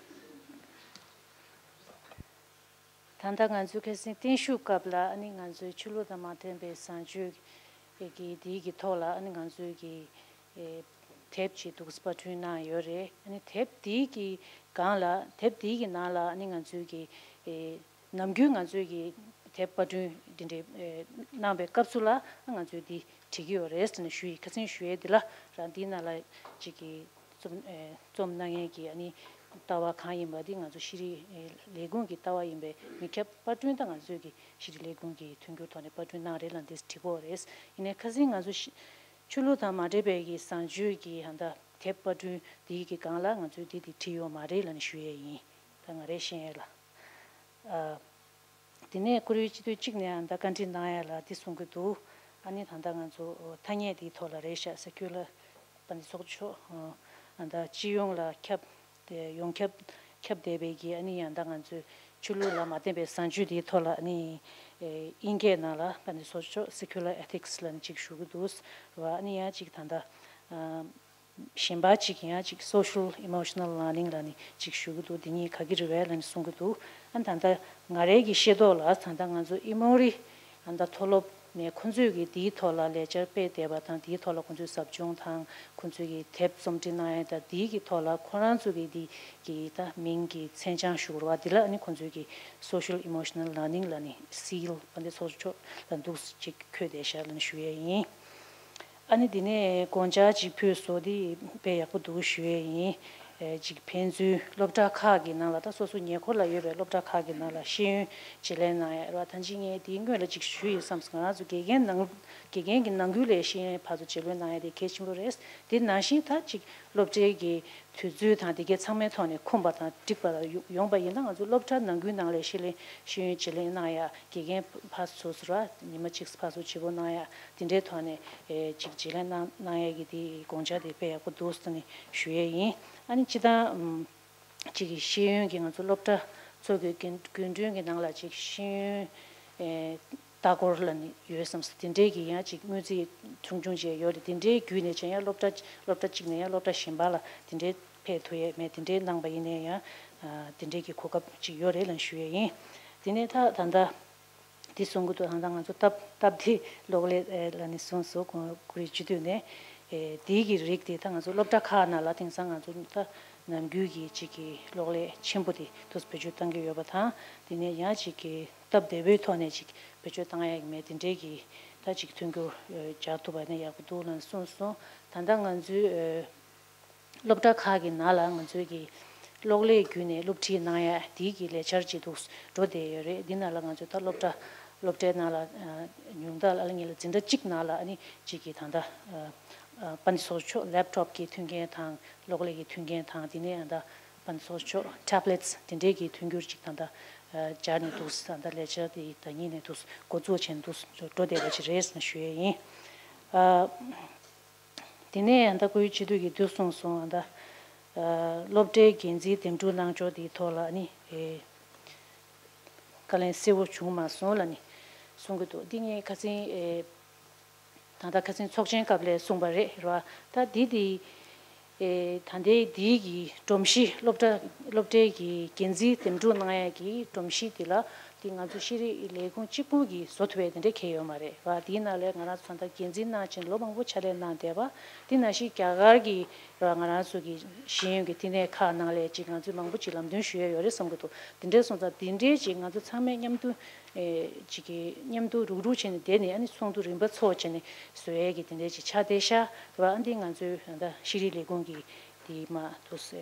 ཨ། ད་ལྟ་ང་ཚོའི་ཁ་སང་བརྟན་བཞུགས་སྐབས་ལ་ཨ་ནི་ང་ཚོའི་ཆོས་ལུགས་དང་མ་མཐུན་པའི་བཟང་སྤྱོད་ཀྱི་དེའི་གི་ཐོག་ལ་ཨ་ནི་ང་ཚོའི་གི་ཨེ། དེབ་ཅིག་འདུག་སེ་པར་སྐྲུན་གནང་ཡོད་རེད། ཨ་ནི་དེབ་དེའི་གི་སྒང་ལ་དེབ་དེའི་གི་ནང་ལ་ཨ་ནི་ང་ཚོའི་གི་ཨེ། ནམ་རྒྱུན་ང་ཚོའི་གི་དེབ་པར་སྐྲུན་འདི་འདྲའི་ཨེ། གནང་པའི་སྐབས་སུ་ལ་ང་ཚོས་འདི་བྲིས་ཀྱི་ཡོད་རེད་ཟེར་ནས་ཞུ་ཡི། ཁ་སང་ཞུ་ཡས་འདི་ལ་རང་འདིའི་ནང་ལ་ཅིག་གི་རྩོམ་ཨེ། རྩོམ་གནང་མཁན་གྱི་ཨ་ནི་ལྟ་བ་གང་ཡིན་པ་འདི་ང་ཚོ་ཤེས་རིག་ཨེ། ལས་ཁུངས་ཀྱི་ལྟ་བ་ཡིན་པས་མི་ཁྱབ་པར་སྐྲུན་ད་ང་ཚོའི་གི་ཤེས་རིག་ལས་ཁུངས་ཀྱི་མཐུན་འགྱུར་ཐོག་ནས་པར་སྐྲུན་གནང་རེད་ལབ་འདི་བྲིས་དགོས་རེད། ཡིན་ནའི་ཁ་སང་ང་ཚོ་ཤེས་ཆོས་ལུགས་དང་མ་འབྲེལ་བའི་གི་བཟང་སྤྱོད་ཀྱི་ཧ་ད་དེབ་པར་སྐྲུན་འདིའི་གི་སྒང་ལ་ང་ཚོས་འདི་དེ་བྲིས་ཡོད་མ་རེད་ལབ་ནས་ཞུ་ཡས་ཡིན། ད་ང་རའི་ཤེས་ཡས་ལ། ཨ། དེ་ནས་བཀུར་འོས་སྤྱི་འཐུས་གཅིག་ནས་ཨ་ད་བཀའ་འདྲི་གནང་ཡ་ལ་འདི་གསུང་གི་འདུག་ཨ་ནི་ད་ལྟ་ང་ཚོ་ཐ་སྙད་འདིའི་ཐོག་ལ་རེད་ཤག་ས་ཁུལ་ལ་དཔལ་ལྡན་ཚོགས་གཙོ་མཆོག་ཨ་ད་སྤྱི་ཡོངས་ལ་ཁྱབ་དེ་ཡོངས་ཁྱབ་ཁྱབ་བསྡད་པའི་གི་ཨ་ནི་ཡང་ད་ང་ཚོའི་ཆོས་ལུགས་ལ་མ་བརྟེན་པའི་བཟང་སྤྱོད་དེའི་ཐོག་ལ་ཨ་ནི་ཨེ་དབྱིན་སྐད་ནང་ལ་ད་ནི་སོ་སོ་སི་ཁུ་ལར་ཨེ་ཐིག་སི་ལབ་ནས་ཅིག་ཞུ་གི་འདུག་བ། ཨ་ནི་ཡང་ཅིག་ད་ལྟ་ཨ་གཞན་པ་ཅིག་ཡང་ཅིག་social emotional learning ལབ་ནས་ཅིག་ཞུ་གི་འདུག་འདི་གཉིས་ག་གི་རེད་བས་ལབ་ནས་གསུང་གི་འདུག་ཨ་ད་ལྟ་ང་རའི་གི་ཤེས་རྟོགས་ལ་ད་ལྟ་ང་ཚོ་ཨི་མོ་རི་ཨ་ད་མཐོ་སློབ་ནས་ཁོང་ཚོས་གི་དེའི་ཐོག་ལ་ལས་འཆར་སྤེལ་བསྡད་པ་དང་དེའི་ཐོག་ལ་ཁོང་ཚོས་ཟབ་སྦྱོང་དང་ཁོང་ཚོས་གི་དེབ་རྩོམ་སྒྲིག་གནང་ཡ་དང་དེའི་གི་ཐོག་ལ་ཁོ་རང་ཚོ་གི་དེ་གི་ད་མིང་གི་མཚན་བྱང་ཞུ་དགོས་རེད་བ། འདི་ལ་ཨ་ནི་ཁོང་ཚོས་གི་social emotional learning ལབ་ནས་seal དཔལ་ལྡན་ཚོགས་གཙོ་མཆོག་ལ་འདུག་ཅིག་འཁོད་བསྡད་ཤག་ལབ་ནས་ཞུ་ཡས་ཡིན། ཨ་ནི་འདི་ནས་དགོངས་འཆར་ཅིག་ཕུལ་སོང་། འདི་དཔེ་ཡག་པོ་འདུག་ཞུ་ཡས་ཡིན། ཨེ་ཅིག་ཕན་ཚུན་སློབ་གྲྭ་ཁག་གི་ནང་ལ་ད་སོ་སོ་ཉེ་འཁོར་ལ་ཡོད་པའི་སློབ་གྲྭ་ཁག་གི་ནང་ལ་ཤེས་ཡོན་བརྗེ་ལེན་གནང་ཡ་རེད་བ། ད་ཅི་ངས་འདིའི་སྔོན་ལ་ཅིག་ཞུས་ཡོད་བསམ་སོང་། ང་རང་ཚོ་དགེ་རྒན་ནང་དགེ་རྒན་གྱི་ནང་ཁུལ་ལ་ཤེས་ཡོན་ཕར་ཚུར་བརྗེ་ལེན་གནང་ཡ་དེ་གལ་ཆེན་པོ་རེད། དེ་ནང་བཞིན་ད་ཅིག་སློབ་གྲྭའི་གི་དུས་ཚོད་དང་དེ་གའི་ཚང་མའི་ཐོག་ནས་ཁོམ་པ་དང་འགྲིག་པ་ཡོང་པ་ཡིན་ན་ང་ཚོ་སློབ་གྲྭ་ནང་ཁུལ་ནང་ལ་ཤེས་ལེན་ཤེས་ཡོན་བརྗེ་ལེན་གནང་ཡ། དགེ་རྒན་ཕར་ཚུར་ཟུར་བ་ཉི་མ་གཅིག་ཕར་ཚུར་བརྗེ་པོ་གནང་ཡ་དེ་འདྲའི་ཐོག་ནས་ཨེ་ཅིག་བརྗེ་ལེན་གནང་གནང་ཡ་གི་དེ་དགོངས་འཆར་དེ་དཔེ་ཡག་པོ་འདུག་ཟེར་ནས་ཞུ་ཡས་ཡིན། ཨ་ནི་སྤྱི་བཏང་ཨམ་ཅིག་གི་ཤེས་ཡོན་གྱི་ང་ཚོ་སློབ་གྲྭ་ཚོ་གི་རྒན་རྒན་གྲོན་གྱི་ནང་ལ་ཅིག་ཤེས་ཡོན་ཨེ་ ལྟ་སྐོར་ལ་ནི་ཡོད་བསམ་སོང་། དེ་འདྲའི་གི་ཡང་ཅིག་དངུལ་རྩིས་མཐོང་ཆུང་བྱས་ཡོད་རེད། དེ་འདྲའི་བརྒྱུད་ནས་ཀྱང་ཡང་སློབ་གྲྭ་སློབ་གྲྭ་གཅིག་ནས་ཡང་སློབ་གྲྭ་གཞན་པ་ལ་དེ་འདྲའི་ཕེབས་ཐུབ་ཡས་མེད། དེ་འདྲའི་གནང་པ་ཡིན་ནའི་ཡང་དེ་འདྲའི་གི་གོ་སྐབས་ཅིག་ཡོད་རེད་ལབ་ཞུ་ཡས་ཡིན། དེ་ནས་ད་ད་ལྟ་འདི་གསུང་གི་འདུག་ད་ལྟ་ང་ཚོ་སྟབས་སྟབས་བདེ་གློག་ཀླད་ལ་ནི་གསུངས་སོང་། ཁོང་ཀུ་རེ་སྤྱི་འཐུས་ནས་དེའི་གི་རིགས་དེ་ད་ང་ཚོ་སློབ་གྲྭ་ཁག་ནང་ལ་དེང་སང་ང་ཚོ་ད་ནམ་རྒྱུན་གྱི་ཅིག་གི་གློག་ཀླད་ཆེན་པོ་དེ་དུ་བེད་སྤྱོད་གཏང་གི་ཡོད་པ་དང་། དེ་ནས་ཡང་ཅིག་གི་སྟབས་བདེ་པོའི་ཐོག་ནས་ཅིག་བེད་སྤྱོད་བཏང་ཡག་མེད། དེ་འདྲའི་གི་ད་ཅིག་མཐུན་འགྱུར་ཨ་རྒྱག་ཐུབ་པ་ནི་ཡག་པོ་འདུག་ལབ་གསུངས་སོང་། ད་ལྟ་ང་ཚོའི་ཨ་སློབ་གྲྭ་ཁག་གི་ནང་ལ་ང་ཚོའི་གི་གློག་ཀླད་བརྒྱུད་ནས་སློབ་ཁྲིད་གནང་ཡག་དེའི་གི་ལས་འཆར་ཅིག་འདུག་འགྲོ་བསྡད་ཡོད་རེད། འདི་ནང་ལ་ང་ཚོ་ད་སློབ་གྲྭ་སློབ་གྲྭའི་ནང་ལ་ཨ་ཉུང་མཐའ་ལ་ངེད་ལ་འཛིན་གྲྭ་གཅིག་ནང་ལ་ཨ་ནི་ཅིག་གི་ད་ལྟ་ཨ་ཨ་དཔལ་འབྱོར་ཕྱོགས་ལེབ་ཊོབ་ཀྱི་མཐུན་རྐྱེན་དང་གློག་ཀླད་ཀྱི་མཐུན་རྐྱེན་དང་། དེ་ནས་ཨ་ད་དཔལ་འབྱོར་ཕྱོགས་ཊེབ་ལེཊ་དེ་འདྲའི་གི་མཐུན་འགྱུར་ཅིག་ད་ལྟ་ཨ་སྦྱར་ནས་འདུག་ད་ལྟ་ལས་འཆར་དེ་ད་ཉིན་ནས་འདུག་འགོ་འཛུགས་བྱས་ནས་འདུག་འགྲོ་བསྡད་པ་ཅིག་རེད་ཟེར་ཞུ་ཡས་ཡིན། ཨ་དེ་ནས་ཨ་ད་ཁོའི་སྤྱི་འཐུས་ཀྱིས་འདི་གསུངས་སོང་། ཨ་ད་ཨ་སློབ་གྲྭའི་འགན་འཛིན་འདེམས་སྒྲུག་གནང་ཕྱོགས་དེའི་ཐོག་ལ་ནི་ཨེ་བཀའ་ལན་གསལ་བོ་བྱུང་མ་སོང་ལབ་ནི་གསུང་གི་འདུག་འདི་ངས་ཁ་སང་ཨེ་ད་ལྟ་ཁ་སང་ཚོགས་ཆེན་སྐབས་ལ་གསུངས་པ་རེད། རེད་བ། ད་འདི་དེ་ཨེ་ད་ལྟའི་འདིའི་གི་སྒྲོམ་གཞི་སློབ་གྲྭ་སློབ་གྲྭའི་གི་འགན་འཛིན་འདེམས་སྒྲུག་གནང་ཡས་ཀྱི་སྒྲོམ་གཞི་དེ་ལ་དེ་ང་ཚོ་ཤེས་རིག་ལས་ཁུངས་གཅིག་པུ་གིས་བཟོ་ཐུབ་པའི་དེ་འདྲ་གང་ཡང་ཡོད་མ་རེད་བ། དེའི་ནང་ལ་ང་རང་ཚོ་ད་ལྟ་འགན་འཛིན་གནང་བྱས་ལོ་མང་པོ་ཕྱག་ལས་གནང་བསྡད་པ་དེ་ནང་བཞིན་རྒྱ་གར་གྱི་རེད་བ། ང་རང་ཚོ་གི་ཤེས་ཡོན་གྱི་བསྟི་གནས་ཁག་ནང་ལ་ཅིག་ང་ཚོས་མང་པོ་ཅིག་ལམ་སྟོན་ཞུ་ཡས་ཡོད་རེད་བསམ་གྱི་འདུག་དེ་འདྲའི་སོང་ཙང་དེ་འདྲའི་ཅིག་ང་ཚོ་ཚང་མས་མཉམ་དུ་ཨེ་ཅིག་གི་མཉམ་དུ་རུག་རུག་བྱས་ནས་བསྡད་ནས་ཨ་ནི་ཚོགས་འདུ་རིམ་པ་ཚོགས་བྱས་ནས་བཟོ་ཡས་ཀྱི་དེ་འདྲའི་ཅིག་ཆགས་བསྡད་ཤག་རེད་བ། ཨ་འདི་ང་ཚོའི་ད་ལྟ་ཤེས་རིག་ལས་ཁུངས་ཀྱི་དེ་མ་ཐུག་ས་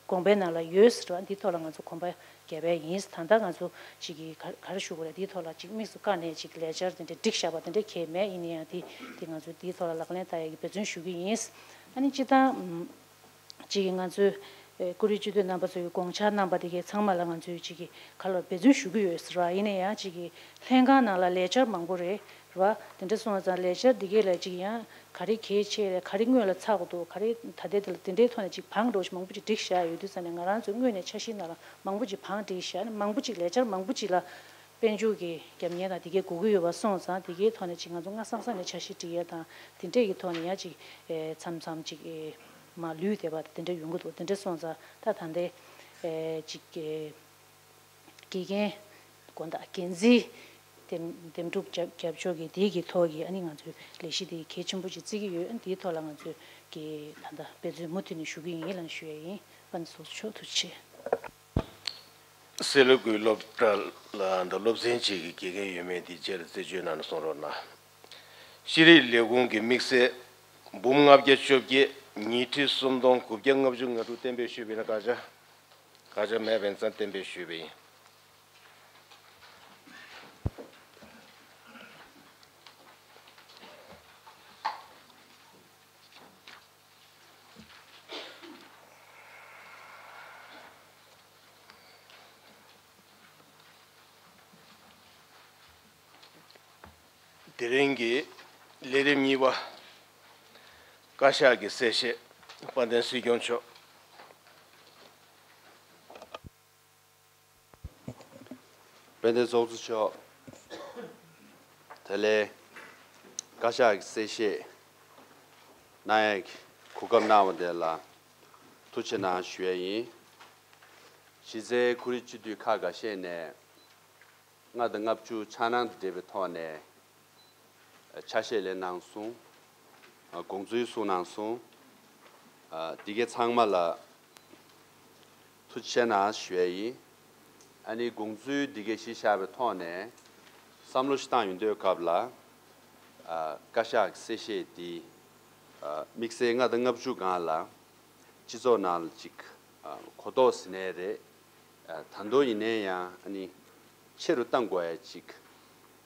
དགོངས་པའི་ནང་ལ་ཡོད་ཟེར་བ། འདིའི་ཐོག་ལ་ང་ཚོ་གོམ་པ་རྒྱབ་པ་ཡིན། ད་ལྟ་ང་ཚོ་ཅིག་གི་ག་ག་རེ་ཞུ་དགོས་རེད། འདིའི་ཐོག་ལ་ཅིག་དམིགས་སུ་བཀར་ནས་ཅིག་ལས་འཆར་དེ་འདྲ་བསྒྲིགས་བཞག་པ་དེ་འདྲ་གང་ཡང་མེད། ཡིན་ན་ཡང་དེ་དེ་ང་ཚོ་འདིའི་ཐོག་ལ་ལག་ལེན་བསྟར་ཡག་གི་འབད་བརྩོན་ཞུ་གི་ཡིན། ཨ་ནི་སྤྱིར་བཏང་ཅིག་གི་ང་ཚོའི་ཨེ་ཀུ་རེ་སྤྱི་འཐུས་རྣམ་པ་ཚོ་ཡི་དགོངས་འཆར་གནང་པ་དེ་གའི་ཚང་མ་ལ་ང་ཚོས་ཅིག་གི་ག་ལ་འབད་བརྩོན་ཞུ་གི་ཡོད་ཟེར་བ། ཡིན་ན་ཡང་ཅིག་གི་ལྷན་ཁང་ནང་ལ་ལས་འཆར་མང་པོ་རེད། རེད་བ། དེ་འདྲ་སོང་ཙང་ལས་འཆར་འདི་གའི་ལ་ཅིག་ཡང་ག་རེ་གལ་ཆེ་རེད། ག་རེ་སྔོན་ལ་ཚགས་འདུག་ག་རེ་ད་ལྟའི་དེ་ལ་དེ་འདྲའི་ཐོག་ནས་ཅིག་བང་འགྲོ་ཞིག་མང་པོ་ཅིག་བསྒྲིགས་བཞག་ཡོད་དུས་ཙང་ནས་ང་རང་ཚོའི་སྔོན་ནས་འཆར་གཞིའི་ནང་ལ་མང་པོ་ཅིག་བང་བསྒྲིགས་བཞག་ནས་མང་པོ་ཅིག་ལས་འཆར་མང་པོ་ཅིག་ལ་དཔལ་འབྱོར་གྱི་རྒྱབ་གཉེར་དང་དེ་གའི་དགོས་ཀྱི་ཡོད་པ་སོང་ཙང་དེ་གའི་ཐོག་ནས་ཅིག་ང་ཚོ་སྔ་ས་ས་ནས་འཆར་གཞི་བསྒྲིགས་ཡས་དང་དེ་འདྲས་ཀྱི་ཐོག་ནས་ཡང་ཅིག་ཨེ་མཚམས་མཚམས་ཅིག་ཨེ་མ་ལུས་བསྡད་པ་དེ་འདྲ་ཡོང་གི་འདུག་དེ་འདྲ་སོང་ཙང་ད་ད་ལྟའི་ཨེ་ཅིག་ཨེ། དགེ་རྒན་དགོན་བདག་འགན་འཛིན་འདེམས་འདེམས་སྒྲུག་རྒྱབ་རྒྱབ་ཕྱོགས་ཀྱི་དེའི་གི་ཐོག་གི་ཨ་ནི་ང་ཚོའི་ལས་གཞི་དེ་གལ་ཆེན་པོ་ཅིག་བརྩི་གི་ཡོད། ཨ་ནི་དེའི་ཐོག་ལ་ང་ཚོས་གི་ད་ལྟ་འབད་བརྩོན་མུ་མཐུད་ནས་ཞུ་གི་ཡིན་ལབ་ཞུ་ཡ་ཡིན། ཨ་ནི་སོགས་ཆོག་ཐུགས་རྗེ་ཆེ། སེ་ལ་ཀུའི་སློབ་གྲྭ་ལ་ད་སློབ་ཚན་གཅིག་གི་དགེ་རྒན་ཡོད་མེད་དེ་རྗེས་ལ་རྩད་གཅོད་གནང་ནས་གསུང་རོགས་གནང་། ཤེས་རིག་ལས་ཁུངས་ཀྱི་དམིགས་བསལ་འབུམ་ལྔ་བརྒྱ་བཅོ་བརྒྱད་ཉིས་ཁྲི་སུམ་སྟོང་དགུ་བརྒྱ་ལྔ་བཅུ་ང་དྲུག་གཏན་འབེབས་ཞུས་པ་ཡིན་ན་དགག་བྱ། དགག་བྱ་མེད་པ་ཡིན་ཙང་གཏན་འབེབས་ཞུས་པ་ཡིན། དེ་རིང་གི་ལས་རིམ་གཉིས་པ། བཀའ་ཤག་གི་གསལ་བཤད། དཔལ་ལྡན་སྲིད་སྐྱོང་མཆོག་དཔལ་ལྡན་ཚོགས་གཙོ་མཆོག་ད་ལན་བཀའ་ཤག་གི་གསལ་བཤད་གནང་ཡག་གི་གོ་སྐབས་གནང་བ་དེ་ལ་ཐུགས་རྗེ་གནང་ཞུ་ཡ་ཡིན། གཞི་རྩའི་ཁོར་ཡུག་སྤྱི་འཐུས་ཁག་འགའ་ཤས་ནས་ལྔ་དང་ལྔ་བཅུ་འཆར་སྣང་དང་འབྲེལ་བའི་ཐོག་ནས་ཆ་ཤས་ལེན་གནང་སོང་། དགོངས་ཚུལ་གསུངས་གནང་སོང་། འདི་གའི་ཚང་མ་ལ་ཐུགས་རྗེ་ཆེ་གནང་ཞུ་ཡ་ཡིན། ཨ་ནི་དགོངས་ཚུལ་འདི་གའི་གཞི་བཞག་པའི་ཐོག་ནས་བསམ་བློ་ཞིག་བཏང་ཡོང་དུས་སྐབས་ལ། བཀའ་ཤག་གི་གསལ་བཤད་འདི་དམིགས་བསལ་ལྔ་དང་ལྔ་བཅུ་སྒང་ལ་སྤྱི་ཚོགས་ནང་ལ་ཅིག་གོ་རྟོགས་ཟིན་ནའི་རེད། ད་དུང་ཡིན་ནའི་ཡང་ཨ་ནི་ཆེ་རུ་གཏང་དགོས་ཡ་ཅིག་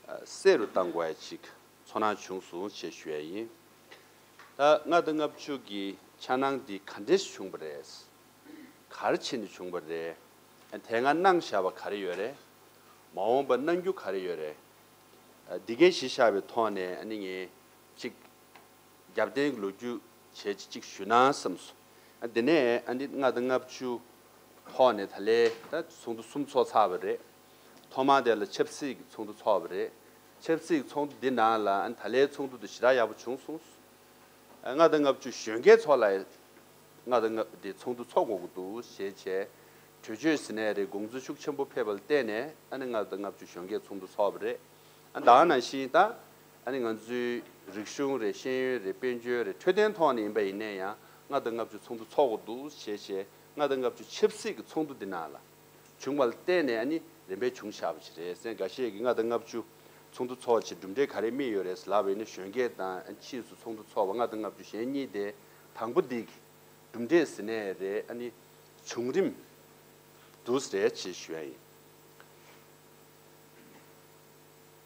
གསལ་རུ་གཏང་དགོས་ཡ་ཅིག་ཚོར་སྣང་བྱུང་སོང་ཞེས་ཞུ་ཡ་ཡིན། ད་ལྔ་དང་ལྔ་བཅུ་གི་འཆར་སྣང་འདི་ག་འདྲས་བྱུང་བ་རེད། ག་རེ་བྱས་ནས་བྱུང་བ་རེད། དེ་སྔ་གནང་བཞག་པ་ག་རེ་ཡོད་རེད། མ་འོངས་པ་གནང་རྒྱུ་ག་རེ་ཡོད་རེད། འདི་གའི་གཞི་བཞག་པའི་ཐོག་ནས་ཨ་ནི་ངས་ཅིག་རྒྱབ་རྟེན་གྱི་ལོ་རྒྱུས་བྱས་ཅིག་ཞུ་ན་བསམ་སོང་། ཨ་དེ་ནས་ཨ་ནི་ལྔ་དང་ལྔ་བཅུ་ཐོག་ནས་ད་ལན་ད་ཚོགས་འདུ་གསུམ་ཚོགས་ཚར་བ་རེད། ཐོག་མ་དེ་ལ་ཆབ་སྲིད་ཀྱི་ཚོགས་འདུ་ཚོགས་པ་རེད། ཆབ་སྲིད་ཚོགས་འདུ་འདི་ནང་ལ་ཨ་ནི་ད་ལའི་ཚོགས་འདུ་དེ་ཞེ་དྲག་ཡག་པོ་བྱུང་སོང་། ལྔ་དང་ལྔ་བཅུ་གཞོན་སྐྱེས་ཚོ་ལ་ལྔ་དང་ལྔ་དེ་ཚོགས་འདུ་ཚོགས་དགོས་ཀྱི་འདུག་ཞེས་བྱས། གྲོས་ཆོད་ཟིན་ནས་རེད། དགོངས་ཚུལ་ཤུགས་ཆེན་པོ་ཕེབས་པ་ལ་བརྟེན་ནས་ཨ་ནི་ལྔ་དང་ལྔ་བཅུ་གཞོན་སྐྱེས་ཚོགས་འདུ་ཚོགས་པ་རེད། ཨ་ད་ག་ནང་བཞིན་ད་ཨ་ནི་ང་ཚོའི་རིག་གཞུང་རེད། ཤེས་ཡོན་རེད། དཔལ་འབྱོར་རེད། འཕྲོད་བསྟེན་ཐོག་ནས་ཡིན་པ་ཡིན་ནའི་ཡང་ལྔ་དང་ལྔ་བཅུ་ཚོགས་འདུ་ཚོགས་དགོས་འདུག་ཞེས་བྱས། ལྔ་དང་ལྔ་བཅུ་ཆབ་སྲིད་ཀྱི་ཚོགས་འདུ་འདི་ནང་ལ་བྱུང་བ་ལ་བརྟེན་ནས་ཨ་ནི་རིམ་པས་བྱུང་བཞག་པ་ཞིག་རེད། སེང་འགའ་ཤས་ཀྱིས་ལྔ་དང་ལྔ་བཅུ་ཚོགས་འདུ་ཚོགས་བྱས་གྲུབ་འབྲས་ག་རེ་སྨིན་ཡོད་རེད་ལབ་པ་ཡིན་ན། གཞོན་སྐྱེས་དང་ཕྱིས་སུ་ཚོགས་འདུ་ཚོགས་པ་ལྔ་དང་ལྔ་བཅུ་གཞན་གཉིས་དེ་དང་པོ་འདི་གི་གྲུབ་འབྲས་ཟེར་ནས་རེད། ཨ་ནི་བྱུང་རིམ་འདུག་རེད་ཅེས་ཞུ་ཡ་ཡིན།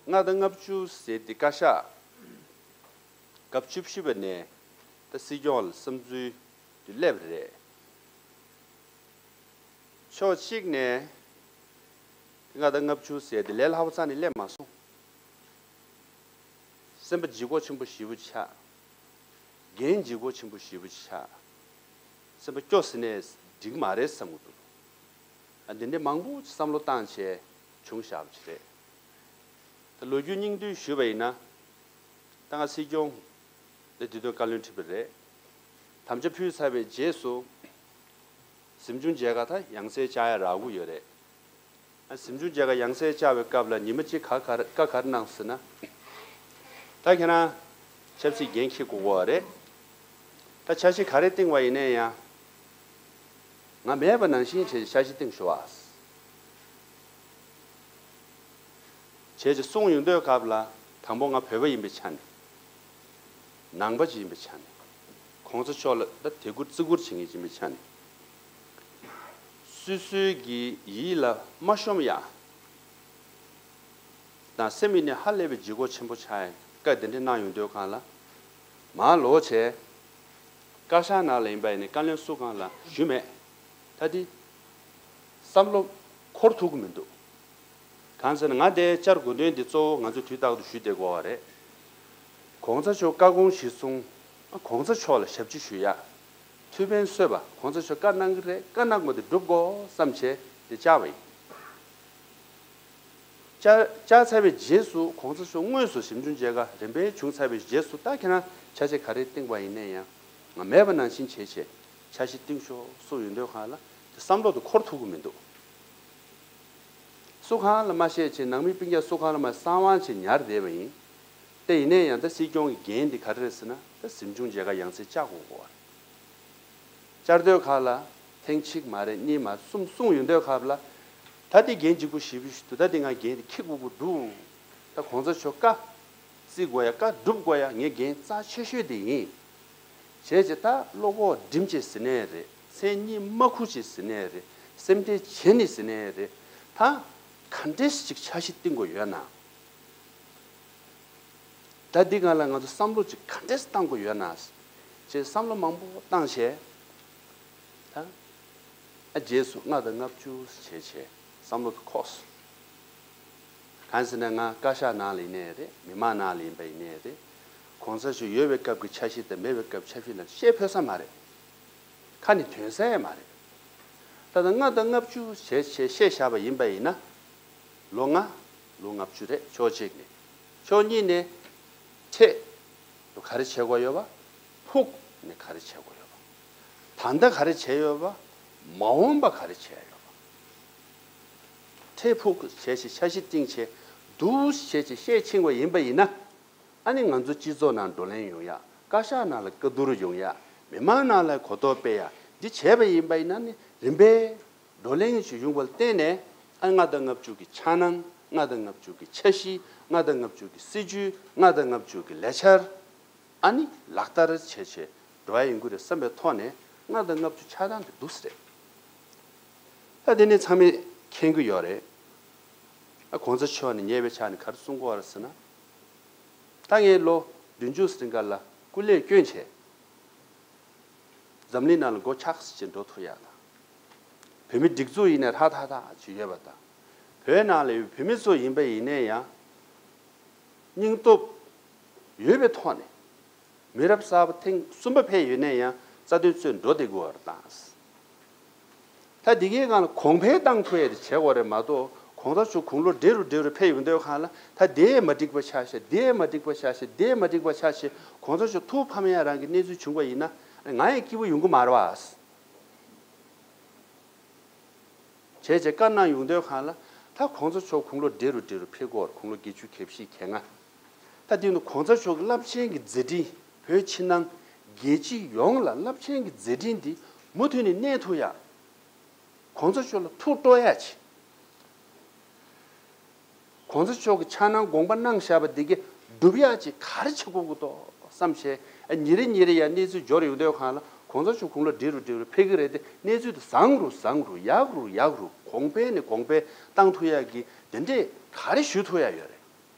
ལྔ་དང་ལྔ་བཅུ་ཟེར་དེ་བཀའ་ཤག་སྐབས་བཅུ་བཞི་པ་ནས་ད་སྲིད་སྐྱོང་ལ་བསམ་ཚུལ་དེ་སླེབས་རེད། ཕྱོགས་གཅིག་ནས་ལྔ་དང་ལྔ་བཅུ་ཟེར་དེ་ལས་སླ་པོ་རྩ་ནས་སླེབས་མ་སོང་། སེམས་པ་ལྗིད་ཁོག་ཆེན་པོ་ཞེ་པོ་ཆགས། འགན་ལྗིད་ཁོག་ཆེན་པོ་ཞེ་པོ་ཆགས། སེམས་པ་སྐྱོ་ཟེར་ནས་འགྲིག་མ་རེད་བསམ་གྱི་འདུག་ཨ་འདི་འདྲའི་མང་པོ་བསམ་བློ་བཏང་བྱས་བྱུང་བཞག་པ་ཅིག་རེད། ད་ལོ་རྒྱུས་སྙིང་བསྡུས་ཞུས་པ་ཡིན་ན། ད་ང་སྲིད་སྐྱོང་ལ་འདི་དོན་བཀའ་བློན་ཁྲི་པ་རེད། དམ་བཅའ་ཕུལ་ཚར་བའི་རྗེས་སུ། གཟིམ་ཆུང་མཇལ་ཁ་ད་ཡང་སེ་བཅར་ཡ་རག་གི་ཡོད་རེད། ཨ་གཟིམ་ཆུང་མཇལ་ཁ་ཡང་སེ་བཅར་བའི་སྐབས་ལ་ཉི་མ་གཅིག་ག་ག་བཀའ་ག་རེ་གནང་ཟེར་ན། ད་ཁྱེད་རང་ཆབ་སྲིད་འགན་འཁྱེར་དགོས་ཀྱི་རེད། ད་འཆར་གཞི་ག་རེ་བཏིང་བ་ཡིན་ནའི་ཡང་། ང་མེད་པ་ནང་བཞིན་བྱས་འཆར་གཞི་བཏིང་ཤོག་ཨ། བྱས་ཅེས་གསུངས་ཡོང་དུས་སྐབས་ལ། དང་པོ་ང་བོད་པ་ཡིན་པའི་ཆ་ནས། ནང་པ་ཅིག་ཡིན་པའི་ཆ་ནས། གོང་ས་མཆོག་ལ་ད་དད་བཀུར་བརྩི་བཀུར་བྱེད་མཁན་ཅིག་ཡིན་པའི་ཆ་ནས། སོ་སོའི་གི་ཡིད་ལ་མ་ཤོང་ཡ་དང་སེམས་ཡིན་ནས་ཧ་ལས་པའི་ལྗིད་ཁོག་ཆེན་པོ་ཆགས་ཡ་བཀའ་དེ་འདྲ་གནང་ཡོང་དུས་སྒང་ལ། མར་ལོག་བྱས། བཀའ་ཤག་ནང་ལ་ཡིན་པ་ཡིན་ནའི་བཀའ་བློན་སུ་གང་ལ་ཞུས་མེད། ད་དེ་བསམ་བློ་འཁོར་ཐུབ་ཀྱི་མི་འདུག་གང་ཟེར་ན་ང་དེ་བཅར་དགོས་དོན་འདི་གཙོ་བོ་ང་ཚོས་དུས་རྟག་ཏུ་ཞུས་བསྡད་དགོས་པ་རེད། གོང་ས་མཆོག་བཀའ་དགོངས་གཞིར་བཟུང་། གོང་ས་མཆོག་ལ་ཞབས་ཕྱི་ཞུ་ཡ། ཐུགས་ཕན་གསོས་པ། གོང་ས་མཆོག་བཀའ་གནང་གི་རེད། བཀའ་གནང་དགོས་དེ་སྒྲུབ་དགོས་བསམ་བྱས་དེ་བཅར་བ་ཡིན། བཅར་བཅར་ཚར་བའི་རྗེས་སུ་གོང་ས་མཆོག་དངོས་སུ་གཟིམ་ཆུང་མཇལ་ཁ་རིམ་པས་བྱུང་ཚར་བའི་རྗེས་སུ། ད་ཁྱེད་རང་འཆར་གཞི་ག་རེ་བཏིང་བ་ཡིན་ནའི་ཡང་། ང་མེད་པ་ནང་བཞིན་བྱས་བྱས་འཆར་གཞི་བཏིང་ཤོག་གསུངས་ཡོང་དུས་སྒང་ལ། དེ་བསམ་བློ་དེ་འཁོར་ཐུབ་ཀྱི་མི་འདུག་སུ་གང་ལ་མ་བཤད་བྱས། ནང་མི་སྤུན་ཀྱག་སུ་གང་ལ་མ་གསང་བ་བྱས་ཉར་བསྡད་པ་ཡིན། དེ་ཡིན་ནའི་ཡང་ད་སྲིད་སྐྱོང་གི་འགན་འདི་ག་རེ་རེད་ཟེར་ན། ད་གཟིམ་ཆུང་མཇལ་ཁ་ཡང་སེ་བཅར་དགོས་ཀྱི་ཡོད་རེད། བཅར་དུས་སྒང་ལ་ཐེངས་གཅིག་མ་རེད། གཉིས་མ་རེད། གསུམ་གསུངས་ཡོང་དུས་སྐབས་ལ། ད་དེ་འགན་ལྗིད་པོ་ཞེ་པོ་ཞིག་འདུག་ད་དེ་ང་འགན་དེ་འཁྱེར་དགོས་ཀྱི་འདུག་ད་གོང་ས་མཆོག་བཀའ་བརྩི་དགོས་ཡ། བཀའ་སྒྲུབ་དགོས་ཡ་ངའི་འགན་རྩ་ཆེ་ཤོས་དེ་ཡིན། བྱས་བྱས་ད་བློ་ཁོག་སྒྲིམ་བྱས་ཟེར་ནའི་རེད། མཚན་སྙན་མ་ཁུར་བྱས་ཟེར་ནའི་རེད། སེམས་ཁྲལ་བྱས་ནས་ཟེར་ནའི་རེད། ད་ག་འདྲས་ཅིག་འཆར་གཞི་བཏིང་དགོས་ཡོད་ན། ད་འདི་སྒང་ལ་ང་ཚོ་བསམ་བློ་ཅིག་ག་འདྲས་བཏང་དགོས་ཡོད་ན་ཅེས་བསམ་བློ་མང་པོ་བཏང་བྱས། ད་ཨ་རྗེས་སུ་ལྔ་དང་ལྔ་བཅུ་བྱས་བྱས་བསམ་བློ་དེ་འཁོར་སོང་། གང་ཟེར་ན་ང་བཀའ་ཤག་ནང་ལ་ཡིན་ནའི་རེད། མི་མང་ནང་ལ་ཡིན་པ་ཡིན་ནའི་རེད། གོང་ས་མཆོག་ཡོད་པའི་སྐབས་ཀྱི་འཆར་གཞི་དང་མེད་པའི་སྐབས་འཆར་གཞི་ལ་བཤད་ཕོད་ས་མ་རེད། ཁ་ནས་ཐོན་ས་ཡང་མ་རེད། ད་ལྟ་ལྔ་དང་ལྔ་བཅུ་བྱས་བྱས་བཤད་བཞག་པ་ཡིན་པ་ཡིན་ན། ལོ་ལྔ། ལོ་ལྔ་བཅུ་རེད། ཕྱོགས་གཅིག་ནས། ཕྱོགས་གཉིས་ནས། ཁྲལ་ག་རེ་བྱེད་དགོས་ཡོད་པ། ཕུགས་ནས་ག་རེ་བྱེད་དགོས་ཡོད་པ། ད་ལྟ་ག་རེ་བྱས་ཡོད་པ། མ་འོངས་པ་ག་རེ་བྱེད་ཡོད་པ། ཁྲལ་ཕུགས་བྱས་བྱས་འཆར་གཞི་བཏིང་བྱས་འདུག་བྱས་བྱས་བཤད་ཕྱིན་པ་ཡིན་པ་ཡིན་ན། ཨ་ནི་ང་ཚོ་སྤྱི་ཚོགས་ནང་བགྲོ་གླེང་ཡོང་ཡ། བཀའ་ཤག་ནང་ལ་བཀའ་བསྡུར་ཡོང་ཡ། མི་མང་ནང་ལ་གོ་རྟོགས་སྤེལ་ཡ། འདི་བྱས་པ་ཡིན་པ་ཡིན་ན་ནི་རིམ་པས་བགྲོ་གླེང་ཞིག་ཡོང་བ་ལ་བརྟེན་ནས། ཨ་ལྔ་དང་ལྔ་བཅུ་གི་འཆར་སྣང་། ལྔ་དང་ལྔ་བཅུ་གི་འཆར་གཞི། ལྔ་དང་ལྔ་བཅུ་གི་སྲིད་ཇུས། ལྔ་དང་ལྔ་བཅུ་གི་ལས་འཆར། ཨ་ནི་ལག་བསྟར་བྱས་བྱས་འགྲོ་ཡ་ཡོང་གི་རེད་བསམ་པའི་ཐོག་ནས། ལྔ་དང་ལྔ་བཅུ་ཆགས་སྟངས་དེ་འདུག་སེ་རེད། ད་དེ་ནི་ཚང་མས་མཁྱེན་གྱི་ཡོད་རེད། ཨ་གོང་ས་མཆོག་ནས་ཉེ་བའི་ཆར་ནས་ག་རེ་གསུང་གི་ཡོད་རེད་ཟེར་ན། ད་ངས་ལོ་བདུན་ཅུ་ཟིན་ག་ལ་སྐུ་ལས་བསྐྱོན་བྱས། འཛམ་གླིང་ནང་ལ་མགོ་ཆགས་སེ་ཅིག་འགྲོ་ཐུབ་ཡག་དང་། བོད་མི་སྒྲིག་འཛུགས་ཡིན་ནའི་ཧྲ་ཐག་ཐག་ཅིག་ཡོད་པ་དང་། བོད་ནང་ལ་ཡོད་བོད་མི་ཚོ་ཡིན་པ་ཡིན་ནའི་ཡང་། སྙིང་སྟོབས་ཡོད་པའི་ཐོག་ནས། མི་རབས་གསར་པ་ཐེངས་གསུམ་པ་ཕེབས་ཡོད་ནའི་ཡང་རྩ་དོན་རྩོད་འགྲོ་བསྡད་དགོས་པ་རེད་དང་། ད་འདི་གའི་སྒང་ལ་གོང་འཕེལ་བཏང་ཐུབ་ཡ་དེ་བྱེད་དགོས་རེད་མ་གཏོགས། གོང་ས་མཆོག་དགུང་ལོ་བགྲེས་རུ་བགྲེས་རུ་ཕེབས་ཡོང་དུས་སྒང་ལ། ད་དེ་མ་འགྲིག་པ་ཆགས་ཤག་དེ་མ་འགྲིག་པ་ཆགས་ཤག་དེ་མ་འགྲིག་པ་ཆགས་ཤག་གོང་ས་མཆོག་ཐུགས་ཕམ་ཡ་རང་གི་གནས་ཚུལ་བྱུང་བ་ཡིན་ན། ང་ཡང་སྐྱིད་པོ་ཡོང་གི་མ་རེད་པ། བྱས་བྱས་བཀའ་གནང་ཡོང་དུས་སྒང་ལ། ད་གོང་ས་མཆོག་དགུང་ལོ་བགྲེས་རུ་བགྲེས་རུ་ཕེབས་ཀྱི་ཡོད་རེད། དགུང་ལོ་བརྒྱད་ཅུ་གྱ་བཞི་གྱ་ལྔ། ད་དེ་ནི་གོང་ས་མཆོག་གི་རླབས་ཆེན་གྱི་མཛད་འཕྲིན། བོད་ཕྱི་ནང་རྒྱལ་སྤྱི་ཡོངས་ལ་རླབས་ཆེན་གྱི་མཛད་འཕྲིན་འདི་མུ་མཐུད་ནས་གནས་ཐུབ་ཡ། གོང་ས་མཆོག་ལ་ཐུགས་སྤྲོ་ཡ་ཆེ། གོང་ས་མཆོག་གིས་འཆར་སྣང་དགོངས་པ་གནང་བཞག་པ་འདི་གས་སྒྲུབ་ཡག་ཅིག་ག་རེ་བྱེད་དགོས་ཀྱི་འདུག་བསམ་བྱས། ཉིན་རེ་ཉིན་རེ་ཡང་གནས་ཚུལ་འབྱོར་ཡོང་དུས་སྒང་ལ། གོང་ས་མཆོག་དགུང་ལོ་བགྲེས་རུ་བགྲེས་རུ་ཕེབས་ཀྱི་རེད་དེ། གནས་ཚུལ་དེ་བཟང་རུ་བཟང་རུ། ཡག་རུ་ཡག་རུ། གོང་འཕེལ་ནས་གོང་འཕེལ་བཏང་ཐུབ་ཡག་གི་དེ་འདྲས་ག་རེ་ཞུ་ཐུབ་ཡག་ཡོད་རེད།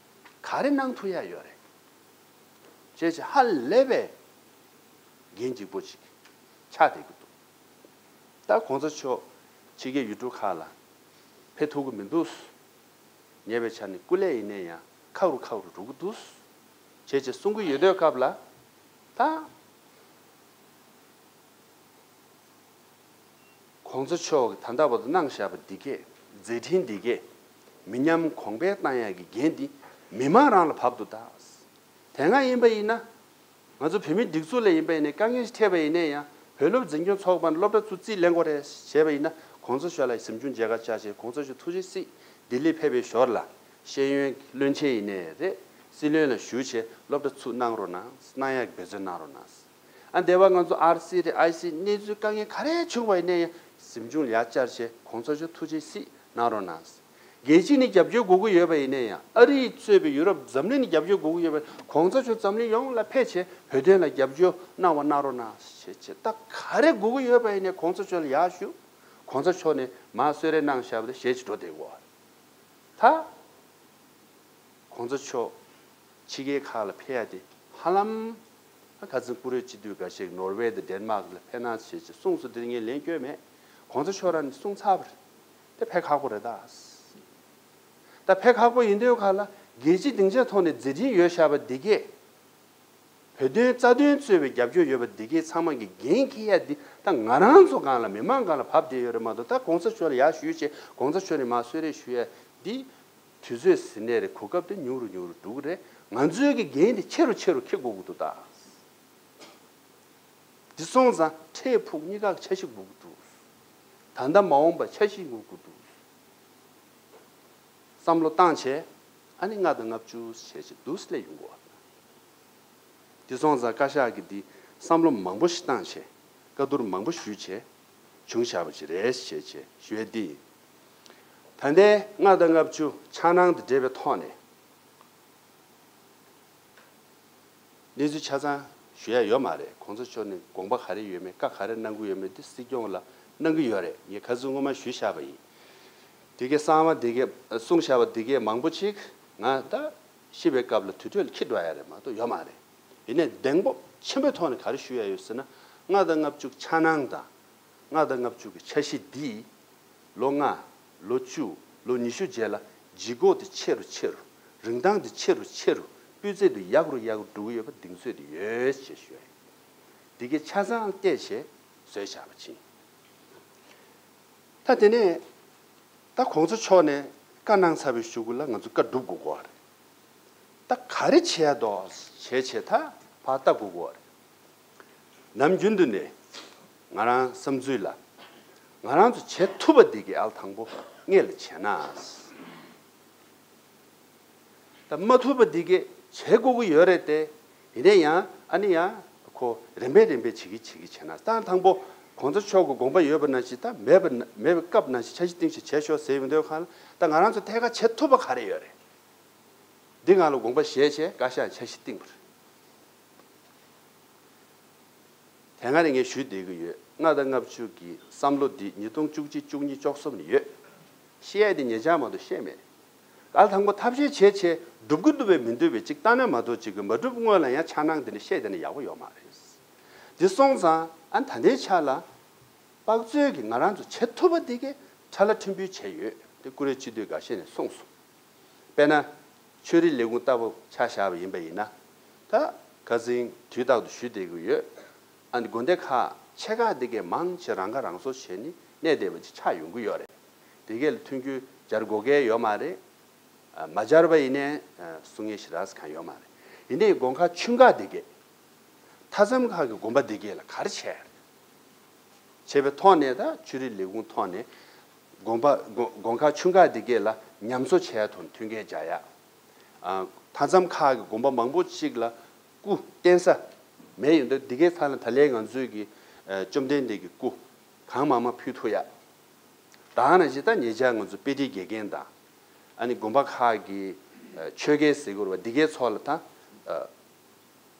ག་རེ་གནང་ཐུབ་ཡག་ཡོད་རེད། བྱས་བྱས་ཧ་ལས་པའི་འགན་ལྗིད་པོ་ཅིག་ཆགས་བསྡད་ཀྱི་འདུག་ད་གོང་ས་མཆོག་ཕྱི་རྒྱལ་ཡུལ་གྲུ་ཁག་ལ་ཕེབས་ཐུབ་ཀྱི་མི་འདུག་ཉེ་བའི་ཆར་ནས་སྐུ་ལས་ཡིན་ནའི་ཡང་ཁག་རུ་ཁག་རུ་འགྲོ་གི་འདུག་བྱས་བྱས་གསུང་གི་ཡོད་དུས་སྐབས་ལ། ད་གོང་ས་མཆོག་གིས་ད་ལྟ་བར་དུ་གནང་བཞག་པ་འདི་གས། མཛད་འཕྲིན་འདི་གས་མི་ཉམས་གོང་འཕེལ་བཏང་ཡག་གི་འགན་འདི་མི་མང་རང་ལ་བབས་འདུག་ད། དེ་སྔ་ཡིན་པ་ཡིན་ན། ང་ཚོ་བོད་མིའི་སྒྲིག་འཛུགས་ལ་ཡིན་པ་ཡིན་ནའི་དཀའ་ངལ་ཞིག་འཕྲད་པ་ཡིན་ནའི་ཡང་། བོད་སློབ་འཛིན་སྐྱོང་ཚོགས་པ་ནས་སློབ་གྲྭ་ཚུར་རྩིས་ལེན་དགོས་རེད་བྱས་པ་ཡིན་ན། གོང་ས་མཆོག་ལ་གཟིམ་ཆུང་མཇལ་ཁ་བཅར་བྱས། གོང་ས་མཆོག་ཐུགས་རྗེ་གཟིགས། ལྡི་ལི་ཕེབས་པའི་ཞོར་ལ་ཤེས་ཡོན་བློན་ཆེན་ཡིན་ནའི་རེད། སྲིད་བློན་ལ་ཞུ་བྱས་སློབ་གྲྭ་ཚུར་གནང་རོགས་གནང་། གནང་ཡག་འབད་བརྩོན་གནང་རོགས་གནང་། ཨ། འདས་པ་ང་ཚོ་ཨར་སི་རེད། ཨའི་སི། གནས་ཚུལ་དཀའ་ངལ་ག་རེ་བྱུང་བ་ཡིན་ནའི་ཡང་གཟིམ་ཆུང་ལ་ཡར་བཅར་བྱས། གོང་ས་མཆོག་ཐུགས་རྗེ་གཟིགས་གནང་རོགས་གནང་། རྒྱལ་སྤྱི་ནས་རྒྱབ་སྐྱོར་དགོས་ཀྱི་ཡོད་པ་ཡིན་ནའི་ཡང་། ཨ་རི་གཙོས་པའི་ཡུ་རོབ་འཛམ་གླིང་ནས་རྒྱབ་སྐྱོར་དགོས་ཀྱི་ཡོད་པ། གོང་ས་མཆོག་འཛམ་གླིང་ཡོངས་ལ་ཕེབས་བྱས་བོད་དོན་ལ་རྒྱབ་སྐྱོར་གནང་བ་གནང་རོགས་གནང་ཞེས་བྱས། ད་ག་རེ་དགོས་ཀྱི་ཡོད་པ་ཡིན་ནའི་གོང་ས་མཆོག་ལ་ཡར་ཞུ། གོང་ས་མཆོག་ནས་མར་གསོལ་རས་གནང་བཞག་པ་དེ་བཞེས་བྱས་འགྲོ་བསྡད་དགོས། ད་གོང་ས་མཆོག་ཕྱི་རྒྱལ་ཁག་ལ་ཕེབས་ཡ་དེ་ཧ་ལམ། ཁ་སང་བཀུར་འོས་སྤྱི་འཐུས་འགའ་ཤས་ནོར་ཝེ་དང་ཌེན་མཱག་ལ་ཕེབས་གནང་བྱས་བྱས་གསུངས་སོང་། དེ་ངས་ལན་བསྐྱོན་མེད། གོང་ས་མཆོག་རང་ནས་གསུངས་ཚར་བ་རེད། དེ་ཕེབས་ཁག་པོ་རེད་ད། ད་ཕེབས་ཁག་པོ་ཡིན་དུས་སྒང་ལ་རྒྱལ་སྤྱིའི་སྡིངས་ཆའི་ཐོག་ནས་མཛད་འཕྲིན་ཡོད་བཞག་པ་འདི་གས། བོད་དོན་རྩ་དོན་གཙོས་པའི་རྒྱབ་སྐྱོར་ཡོད་པ་འདི་གས་ཚང་མ་གིས་འགན་འཁྱེར་ཡ་འདི་ད་ང་རང་ཚོ་སྒང་ལ། མི་མང་སྒང་ལ་བབས་བསྡད་ཡོད་རེད་མ་གཏོགས། ད་གོང་ས་མཆོག་ལ་ཡར་ཞུས་བྱས་གོང་ས་མཆོག་ནས་མར་གསོལ་རས་ཞུ་ཡ་འདི། དུས་ཚོད་ཟིན་ནའི་རེད། གོ་སྐབས་དེ་ཉུང་རུ་ཉུང་རུ་འགྲོ་གི་རེད། ང་ཚོའི་གི་འགན་དེ་ཆེ་རུ་ཆེ་རུ་འཁྱེར་དགོས་ཀྱི་འདུག་ད། འདི་སོང་ཙང་འཕྲལ་ཕུགས་གཉིས་ཀ་འཆར་གཞི་དགོས་ཀྱི་འདུག་ད་ལྟ་མ་འོངས་པ་འཆར་གཞི་དགོས་ཀྱི་འདུག་བསམ་བློ་བཏང་བྱས། ཨ་ནི་ལྔ་དང་ལྔ་བཅུ་བྱས་བྱས་འདུག་སེ་སླེབས་ཡོང་གི་ཡོད། འདི་སོང་ཙང་བཀའ་ཤག་གིས་འདི་བསམ་བློ་མང་པོ་ཞིག་བཏང་བྱས། བཀའ་བསྡུར་མང་པོ་ཞུས་བྱས་བྱུང་བཞག་པ་ཅིག་རེད་ཞེས་བྱས་ཞུ་ཡ་འདི་ཡིན། ད་ལྟའི་ལྔ་དང་ལྔ་བཅུ་འཆར་སྣང་དང་འབྲེལ་བའི་ཐོག་ནས་གནས་ཚུལ་ཆ་ཚང་ཞུ་ཡ་ཡོད་མ་རེད། གོང་ས་མཆོག་ནས་དགོངས་པ་ག་རེ་ཡོད་མེད། བཀའ་ག་རེ་གནང་གི་ཡོད་མེད་དེ་སྲིད་སྐྱོང་ལ་གནང་གི་ཡོད་རེད། ངས་ཁ་སང་སྔོན་མ་ཞུས་བཞག་པ་ཡིན། དེ་གའི་གསང་བ་དེ་གའི་གསུངས་བཞག་པ་དེ་གའི་མང་པོ་ཅིག་ང་ད་ཤི་བའི་སྐབས་ལ་དུར་ཁྲོད་ལ་འཁྱེར་འགྲོ་ཡ་རེད་མ་གཏོགས་ཡོད་མ་རེད། ཡིན་ནའི་གདེང་སྤོབས་ཆེན་པོའི་ཐོག་ནས་ག་རེ་ཞུ་ཡ་ཡོད་ཟེར་ན། ལྔ་དང་ལྔ་བཅུ་འཆར་སྣང་དང་། ལྔ་དང་ལྔ་བཅུ་གི་འཆར་གཞི་འདིས་ལོ་ལྔ། ལོ་བཅུ། ལོ་ཉི་ཤུ་རྗེས་ལ་ལྗིད་ཁོག་དེ་ཆེ་རུ་ཆེ་རུ། རིན་ཐང་དེ་ཆེ་རུ་ཆེ་རུ། སྤུས་ཚད་དེ་ཡག་རུ་ཡག་རུ་འགྲོ་གི་ཡོད་པ་གདེང་ཚོད་དེ་ཡོད་ཅེས་ཞུ་ཡ་ཡིན། འདི་གའི་ཆ་ཚང་བལྟས་བྱས་བཟོས་བཞག་པ་ཅིག་ད་དེ་ནས་ད་གོང་ས་མཆོག་ནས་བཀའ་གནང་ཚར་བའི་གཞུག་གུ་ལ་ང་ཚོ་བཀའ་སྒྲུབ་དགོས་ཀྱི་ཡོད་རེད། ད་ག་རེ་བྱེད་ཡ་འདུག་བྱས་བྱས་ད་ཕར་ལྟ་དགོས་ཀྱི་ཡོད་རེད། ནམ་རྒྱུན་དུ་ནས་ང་རང་བསམ་ཚུལ་ལ། ང་རང་ཚོ་བྱེད་ཐུབ་པ་འདི་གའི་ཨ་ལ་དང་པོ་སྔོན་ལ་བྱས་ན། ད་མ་ཐུབ་པ་འདི་གའི་བྱེད་དགོས་ཀྱི་ཡོད་རེད་དེ། ཡིན་ནའི་ཡང་ཨ་ནི་ཡང་ཁོ་རིམ་པས་རིམ་པས་བྱེད་ཀྱི་བྱེད་ཀྱི་བྱས་ན། ད་དང་པོ་གོང་ས་མཆོག་གི་དགོངས་པ་ཡོད་པ་ནང་བཞིན། ད་མེད་པ་ན། མེད་པའི་སྐབས་ནང་བཞིན་འཆར་གཞི་བཏིང་བྱས་བྱས་ཤོག་ཟེར་ཡོང་དུས་སྒང་ལ། ད་ང་རང་ཚོ་ཐད་ཀར་བྱེད་ཐུབ་པ་ག་རེ་ཡོད་རེད། འདི་སྒང་ལ་དགོངས་པ་བཞེས་བྱས་བཀའ་ཤག་འཆར་གཞི་བཏིང་བ་རེད། དེ་སྔ་ནས་ངས་ཞུས་བསྡད་ཀྱི་ཡོད། ལྔ་དང་ལྔ་བཅུ་གི་བསམ་བློ་འདི་ཉིས་སྟོང་བཅུ་གཅིག་བཅུ་གཉིས་བཅུ་གསུམ་ནས་ཡོད། བཤད་ཡ་དེ་ཉེ་ཆར་མ་གཏོགས་བཤད་མེད། ཨ་ལ་དང་པོ་ཐབས་ཤེས་བྱས་བྱས་སྒྲུབ་ཀྱི་འདུག་པས་མི་འདུག་པས་ཅིག་ལྟ་ན་མ་གཏོགས། ཅིག་གི་མ་སྒྲུབ་སྔོན་ལ་ཡང་འཆར་སྣང་འདི་འདྲ་བཤད་བསྡད་ན་ཡག་པོ་ཡོད་མ་རེད། འདི་སོང་ཙང་ཨ་ད་ལྟའི་ཆ་ལ་དཔག་ཚོད་ཀྱིས་ང་རང་ཚོ་བྱེད་ཐུབ་པ་འདི་གའི་ཁྲ་ལ་ཕྲན་བུ་བྱས་ཡོད། དེ་བཀུར་འོས་སྤྱི་འཐུས་འགའ་ཤས་ནས་གསུངས་སོང་། དཔེར་ན། ཆོས་རིག་ལས་ཁུངས་ལྟ་བུ་ཆ་བཞག་པ་ཡིན་པ་ཡིན་ན། ད་ཁ་སང་དུས་རྟག་ཏུ་ཞུ་བསྡད་ཀྱི་ཡོད། ཨ་ནི་དགོན་སྡེ་ཁག་ཆེ་ཁག་འདི་གའི་མང་ཆེ་རང་ཁ་རང་གསོ་བྱས་ནས་གནས་བསྡད་པ་ཅིག་ཆགས་ཡོང་གི་ཡོད་རེད། དེ་གས་ལ་མཐུན་འགྱུར་ སྦྱར་དགོས་གལ་ཡོད་མ་རེད། མ་སྦྱར་བ་ཡིན་ནའི་གསུང་ཡས་ཞེ་དྲག་གང་ཡོད་མ་རེད། ཡིན་ནའི་དགོན་ཁག་ཆུང་ཁག་འདི་གས། མཐའ་མཚམས་ཁག་གི་དགོན་པ་འདི་གས་ལ་ག་རེ་བྱས་རེད། བྱས་པའི་ཐོག་ནས་ད་ཆོས་རིག་ལས་ཁུངས་ཐོག་ནས་དགོན་པ་དགོན་དགོན་ཁག་ཆུང་ཁག་འདི་གས་ལ་ཉམས་གསོ་བྱས་ཐོག་ནས་མཐུན་རྐྱེན་སྦྱར་ཡ། ཨ། མཐའ་མཚམས་ཁག་གི་དགོན་པ་མང་པོ་ཅིག་ལ་སྐུ་རྟེན་ས་མེད་ཡོད་འདུག་འདི་གའི་ཐད་ལ་ད་ལན་ང་ཚོའི་གི་ཨ་བཅོམ་ལྡན་འདས་ཀྱི་སྐུ་གང་མང་མང་ཕུལ་ཐུབ་ཡ། ད་ནང་བཞིན་ད་ཉེ་ཆར་ང་ཚོ་དཔལ་སྒྲིག་དགེ་རྒན་དང་། ཨ་ནི་དགོན་པ་ཁག་གི་ཨ་ཆོས་དགེ་ཟེར་དགོས་རེད་པ། འདི་གའི་ཚོགས་ལ་ད་ཨ་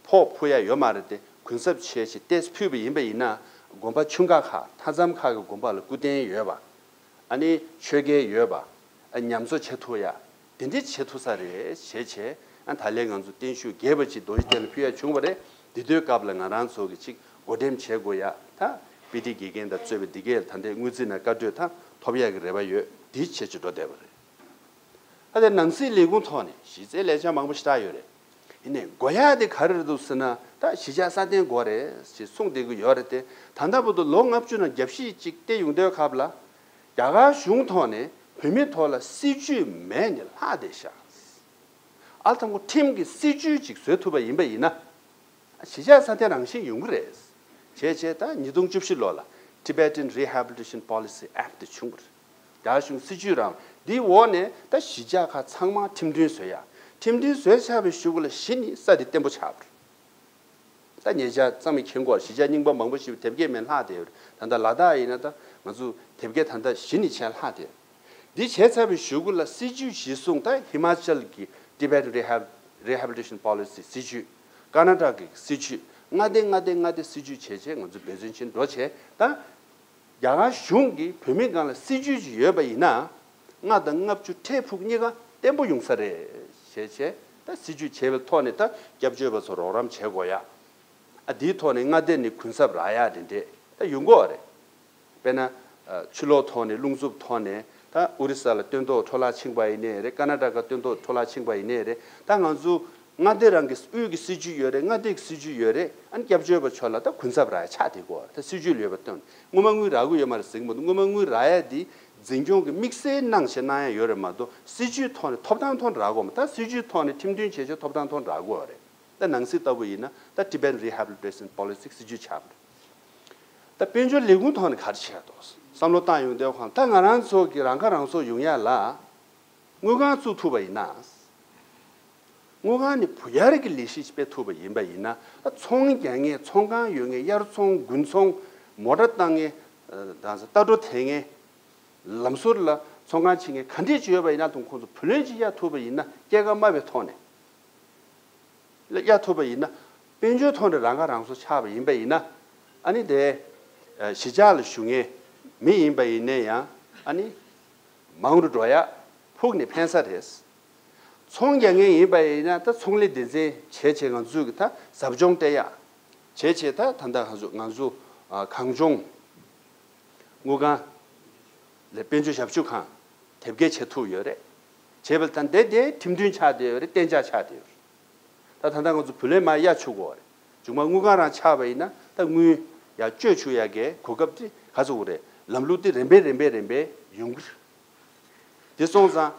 ཕོགས་ཕུལ་ཡ་ཡོད་མ་རེད་དེ། གུན་གསབ་བྱས་བྱས་ཏེ་ཕུལ་བ་ཡིན་པ་ཡིན་ན། དགོན་པ་ཆུང་ཁག་ཁག་མཐའ་མཚམས་ཁག་གི་དགོན་པ་ལ་སྐུ་རྟེན་ཡོད་པ། ཨ་ནི་ཆོས་དགེ་ཡོད་པ། ཨ་ཉམས་གསོ་བྱེད་ཐུབ་ཡ། དེ་འདྲ་བྱེད་ཐུབ་ས་རེད་བྱས་བྱས། ཨ་ད་ལན་ང་ཚོ་བརྟན་བཞུགས་རྒྱས་པ་ཅིག་རྡོ་རྗེ་གདན་ལ་ཕུལ་ཡ་བྱུང་བ་རེད། འདི་དུས་སྐབས་ལ་ང་རང་ཚོ་གི་ཅིག་བགོ་འགྲེམས་བྱེད་དགོས་ཡ། ད་དཔལ་སྒྲིག་དགེ་རྒན་དང་གཙོས་པའི་འདི་གས་ད་ལྟའི་དངུལ་རྩིས་ནང་བཀའ་གྲོས་ད་ཐོབ་ཡ་གི་རེ་བ་ཡོད། འདི་བྱེད་ཀྱི་འགྲོ་བསྡད་པ་རེད། ཨ་དེ་ནང་སྲིད་ལས་ཁུངས་ཐོག་ནས་གཞི་རྩའི་ལས་འཆར་མང་པོ་ཞེ་དྲག་ཡོད་རེད། ཡིན་ནའི་དགོས་ཡ་དེ་ག་རེ་རེད་འདུག་ཟེར་ན། ད་གཞིས་ཆགས་སྲ་བརྟན་དགོས་རེད་ཅེས་གསུངས་བསྡད་ཀྱི་ཡོད་རེད་དེ། ད་ལྟ་བར་དུ་ལོ་ལྔ་བཅུ་ནང་རྒྱབ་བཤིག་ཅིག་བལྟས་ཡོང་དུས་སྐབས་ལ། རྒྱ་གར་གཞུང་ཐོག་ནས་བོད་མི་ཐོག་ལ་སྲིད་ཇུས་མེད་ནས་ལྷག་བསྡད་ཤག་ཨ་དང་པོ་ཁྲིམས་ཀྱི་སྲིད་ཇུས་ཅིག་བཟོ་ཐུབ་པ་ཡིན་པ་ཡིན་ན། གཞིས་ཆགས་སྲ་བརྟན་རང་བཞིན་ཡོང་གི་རེད། བྱས་བྱས་ད་ཉིས་སྟོང་བཅུ་བཞི་ལོ་ལ་Tibetan Rehabilitation Policy Act་བྱུང་བ་རེད། རྒྱ་གཞུང་སྲིད་ཇུས་རང་འདིའི་འོག་ནས་ད་གཞིས་ཆགས་ཁག་ཚང་མ་ཁྲིམས་མཐུན་བཟོས་ཡ། ཁྲིམས་མཐུན་བཟོས་ཚར་བའི་གཞུག་ལ་གཞི་ནས་ས་དེ་བརྟན་པོ་ཆགས་པ་རེད། ད་ཉེ་ཆར་གཙང་མའི་ཁྱེད་སྐོར་གཞིས་ཆགས་རྙིང་པ་མང་པོ་ཞིག་དེབ་སྐྱེལ་མེད་ལྷག་བསྡད་ཡོད་རེད། ད་ལྟ་ལ་དྭགས་ཡིན་ན་ད་ང་ཚོ་དེབ་སྐྱེལ་ད་ལྟ་གཞི་ནས་བྱས་ལྷག་བསྡད་ཡོད། འདི་བྱས་ཚར་བའི་གཞུག་གུ་ལ་སྲིད་ཇུས་གཞིར་བཟུང་ད་ཧི་མ་ཅལ་གྱི་Tibetan Rehab- Rehabilitation Policy་སྲིད་ཇུས། ཀར་ན་ཊ་ཀའི་སྲིད་ཇུས། མངའ་སྡེ་མངའ་སྡེ་མངའ་སྡེ་སྲིད་ཇུས་བྱས་བྱས་ང་ཚོ་འབད་བརྩོན་ཆེན་འགྲོ་བྱས། ད་རྒྱ་གར་གཞུང་གིས་བོད་མི་སྒང་ལ་སྲིད་ཇུས་ཅིག་ཡོད་པ་ཡིན་ན། ལྔ་དང་ལྔ་བཅུ་ཁྲི་ཕྲུག་གཉིས་ཀ་བརྟན་པོ་ཡོང་ས་རེད་བྱས་བྱས། ད་སྲིད་ཇུས་བྱས་པའི་ཐོག་ནས་ད་སྐྱབས་བཅོལ་བ་ཚོ་རོགས་རམ་བྱེད་དགོས་ཡ། ཨ་དེའི་ཐོག་ནས་མངའ་སྡེ་ནས་གུན་གསབ་རག་ཡ་དེ་འདྲས་ད་ཡོང་གི་ཡོད་རེད། དཔེར་ན། ཨ་ཕྱི་ལོགས་ཐོག་ནས་རླུང་འཚུབ་ཐོག་ནས་ད་ཨོ་རི་ས་ལ་སྟོན་ཐོག་འཕྲོ་བརླག་ཕྱིན་པ་ཡིན་ནའི་རེད། ཀར་ན་ཊ་ཀ་སྟོན་ཐོག་འཕྲོ་བརླག་ཕྱིན་པ་ཡིན་ནའི་རེད། ད་ང་ཚོ་མངའ་སྡེ་རང་གི་དབུས་ཀྱི་སྲིད་ཇུས་ཡོད་རེད། མངའ་སྡེ་གི་སྲིད་ཇུས་ཡོད་རེད། ཨ་ནི་སྐྱབས་བཅོལ་བ་ཚོ་ལ་ད་གུན་གསབ་རག་ཡ་ཆགས་བསྡད་ཀྱི་ཡོད་རེད། ད་སྲིད་ཇུས་ལོས་པ་སྟོན། སྔོན་མ་དངུལ་རག་གི་ཡོད་མ་རེད་ཟེར་གྱི་མི་འདུག་སྔོན་མ་དངུལ་རག་ཡ་དེ་འཛིན་སྐྱོང་གི་དམིགས་བསལ་གནང་བྱས་གནང་ཡ་ཡོད་རེད་མ་གཏོགས། སྲིད་ཇུས་ཐོག་ནས་ཐོབ་ཐང་ཐོག་ནས་རག་གི་ཡོད་མ་རེད། ད་སྲིད་ཇུས་ཐོག་ནས་ཁྲིམས་མཐུན་བྱས་བྱས་ཐོབ་ཐང་ཐོག་ནས་རག་གི་ཡོད་རེད། ད་ནང་སྲིད་ལྟ་བུ་ཡིན་ན་ད་Tibetan Rehabilitation Policy་སྲིད་ཇུས་ཆགས་པ་རེད། ད་དཔལ་འབྱོར་ལས་ཁུངས་ཐོག་ནས་ག་རེ་བྱས་འདུག་བསམ་བློ་བཏང་ཡོང་དུས་ཁོང་ད་ང་རང་ཚོ་གི་རང་ཁ་རང་གསོ་ཡོང་ཡ་ལ་དངུལ་ཁང་བཙུགས་ཐུབ་པ་ཡིན་ན། དངུལ་ཁང་ནས་བུ་ཡར་གྱི་ལས་གཞི་ཞིག་སྤེལ་ཐུབ་པ་ཡིན་པ་ཡིན་ན། ད་ཚོང་རྒྱག་མཁན་ཚོང་ཁང་ཡོད་མཁན། དབྱར་ཚོང་དགུན་ཚོང་། མོ་ཊ་བཏང་མཁན། ད་ལྟ་སྒྲོ་འཐེན་མཁན། ལམ་ཟུར་ལ་ཚོང་ཁང་ཕྱེ་མཁན་ག་འདྲས་ཅིག་ཡོད་པ་ཡིན་ན། ད་ཁོང་ཚོ་བུ་ལོན་ཅིག་གཡར་ཐུབ་པ་ཡིན་ན། སྐྱེད་ཀ་དམའ་བའི་ཐོག་ནས་གཡར་ཐུབ་པ་ཡིན་ན། དཔལ་འབྱོར་ཐོག་ནས་རང་ཁ་རང་གསོ་ཆགས་པ་ཡིན་པ་ཡིན་ན། ཨ་ནི་དེ་གཞིས་ཆགས་ལ་བཞུགས་མཁན་མི་ཡིན་པ་ཡིན་ན་ཡང་ཨ་ནི་མང་རུ་འགྲོ་ཡ་ཕུགས་ནས་ཕན་ས་རེད། ཚོང་རྒྱག་མཁན་ཡིན་པ་ཡིན་ན་ད་ཚོང་ལས་སྡེ་ཚན་བྱས་བྱས་ང་ཚོས་ཀྱི་ད་ཟབ་སྦྱོང་སྤྲད་ཡ་བྱས་བྱས། ད་ད་ལྟ་ང་ཚོ་ང་ཚོ་གངས་ལྗོངས་དངུལ་ཁང་ལས་དཔལ་འབྱོར་ཞབས་ཞུ་ཁང་དེབ་སྐྱེལ་བྱེད་ཐུབ་ཡོད་རེད། བྱས་པ་ད་འདི་དེ་ཁྲིམས་མཐུན་ཆགས་བསྡད་ཡོད་རེད། གཏན་འཇགས་ཆགས་བསྡད་ཡོད་རེད། ད་ད་ལྟ་ང་ཚོ་བུ་ལོན་མར་གཡར་ཆོག་གི་ཡོད་རེད། མཇུག་མ་དངུལ་ཁང་རང་ཆགས་པ་ཡིན་ན་ད་དངུལ་ཡར་སྤྱོད་ཆོག་ཡ་གི་གོ་སྐབས་དེ་ག་ཚོད་རེད། ལམ་ལུགས་དེ་རིམ་པས་རིམ་པས་རིམ་པས་ཡོང་གི་རེད། དེ་སོང་ཙང་།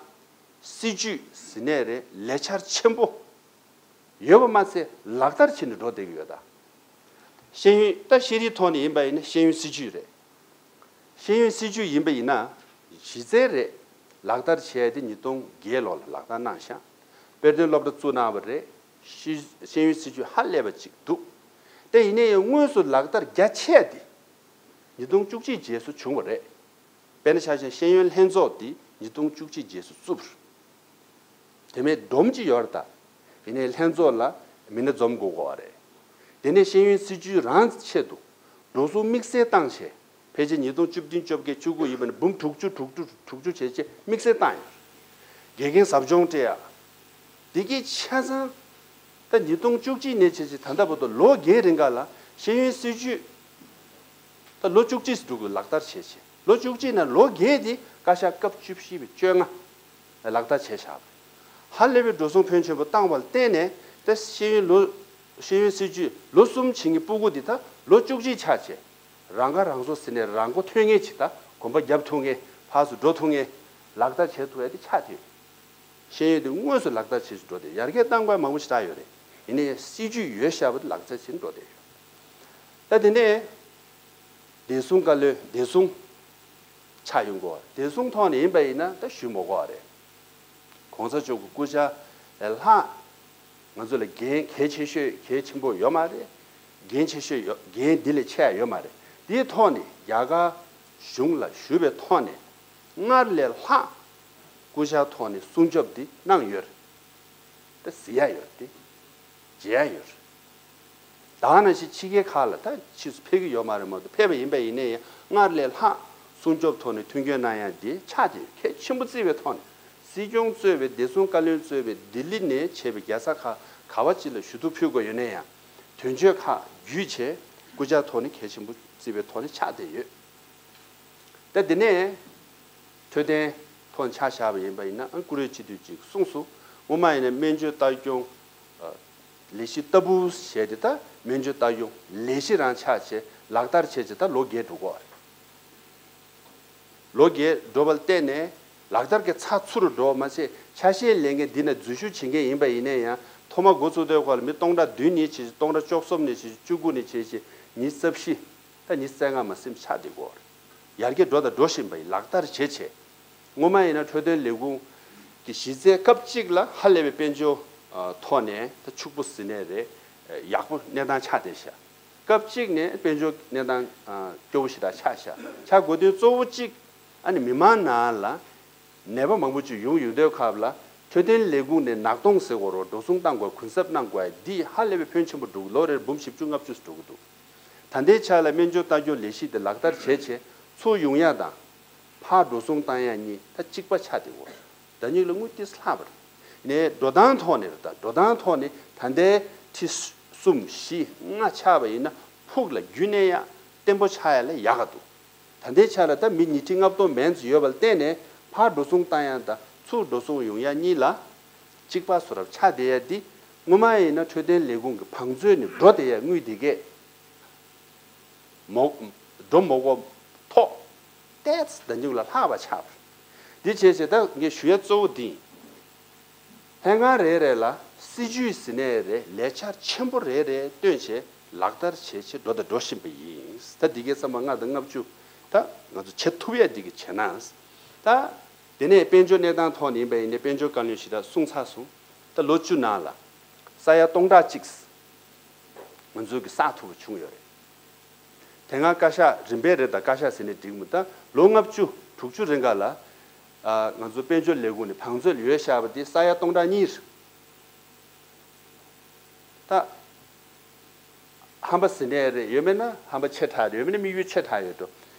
སྲིད་ཇུས་ཟེར་ནའི་རེད། ལས་འཆར་ཆེན་པོ་ཡོད་པ་མ་ཚད་ལག་བསྟར་བྱས་ནས་འགྲོ་བསྡད་ཀྱི་ཡོད་ད། ཤེས་ཡོན་ད་ཤེས་རིག་ཐོག་ནས་ཡིན་པ་ཡིན་ན་ཤེས་ཡོན་སྲིད་ཇུས་རེད། ཤེས་ཡོན་སྲིད་ཇུས་ཡིན་པ་ཡིན་ན་གཞི་རྩའི་རེད། ལག་བསྟར་བྱས་ཏེ་ཉིས་སྟོང་བརྒྱད་ལོ་ལ་ལག་བསྟར་གནང་ཤག་དཔེ་སྟོན་སློབ་གྲྭ་བཙུགས་གནང་བ་རེད། ཤེས་ཤེས་ཡོན་སྲིད་ཇུས་ཧ་ལས་པ་ཅིག་འདུག་དེ་ཡིན་ན་ཡང་དངོས་སུ་ལག་བསྟར་རྒྱ་ཆེ་དེ་ཉིས་སྟོང་བཅུ་གཅིག་རྗེས་སུ་བྱུང་བ་རེད། དཔེར་ན་ཆ་བཞག་ཤེས་ཡོན་ལྷན་ཚོགས་འདི་ཉིས་སྟོང་བཅུ་གཅིག་རྗེས་སུ་བཙུགས། དེ་མིན་སྒྲོམ་གཅིག་ཡོད་རེད་ད། ཡིན་ནའི་ལྷན་ཚོགས་ལ་མི་སྣ་འཛོམས་དགོས་ཀྱི་ཡོད་རེད། དེ་ནས་ཤེས་ཡོན་སྲིད་ཇུས་རང་ཆེད་དུ་འགྲོ་སོང་དམིགས་བསལ་བཏང་བྱས། ཕལ་ཆེར་ཉིས་སྟོང་བཅུ་བདུན་བཅོ་བརྒྱད་བཅུ་དགུ་ཡིན་པ་ནས་འབུམ་དྲུག་ཅུ་དྲུག་ཅུ་དྲུག་ཅུ་བྱས་བྱས་དམིགས་བསལ་བཏང་ཡོད། དགེ་རྒན་ཟབ་སྦྱོང་སྤྲད་ཡ། འདི་གའི་ཆ་ཚང་། ད་ཉིས་སྟོང་བཅུ་གཅིག་ནས་བྱས་བྱས་ད་ལྟ་བར་དུ་ལོ་བརྒྱད་རིང་ག་ལ་ཤེས་ཡོན་སྲིད་ཇུས། ད་ལོ་བཅུ་གཅིག་འགྲོ་གི་ལག་བསྟར་བྱས་བྱས། ལོ་བཅུ་གཅིག་ནང་ལོ་བརྒྱད་དེ་བཀའ་ཤག་སྐབས་བཅུ་བཞི་པའི་བཅོ་ལྔ་ལག་བསྟར་བྱས་བཞག་ཧ་ལས་པའི་འགྲོ་སོང་ཕོན་ཆེན་པོ་བཏང་བ་ལ་བརྟེན་ནས། ད་ཤེས་ཡོན་ལོ། ཤེས་ཡོན་སྲིད་ཇུས་ལོ་གསུམ་བྱེད་མཁན་སྤུ་གུ་འདི་ད་ལོ་བཅུ་གཅིག་ཆགས་བྱས། རང་ཁ་རང་གསོ་ཟེར་ནས་རང་མགོ་ཐོན་མཁན་ཅིག་ད་གོམ་པ་རྒྱབ་ཐུབ་མཁན། ཕར་ཚུར་འགྲོ་ཐུབ་མཁན། ལག་བསྟར་བྱེད་ཐུབ་ཡ་དེ་ཆགས་བསྡད་ཡོད། ཤེས་ཡོན་དེ་དངོས་སུ་ལག་བསྟར་བྱེད་ཅིག་འགྲོ་བསྡད་ཡོད། ཡར་རྒྱས་བཏང་དགོས་མང་པོ་ཞེ་དྲག་ཡོད་རེད། ཡིན་ནའི་སྲིད་ཇུས་ཡོད་བཞག་པ་དེ་ལག་བསྟར་བྱེད་འགྲོ་བསྡད་ཡོད། ད་དེ་ནས་བདེ་སྲུང་བཀའ་བློན་བདེ་སྲུང་ཆགས་ཡོང་གི་ཡོད། བདེ་སྲུང་ཐོག་ནས་ཡིན་པ་ཡིན་ན་ད་ཞུ་མི་དགོས་པ་རེད། གོང་ས་མཆོག་གི་སྐུ་ཕྱྭ་ལས་ལྷག་ང་ཚོ་ལ་འགན་གལ་ཆེ་ཤོས་གལ་ཆེན་པོ་ཡོད་མ་རེད། འགན་ཆེ་ཤོས་ཡོད། འགན་འདི་ལས་ཆེ་ཡ་ཡོད་མ་རེད། དེའི་ཐོག་ནས་རྒྱ་གར་གཞུང་ལ་ཞུ་བའི་ཐོག་ནས་སྔར་ལས་ལྷག་སྐུ་ཕྱྭ་ཐོག་ནས་སྲུང་སྐྱོབ་འདི་གནང་ཡོད་རེད། ད་གཟིགས་ཡ་ཡོད་རེད། མཇལ་ཡ་ཡོད་རེད། ད་ག་ནང་བཞིན་ཕྱི་རྒྱལ་ཁག་ལ་ད་ཕྱིས་སུ་ཕེབས་ཀྱི་ཡོད་མ་རེད་མ་གཏོགས། ཕེབས་པ་ཡིན་པ་ཡིན་ནའི་ཡང་སྔར་ལས་ལྷག་སྲུང་སྐྱོབ་ཐོག་ནས་མཐུན་འགྱུར་གནང་ཡ་འདི་ཆགས་བསྡད་ཡོད། གལ་ཆེན་པོ་བརྩིས་པའི་ཐོག་ནས་སྲིད་སྐྱོང་གཙོས་པའི་བདེ་སྲུང་བཀའ་བློན་གཙོས་པའི་ལྡི་ལི་ནས་བྱས་པའི་རྒྱལ་ས་ཁག་ག་བ་ཅིག་ལ་ཞུ་གཏུག་ཕུལ་དགོས་ཡོད་ན་ཡང་དོན་གཅོད་ཁག་བརྒྱུད་བྱས་སྐུ་ཕྱྭ་ཐོག་ནས་གལ་ཆེན་པོ་བརྩིས་པའི་ཐོག་ནས་ཆགས་བསྡད་ཡོད། ད་དེ་ནས་འཕྲོད་བསྟེན་ཐོག་ཆ་བཞག་པ་ཡིན་པ་ཡིན་ན་ཨ་བཀུར་འོས་སྤྱི་འཐུས་ཅིག་གསུངས་སོང་། སྔོན་མ་ཡིན་ན་སྨན་བཅོས་ལྟ་སྐྱོང་ལས་གཞི་ལྟ་བུ་བྱས་ཏེ་ད་སྨན་བཅོས་ལྟ་སྐྱོང་ལས་གཞི་རང་ཆགས་བྱས་ལག་བསྟར་བྱས་བྱས་ད་ལོ་བརྒྱད་འགྲོ་གི་ཡོད་རེད། ལོ་བརྒྱད་འགྲོ་བ་ལ་བརྟེན་ནས་ལག་བསྟར་གྱི་ཚགས་ཚུད་རུ་འགྲོ་བ་མ་ཟད་ཆ་ཤས་ལེན་མཁན་འདི་ན་འཛུལ་ཞུགས་བྱེད་མཁན་ཡིན་པ་ཡིན་ན་ཡང་ཐོག་མ་འགོ་ཚུགས་དུས་ཁོ་ལ་མི་སྟོང་ཕྲག་བདུན་ནས་བྱས་བྱས་སྟོང་ཕྲག་བཅུ་གསུམ་ནས་བྱས་བྱས་བཅུ་དགུ་ནས་བྱས་བྱས་ཉི་ཤུ་རྩ་བཞི། ད་ཉི་ཤུ་རྩ་ལྔ་མ་ཟིན་ཆགས་བསྡད་ཀྱི་ཡོད་རེད། ཡར་རྒྱས་འགྲོ་དང་འགྲོ་བཞིན་པ་ཡིན། ལག་བསྟར་བྱེད་བྱེད། སྔོན་མ་ཡིན་ན་འཕྲོད་བསྟེན་ལས་ཁུངས་ཀྱི་གཞི་རྩའི་སྐབས་གཅིག་ལ་ཧ་ལས་པའི་དཔལ་འབྱོར་ཨ་ཐོག་ནས་ད་ཕྱུག་པོ་ཟེར་ནའི་རེད། ཨ་ཡག་པོ་གནས་སྟངས་ཆགས་བསྡད་ཤག་སྐབས་གཅིག་ནས་དཔལ་འབྱོར་གནས་སྟངས་ཨ་སྐྱོ་བོ་ཞེ་དྲག་ཆགས་ཤག་ཆགས་དགོས་དོན་གཙོ་བོ་གཅིག་ཨ་ནི་མི་མང་ནང་ལ་ནད་པ་མང་པོ་ཅིག་ཡོང་ཡོང་དུས་སྐབས་ལ་འཕྲོད་བསྟེན་ལས་ཁུངས་ནས་ནག་སྟོང་ཟེར་དགོས་རེད། འགྲོ་སོང་གཏང་དགོས། གུན་གསབ་གནང་དགོས། འདི་ཧ་ལས་པའི་ཕོན་ཆེན་པོ་འགྲོ་གི། ལོ་རེར་འབུམ་བཞི་བཅུ་ལྔ་བཅུ་ཙམ་འགྲོ་གི་འདུག་ད་ལྟའི་ཆ་ལ་སྨན་བཅོས་ལྟ་སྐྱོང་ལས་གཞི་དེ་ལག་བསྟར་བྱས་བྱས་ཚུར་ཡོང་ཡ་དང་ཕར་འགྲོ་སོང་བཏང་ཡ་གཉིས་ད་གཅིག་པ་ཆགས་བསྡད་ཡོད་རེད། ད་ཉིད་ལ་དངུལ་ཏོག་ཙམ་ལྷག་པ་རེད། ནས་འགྲོ་སྟངས་ཐོག་ནས་རེད། ད་འགྲོ་སྟངས་ཐོག་ནས་ད་ལྟའི་ཁྲི་གསུམ་བཞི་ལྔ་ཆགས་པ་ཡིན་ན་ཕུགས་ལ་རྒྱུན་གནས་ཡ་བརྟན་པོ་ཆགས་ཡ་ལ་ཡག་ག་འདུག་ད་ལྟའི་ཆ་ལ་ད་མི་ཉིས་ཁྲི་ལྔ་སྟོང་མན་ཙམ་ཡོད་པ་ལ་བརྟེན་ནས་ཕར་འགྲོ་སོང་བཏང་ཡ་དང་ཚུར་འགྲོ་སོང་ཡོང་ཡ་གཉིས་ལ་གཅིག་པ་བཟོ་འདྲ་ཆགས་བསྡད་ཡ་འདི་སྔོན་མ་ཡིན་ན་འཕྲོད་བསྟེན་ལས་ཁུངས་ཀྱི་བང་མཛོད་ནས་འགྲོ་བསྡད་ཡ་དངུལ་དེ་གས་མོ་འགྲོ་མི་དགོས་ཐོག་ཏོག་ཙམ་ད་ཉུང་ལ་ལྷག་པ་ཆགས་པ་རེད། འདི་བྱས་བྱས་ད་ངས་ཞུ་ཡ་གཙོ་བོ་འདི་ཡིན། ལྷན་ཁང་རེ་རེ་ལ་སྲིད་ཇུས་ཟེར་ནའི་རེད། ལས་འཆར་ཆེན་པོ་རེ་རེ་བཏོན་བྱས་ལག་བསྟར་བྱས་བྱས་འགྲོ་དང་འགྲོ་བཞིན་པ་ཡིན། ད་འདི་གའི་བསམ་པ་ལྔ་དང་ལྔ་བཅུ་ད་ང་ཚོ་བྱེད་ཐུབ་ཡ་འདི་གི་བྱེད་ན། ད་དེ་ནས་དཔལ་འབྱོར་གནས་སྟངས་ཐོག་ནས་ཡིན་པ་ཡིན་ནའི་དཔལ་འབྱོར་བཀའ་བློན་ཞེ་དྲག་གསུངས་ཚར་སོང་། ད་ལོ་བཅུ་ནང་ལ་ས་ཡ་སྟོང་ཕྲག་གཅིག་ང་ཚོ་གི་བསགས་ཐུབ་པ་བྱུང་ཡོད་རེད། དེ་སྔ་བཀའ་ཤག་རིམ་པས་རེད། ད་བཀའ་ཤག་ཟེར་ནས་འགྲིག་མོད། ད་ལོ་ལྔ་བཅུ་དྲུག་ཅུ་རིང་ག་ལ་ཨ་ང་ཚོ་དཔལ་འབྱོར་ལས་ཁུངས་ནས་བང་མཛོད་ལ་ཡོད་བཞག་པ་དེ་ས་ཡ་སྟོང་ཕྲག་གཉིས་རེད། ད་ཧམ་པ་ཟེར་ནའི་རེད། ཡོད་མེད་ན་ཧམ་པ་ཆེ་དྲགས་རེད། ཡོད་མེད་ན་དམིགས་ཡུལ་ཆེ་དྲགས་ཡོད་འགྲོ།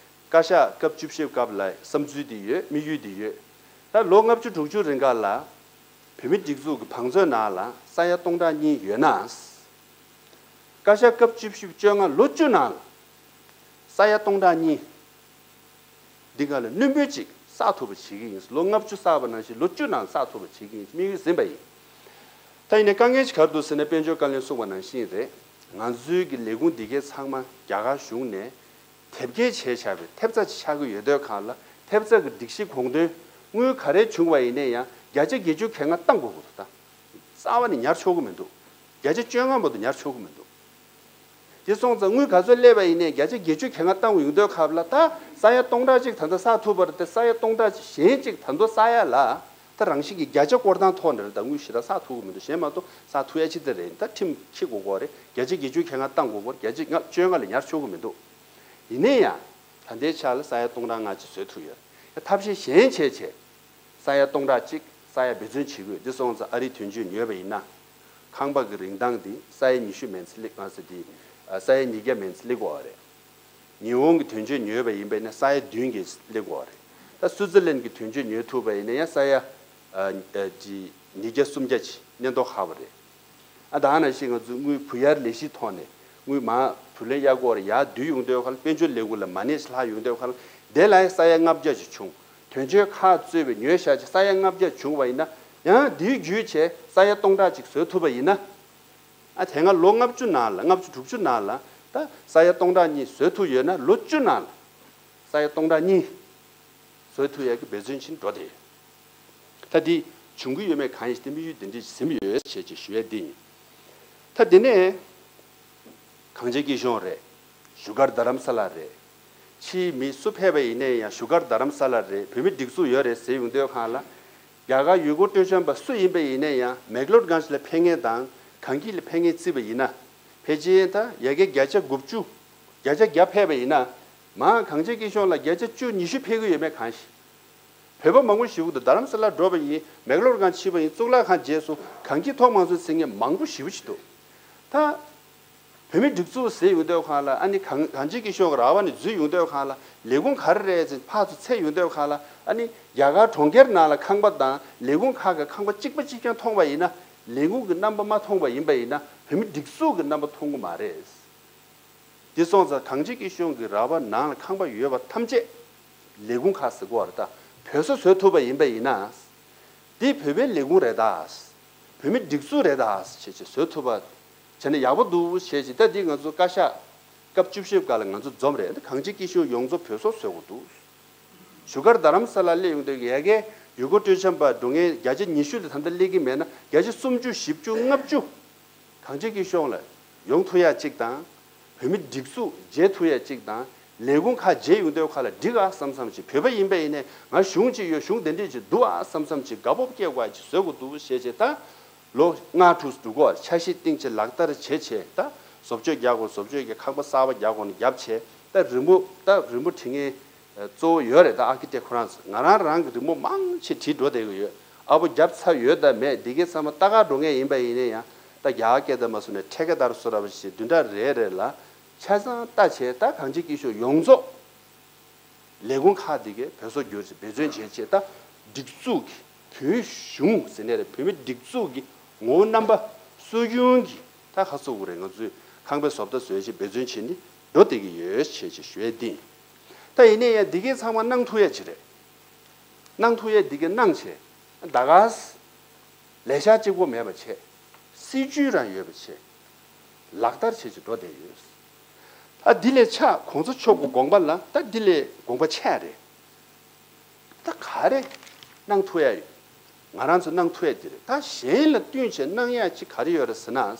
བཀའ་ཤག་སྐབས་བཅུ་བཞི་སྐབས་ལ་བསམ་ཚུལ་འདི་ཡོད། དམིགས་ཡུལ་འདི་ཡོད། ད་ལོ་ལྔ་བཅུ་དྲུག་ཅུ་རིང་ག་ལ་བོད་མི་སྒྲིག་འཛུགས་ཀྱི་བང་མཛོད་ནང་ལ་ས་ཡ་སྟོང་ཕྲག་གཉིས་ཡོད་ན། བཀའ་ཤག་སྐབས་བཅུ་བཞི་བཅོ་ལྔ་ལོ་བཅུ་ནང་ལ་ས་ཡ་སྟོང་ཕྲག་གཉིས་འདི་ག་ལ་བླུན་པོ་ཅིག་བསགས་ཐུབ་པ་བྱེད་ཀྱི་ཡིན། ལོ་ལྔ་བཅུ་བསགས་པ་ནང་བཞིན་ལོ་བཅུ་ནང་བསགས་ཐུབ་པ་བྱེད་ཀྱི་ཡིན། དམིགས་ཡུལ་ཟིན་པ་ཡིན། ད་ཡིན་ནའི་དཀའ་ངལ་ཞིག་ག་རེ་འདུག་ཟེར་ན་དཔལ་འབྱོར་བཀའ་བློན་གསུངས་པ་ནང་བཞིན་རེད། ང་ཚོའི་གི་ལས་ཁུངས་འདི་གའི་ཚང་མ་རྒྱ་གར་གཞུང་ནས་དེབ་སྐྱེལ་བྱས་བཞག་པའི་ཐེབས་རྩ་ཅིག་ཆགས་ཀྱི་ཡོད་དུས་གང་ལ་ཐེབས་རྩ་གི་སྒྲིག་གཞི་དགོངས་དོན་དངུལ་ག་རེ་བྱུང་བ་ཡིན་ནའི་ཡང་བརྒྱ་ཆ་བརྒྱད་ཅུ་གྱ་ལྔ་བཏང་དགོས་ཀྱི་འདུག་ད་རྩ་བ་ནས་ཉར་ཆོག་གི་མི་འདུག་བརྒྱ་ཆ་བཅོ་ལྔ་མ་གཏོགས་ཉར་ཆོག་གི་མི་འདུག་དེ་སོང་ཙང་དངུལ་ག་ཚོད་སླེབས་པ་ཡིན་ནའི་བརྒྱ་ཆ་བརྒྱད་ཅུ་གྱ་ལྔ་བཏང་ཡོང་དུས་སྐབས་ལ་ད་ས་ཡ་སྟོང་ཕྲག་གཅིག་ད་ལྟ་བསགས་ཐུབ་པ་རེད་དེ། ས་ཡ་སྟོང་ཕྲག་གཞན་གཅིག་ད་དུང་བསགས་ཡ་ལ་ད་རང་བཞིན་གྱི་བརྒྱ་ཆ་སྐོར་ཐང་ཐོག་ནས་རེད། ད་དངུལ་ཞེ་དྲག་བསགས་ཐུབ་ཀྱི་མི་འདུག་གཞན་མ་གཏོགས་བསགས་ཐུབ་ཡ་ཅི་ཙམ་རེད། ད་ཁྲིམས་འཁྱེར་དགོས་ཀྱི་རེད། བརྒྱ་ཆ་བརྒྱད་ཅུ་གྱ་ལྔ་བཏང་དགོས་ཀྱི་རེད། བརྒྱ་ཆ་ལྔ་བཅོ་ལྔ་ལས་ཉར་ཆོག་གི་མི་འདུག་ཡིན་ནའི་ཡང་ད་ལྟའི་ཆ་ལ་ས་ཡ་སྟོང་ཕྲག་ལྔ་ཅིག་བཟོ་ཐུབ་ཡོད། ཐབས་ཤེས་གཞན་བྱས་བྱས། ས་ཡ་སྟོང་ཕྲག་གཅིག་ས་ཡ་འབད་བརྩོན་བྱེད་དགོས། འདི་སོང་ཙང་ཨ་རིའི་དོན་གཅོད་ཉོས་པ་ཡིན་ན། ཁང་པ་གི་རིན་ཐང་འདི་ས་ཡ་ཉི་ཤུ་མན་ཙམ་སླེབས། ང་ཚོ་འདི་ས་ཡ་ཉིས་བརྒྱ་མན་ཙམ་སླེབས་ཀྱི་ཡོད་རེད། ཉི་ཧོང་གི་དོན་གཅོད་ཉོས་པ་ཡིན་པ་ཡིན་ན་ས་ཡ་བདུན་གྱི་སླེབས་ཀྱི་ཡོད་རེད། ད་སུའུ་ཙི་ལན་གྱི་དོན་གཅོད་ཉོས་ཐུབ་པ་ཡིན་ན་ཡང་ས་ཡ་ཨ་ཨ་ཅི་ཉིས་བརྒྱ་སུམ་བརྒྱ་ཅིག་གནས་མདོག་ཁ་པོ་རེད། ཨ་ད་ནང་བཞིན་ང་ཚོས་དངུལ་བུ་ཡར་ལས་གཞི་ཐོག་ནས་དངུལ་མར་བུ་ལོན་གཡར་དགོས་རེད། ཡར་བསྡུ་ཡོང་དུས་ཁར་དཔལ་འབྱོར་ལས་ཁུངས་ལ་མ་ཎི་ཞིག་ལྷག་ཡོང་དུས་ཁར་དེ་ལ་ཡང་ས་ཡ་ལྔ་བརྒྱ་ཅིག་བྱུང་། དོན་གཅོད་ཁག་གཙོས་པའི་ཉོས་བཞག་ཅིག་ས་ཡ་ལྔ་བརྒྱ་བྱུང་བ་ཡིན་ན་ཡང་དེའི་བརྒྱུད་བྱས་ས་ཡ་སྟོང་ཕྲག་ཅིག་བཟོ་ཐུབ་པ་ཡིན་ན། ཨ་དེ་སྔ་ལོ་ལྔ་བཅུ་ནང་ལ་ལྔ་བཅུ་དྲུག་ཅུ་ནང་ལ་ད་ས་ཡ་སྟོང་ཕྲག་གཉིས་བཟོ་ཐུབ་ཡོད་ན་ལོ་བཅུ་ནང་ལ་ས་ཡ་སྟོང་ཕྲག་གཉིས་བཟོ་ཐུབ་ཡག་གི་འབད་བརྩོན་ཕྱིན་འགྲོ་དེ་ཡོད། ད་འདི་བྱུང་གི་ཡོད་མེད་གང་ཡིན་ཞིག་དེ་དམིགས་ཡུལ་དེ་འདྲ་ཞིག་ཟིན་ཡོད་ཅེས་ཅེས་ཞུ་ཡས་འདི་ཡིན། ད་དེ་ནས་གངས་ཅན་སྐྱིད་གཤོངས་རེད། བཞུགས་སྒར་རྡ་རམ་ས་ལ་རེད། ཕྱིའི་མི་སུ་ཕེབས་པ་ཡིན་ནའི་ཡང་བཞུགས་སྒར་རྡ་རམ་ས་ལ་རེད། བོད་མི་སྒྲིག་འཛུགས་ཡོད་རེད་ཟེར་ཡོང་དུས་སྒང་ལ། རྒྱ་གར་ཡུལ་སྐོར་སྤྲོ་འཆམ་པ་སུ་ཡིན་པ་ཡིན་ནའི་ཡང་མེག་ལོར་གྷན་ཇི་ལ་ཕེབས་མཁན་དང་གངས་སྐྱིད་ལ་ཕེབས་མཁན་བརྩིས་པ་ཡིན་ན། ཕལ་ཆེར་ད་ཡ་གི་བརྒྱ་ཆ་དགུ་བཅུ། བརྒྱ་ཆ་བརྒྱ་ཕེབས་པ་ཡིན་ན། མ་གངས་ཅན་སྐྱིད་གཤོངས་ལ་བརྒྱ་ཆ་བཅུ་ཉི་ཤུ་ཕེབས་ཀྱི་ཡོད་མེད་གང་ཞིག་བོད་པ་མང་པོ་ཞིག་འདུག་རྡ་རམ་ས་ལ་འགྲོ་བ་ཡིན། མེག་ལོར་གྷན་ཇི་ཕྱིན་པ་ཡིན། གཙུག་ལག་ཁང་མཇལ་སོང་། གངས་སྐྱིད་མཐོང་མ་སོང་ཟེར་མཁན་མང་པོ་ཞེ་པོ་ཅིག་འདུག་ད་བོད་མི་སྒྲིག་འཛུགས་ཟེར་ཡོང་དུས་སྒང་ལ། ཨ་ནི་གངས་གངས་ཅན་སྐྱིད་གཤོངས་ར་བ་ནས་འཛུལ་ཡོང་དུས་སྒང་ལ་ལས་ཁུངས་ག་རེ་རེད་ཟེར་ཕར་ཚུར་འཚོལ་ཡོང་དུས་སྒང་ལ། ཨ་ནི་རྒྱ་གར་གྲོང་ཁྱེར་ནང་ལ་ཁང་པ་དང་ལས་ཁུངས་ཁག་གི་ཁང་པ་གཅིག་པ་གཅིག་རྐྱང་མཐོང་བ་ཡིན་ན། ལས་ཁུངས་ཀྱི་རྣམ་པ་མ་མཐོང་བ་ཡིན་པ་ཡིན་ན་བོད་མི་སྒྲིག་འཛུགས་ཀྱི་རྣམ་པ་མཐོང་གི་མ་རེད། དེ་སོང་ཙང་གངས་ཅན་སྐྱིད་གཤོངས་ཀྱི་ར་བ་ནང་ལ་ཁང་པ་ཡོད་པ་ཐམས་ཅད་ལས་ཁུངས་ཁག་ཟེར་གོ་བ་རེད། ད་བོད་ས་བཟོ་ཐུབ་པ་ཡིན་པ་ཡིན་ན། འདི་བོད་པའི་ལས་ཁུངས་རེད་ད། བོད་མི་སྒྲིག་འཛུགས་རེད་ད་ཞེས་བྱས་བཟོ་ཐུབ་པ་བྱས་ན་ཡག་པོ་འདུག་ཞེས་བྱས། ད་འདི་ང་ཚོ་བཀའ་ཤག་སྐབས་བཅུ་བཞི་པ་སྒང་ལ་ང་ཚོ་འཛོམས་རེད། ད་གངས་ཅན་སྐྱིད་གཤོངས་ཡོངས་རྫོགས་བོད་ས་བཟོ་དགོས་འདུག་བཞུགས་སྒར་རྡ་རམ་ས་ལ་སླེབས་ཡོང་དུས་ཡ་གི་ཡུལ་སྐོར་སྤྲོ་འཆམ་པ་འགྲོ་མཁན་བརྒྱ་ཆ་ཉི་ཤུ་ལས་ད་ལྟ་སླེབས་ཀྱི་མེད་ན། བརྒྱ་ཆ་སུམ་ཅུ། བཞི་བཅུ། ལྔ་བཅུ། གངས་ཅན་སྐྱིད་གཤོངས་ལ་ཡོང་ཐུབ་ཡ་གཅིག་དང་། བོད་མི་སྒྲིག་འཛུགས་མཇལ་ཐུབ་ཡ་གཅིག་དང་། ལས་ཁུངས་ཁག་མཇལ་ཡོང་དུས་སྒང་ལ་འགྲིག་ཨ་བསམ་བསམ་ཅིག་བོད་པ་ཡིན་པ་ཡིན་ནའི་ང་གཞུང་གཅིག་ཡོད། གཞུང་དེ་འདྲས་ཅིག་འདུག་ཨ་བསམ་བསམ་ཅིག་དགའ་སྤོབས་སྐྱེ་དགོས་ཅིག་བཟོ་དགོས་འདུག་ཞེས་བྱས། ད་ལོ་ལྔ་དྲུག་འགྲོ་གི་ཡོད་རེད། འཆར་གཞི་བཏིང་བྱས་ལག་བསྟར་བྱས་བྱས། ད་བཟོ་བཅོས་རྒྱག་དགོས་བཟོ་བཅོས་ཀྱི་ཁང་པ་གསར་པ་རྒྱག་དགོས་ན་རྒྱབ་བྱས། ད་རི་མོ་ད་རི་མོ་བྲིས་མཁན་གཙོ་བོ་ཡོད་རེད། ད་ཨར་ཀི་ཊེག་ཁོ་རང་ཚོ་ང་རང་རང་གི་རི་མོ་མང་ཆེ་བྲིས་འགྲོ་བསྡད་ཀྱི་ཡོད། ཨ་ཕོ་རྒྱབ་ཚར་ཡོད་དམ་མེད་འདི་གའི་ཚང་མ་ལྟ་ག་འགྲོ་མཁན་ཡིན་པ་ཡིན་ནའི་ཡང་། ད་རྒྱ་གར་སྐད་བརྡ་མ་སོང་ནས་ཐད་ཀ་ལྟར་སོ་ར་བ་ཞིག་བདུན་ཕྲག་རེ་རེ་ལ་ཆ་ཚང་ལྟ་བྱས། ད་གངས་ཅན་སྐྱིད་གཤོངས་ཡོངས་རྫོགས་ལས་ཁུངས་ཁག་འདི་གའི་བོད་ས་བསྒྱུར་བྱས་འབད་བརྩོན་བྱས་བྱས། ད་སྒྲིག་འཛུགས་ཀྱི་བོད་གཞུང་ཟེར་ནས་རེད། བོད་མི་སྒྲིག་འཛུགས་ཀྱི་ངོ་བོ་རྣམ་པ་སྲོལ་རྒྱུན་གྱི་ད་ཁ་གསོ་དགོས་རེད། ང་ཚོས་ཁང་པའི་བཟོ་ལྟ་བཟོས་བྱས་འབད་བརྩོན་བྱས་ནས་འགྲོ་བསྡད་ཀྱི་ཡོད་ཅེས་ཅེས་ཞུ་ཡས་འདི་ཡིན། ད་ཡིན་ནའི་ཡང་འདི་གའི་ཚང་མ་གནང་ཐུབ་ཡ་ཅིག་རེད། གནང་ཐུབ་ཡ་འདི་གའི་གནང་བྱས། ད་ག་ལས་འཆར་གཅིག་པོ་མེད་པ་བྱས། སྲིད་ཇུས་རང་ཡོད་པ་བྱས། ལག་བསྟར་བྱས་བྱས་འགྲོ་བསྡད་ཡོད། ད་འདི་ལས་ཆ་གོང་ས་མཆོག་གི་དགོངས་པ་ལ་ད་འདི་ལས་དགོངས་པ་ཆེ་རེད། ད་ག་རེ་གནང་ཐུབ་ཡ་ཡོད། ང་རང་ཚོ་གནང་ཐུབ་ཡ་འདི་རེད། ད་གཞན་ལ་བསྟུན་བྱས་གནང་ཡ་ཅིག་ག་རེ་ཡོད་རེད་ཟེར་ན།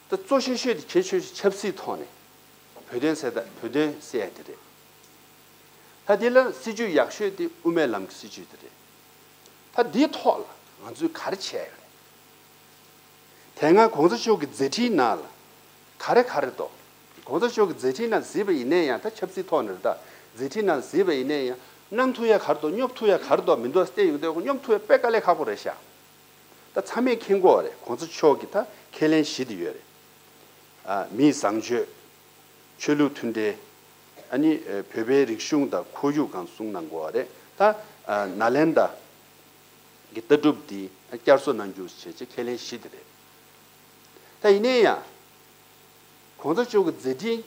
ད་གཙོ་ཆེ་ཤོས་དེ་གལ་ཆེ་ཤོས་ཆབ་སྲིད་ཐོག་ནས་བོད་དོན་ཟེར། ད་བོད་དོན་ཟེར་ཡ་དེ་རེད། ད་དེ་ལ་སྲིད་ཇུས་ཡག་ཤོས་དེ་དབུ་མའི་ལམ་གྱི་སྲིད་ཇུས་དེ་རེད། ད་འདིའི་ཐོག་ལ་ང་ཚོས་ག་རེ་བྱས་ཡོད་རེད། དེ་སྔ་གོང་ས་མཆོག་གི་མཛད་འཕྲིན་ནང་ལ་ག་རེ་ག་རེ་འདུག་གོང་ས་མཆོག་གི་མཛད་འཕྲིན་ནང་གཟིགས་པ་ཡིན་ནའི་ཡང་། ད་ཆབ་སྲིད་ཐོག་ནས་རེད། ད་མཛད་འཕྲིན་ནང་གཟིགས་པ་ཡིན་ནའི་ཡང་། གནང་ཐུབ་ཡ་ག་རེ་འདུག་སྙོབ་ཐུབ་ཡ་ག་རེ་འདུག་མི་འདུག་བལྟས་ཡོང་དུས་སྙོབ་ཐུབ་ཡ་དཔེ་དཀའ་ལས་ཁག་པོ་རེད་ཤག་ད་ཚང་མས་མཁྱེན་གྱི་ཡོད་རེད། གོང་ས་མཆོག་གི་ད་ཁས་ལེན་བཞི་དེ་ཡོད་རེད། ཨ། མིའི་བཟང་སྤྱོད། ཆོས་ལུགས་མཐུན་འབྲེལ། ཨ་ནི་བོད་པའི་རིག་གཞུང་དང་ཁོར་ཡུག་སྒང་གསུངས་གནང་དགོས་པ་རེད། ད་ནཱ་ལེནྡྲ་གི་ལྟ་གྲུབ་འདི་བསྐྱར་གསོ་གནང་རྒྱུ་བྱས་བྱས་ཁས་ལེན་བཞི་དེ་རེད། ད་ཡིན་ནའི་ཡང་གོང་ས་མཆོག་གི་མཛད་འཕྲིན་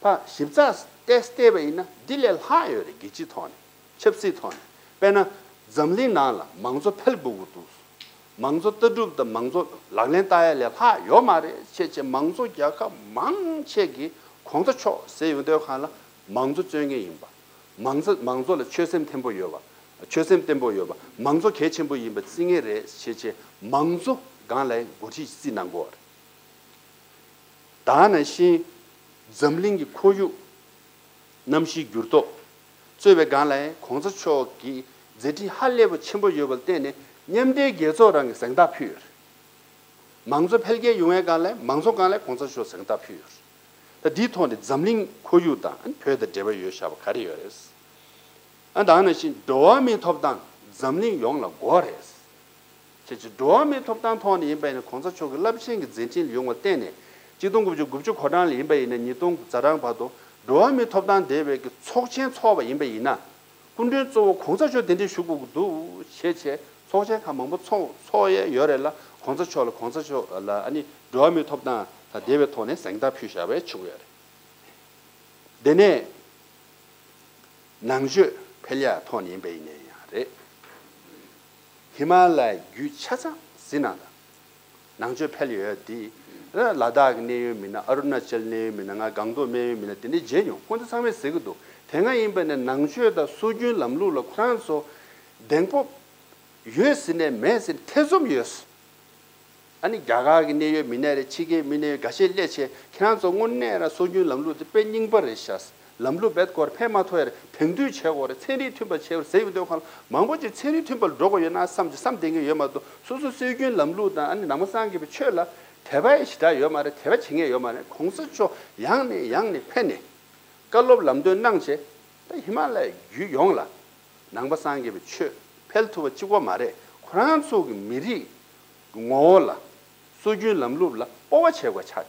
ཕར་ཞིབ་ཚགས་བལྟས་བལྟས་པ་ཡིན་ན་འདི་ལས་ལྷག་ཡོད་རེད། རྒྱལ་སྤྱིའི་ཐོག་ནས། ཆབ་སྲིད་ཐོག་ནས། དཔེར་ན་འཛམ་གླིང་ནང་ལ་མང་གཙོ་འཕེལ་དགོས་ཀྱི་འདུག་མང་གཙོ་ལྟ་གྲུབ་དང་མང་གཙོ་ལག་ལེན་བསྟར་ཡ་ལས་ལྷག་ཡོད་མ་རེད་བྱས་བྱས། མང་གཙོ་རྒྱལ་ཁབ་མང་ཆེ་གིས་གོང་ས་མཆོག་ཟེར་ཡོང་དུས་སྒང་ལ་མང་གཙོ་རྩོད་མཁན་ཡིན་པ། མང་གཙོ་མང་གཙོ་ལ་ཆོད་སེམས་བརྟན་པོ་ཡོད་པ། ཆོད་སེམས་བརྟན་པོ་ཡོད་པ། མང་གཙོ་གལ་ཆེན་པོ་ཡིན་པ་བརྩི་མཁན་རེད་བྱས་བྱས། མང་གཙོ་སྒང་ལ་འགོ་ཁྲིད་རྩིས་གནང་དགོས་པ་རེད། ད་ནང་བཞིན་འཛམ་གླིང་གི་ཁོར་ཡུག་གནམ་གཤིས་འགྱུར་ལྡོག་གཙོས་པའི་སྒང་ལ་གོང་ས་མཆོག་གི་མཛད་འཕྲིན་ཧ་ལས་པ་ཆེན་པོ་ཡོད་པ་ལ་བརྟེན་ནས་མཉམ་འབྲེལ་རྒྱལ་ཚོགས་རང་གིས་གཟེངས་རྟགས་ཕུལ་ཡོད་རེད། མང་གཙོ་འཕེལ་རྒྱས་ཡོང་བའི་སྒང་ལ་མང་གཙོ་སྒང་ལ་གོང་ས་མཆོག་གཟེངས་རྟགས་ཕུལ་ཡོད་རེད། ད་འདིའི་ཐོག་ནས་འཛམ་གླིང་ཁོར་ཡུག་དང་བོད་དང་འབྲེལ་བ་ཡོད་བཞག་པ་ག་རེ་ཡོད་རེད། ཨ། ད་ནང་བཞིན་འགྲོ་བ་མིའི་ཐོབ་ཐང་འཛམ་གླིང་ཡོངས་ལ་དགོས་རེད། བྱས་ཙང་འགྲོ་བ་མིའི་ཐོབ་ཐང་ཐོག་ནས་ཡིན་པ་ཡིན་ན་གོང་ས་མཆོག་གི་རླབས་ཆེན་གྱི་མཛད་འཕྲིན་ལ་ཡོང་བར་བརྟེན་ནས། གཅིག་སྟོང་དགུ་བརྒྱ་དགུ་བཅུ་གོ་གྲངས་ལ་ཡིན་པ་ཡིན་ན་ཉིས་སྟོང་ཛ་གྲངས་བར་དུ་འགྲོ་བ་མིའི་ཐོབ་ཐང་འབྲེལ་བའི་གི་ཚོགས་ཆེན་ཚོགས་པ་ཡིན་པ་ཡིན་ན། སྐུ་མགྲོན་གཙོ་བོ་གོང་ས་མཆོག་གདན་འདྲེན་ཞུ་དགོས་ཀྱི་འདུག་བྱས་བྱས་ཚོགས་ཆེན་ཁག་མང་པོ་ཚོགས་ཚོགས་ཡས་ཡོད་རེད་ལ། གོང་ས་མཆོག་ལ་གོང་ས་མཆོག་ལ་ཨ་ནི་འགྲོ་བ་མིའི་ཐོབ་ཐང་དང་འབྲེལ་བའི་ཐོག་ནས་གཟེངས་རྟགས་ཕུལ་བཞག་པའི་ཆོག་ཡོད་རེད། དེ་ནས་ནང་ཆོས་འཕེལ་ཡག་ཐོག་ནས་ཡིན་པ་ཡིན་ནའི་ཡང་རེད། ཧི་མ་ལ་ཡའི་རྒྱུད་ཆ་ཚང་གཟིགས་གནང་དང་། ནང་ཆོས་འཕེལ་ཡོད་དེ། ལ་དྭགས་ཀྱི་གནས་ཡུལ་མིན་ན། ཨ་རུ་ན་ཅལ་གནས་ཡུལ་མིན་ན། ང་སྒང་ཏོག་གནས་ཡུལ་མིན་ན། དེ་འདྲའི་མཇལ་མྱོང་། ཁོང་ཚོ་ཚང་མས་ཟེར་གྱི་འདུག་དེ་སྔ་ཡིན་པ་ནས་ནང་ཆོས་དང་སྲོལ་རྒྱུན་ལམ་ལུགས་ལ་ཁོ་རང་ཚོ་ གདེང་སྤོབས་ཡོད་ཟེར་ནས་མེད་ཟེར་ནས་ཐེ་ཚོམ་ཡོད། ཨ་ནི་རྒྱ་གར་གྱི་གནད་ཡོད་མི་སྣ་རེད། ཕྱི་རྒྱལ་མི་སྣ་ཡོད་འགའ་ཤས་སླེབས་བྱས་ཁྱེད་རང་ཚོ་དངོས་གནས་རང་སྲོལ་རྒྱུན་ལམ་ལུགས་དེ་དཔེ་རྙིང་པ་རེད་ཤག་ལམ་ལུགས་རྦད་དགོས་རེད། ཕན་མ་ཐོགས་ཡ་རེད། དེང་དུས་བྱེད་དགོས་རེད། ཚན་རིག་མཐུན་པ་བྱེད་དགོས་རེད་ཟེར་ཡོང་དུས་ཁོང་ལ་མང་པོ་ཅིག་ཚན་རིག་མཐུན་པ་ལ་འགྲོ་དགོས་ཡོད་ན་བསམ་གྱི་བསམ་བསྡད་མཁན་ཡོད་མ་གཏོགས། སོ་སོ་སྲོལ་རྒྱུན་ལམ་ལུགས་དང་ཨ་ནི་ནང་པ་སངས་རྒྱས་པའི་ཆོས་ལ་དད་པ་ཞེ་དྲག་ཡོད་མ་རེད། དད་པ་བྱེད་མཁན་ཡོད་མ་རེད། གོང་ས་མཆོག་ཡང་ནས་ཡང་ནས་ཕེབས་ནས་བཀའ་སློབ་ལམ་སྟོན་གནང་བྱས། ད་ཧི་མ་ལ་ཡའི་རྒྱུད་ཡོངས་ལ་ནང་པ་སངས་རྒྱས་པའི་ཆོས་འཕེལ་ཐུབ་པ་གཅིག་པོ་མ་རེད། ཁོ་རང་ཚོ་གི་མི་རིགས་ངོ་བོ་ལ་སྲོལ་རྒྱུན་ལམ་ལུགས་ལ་སྤོབས་པ་བྱེད་དགོས་ཆགས་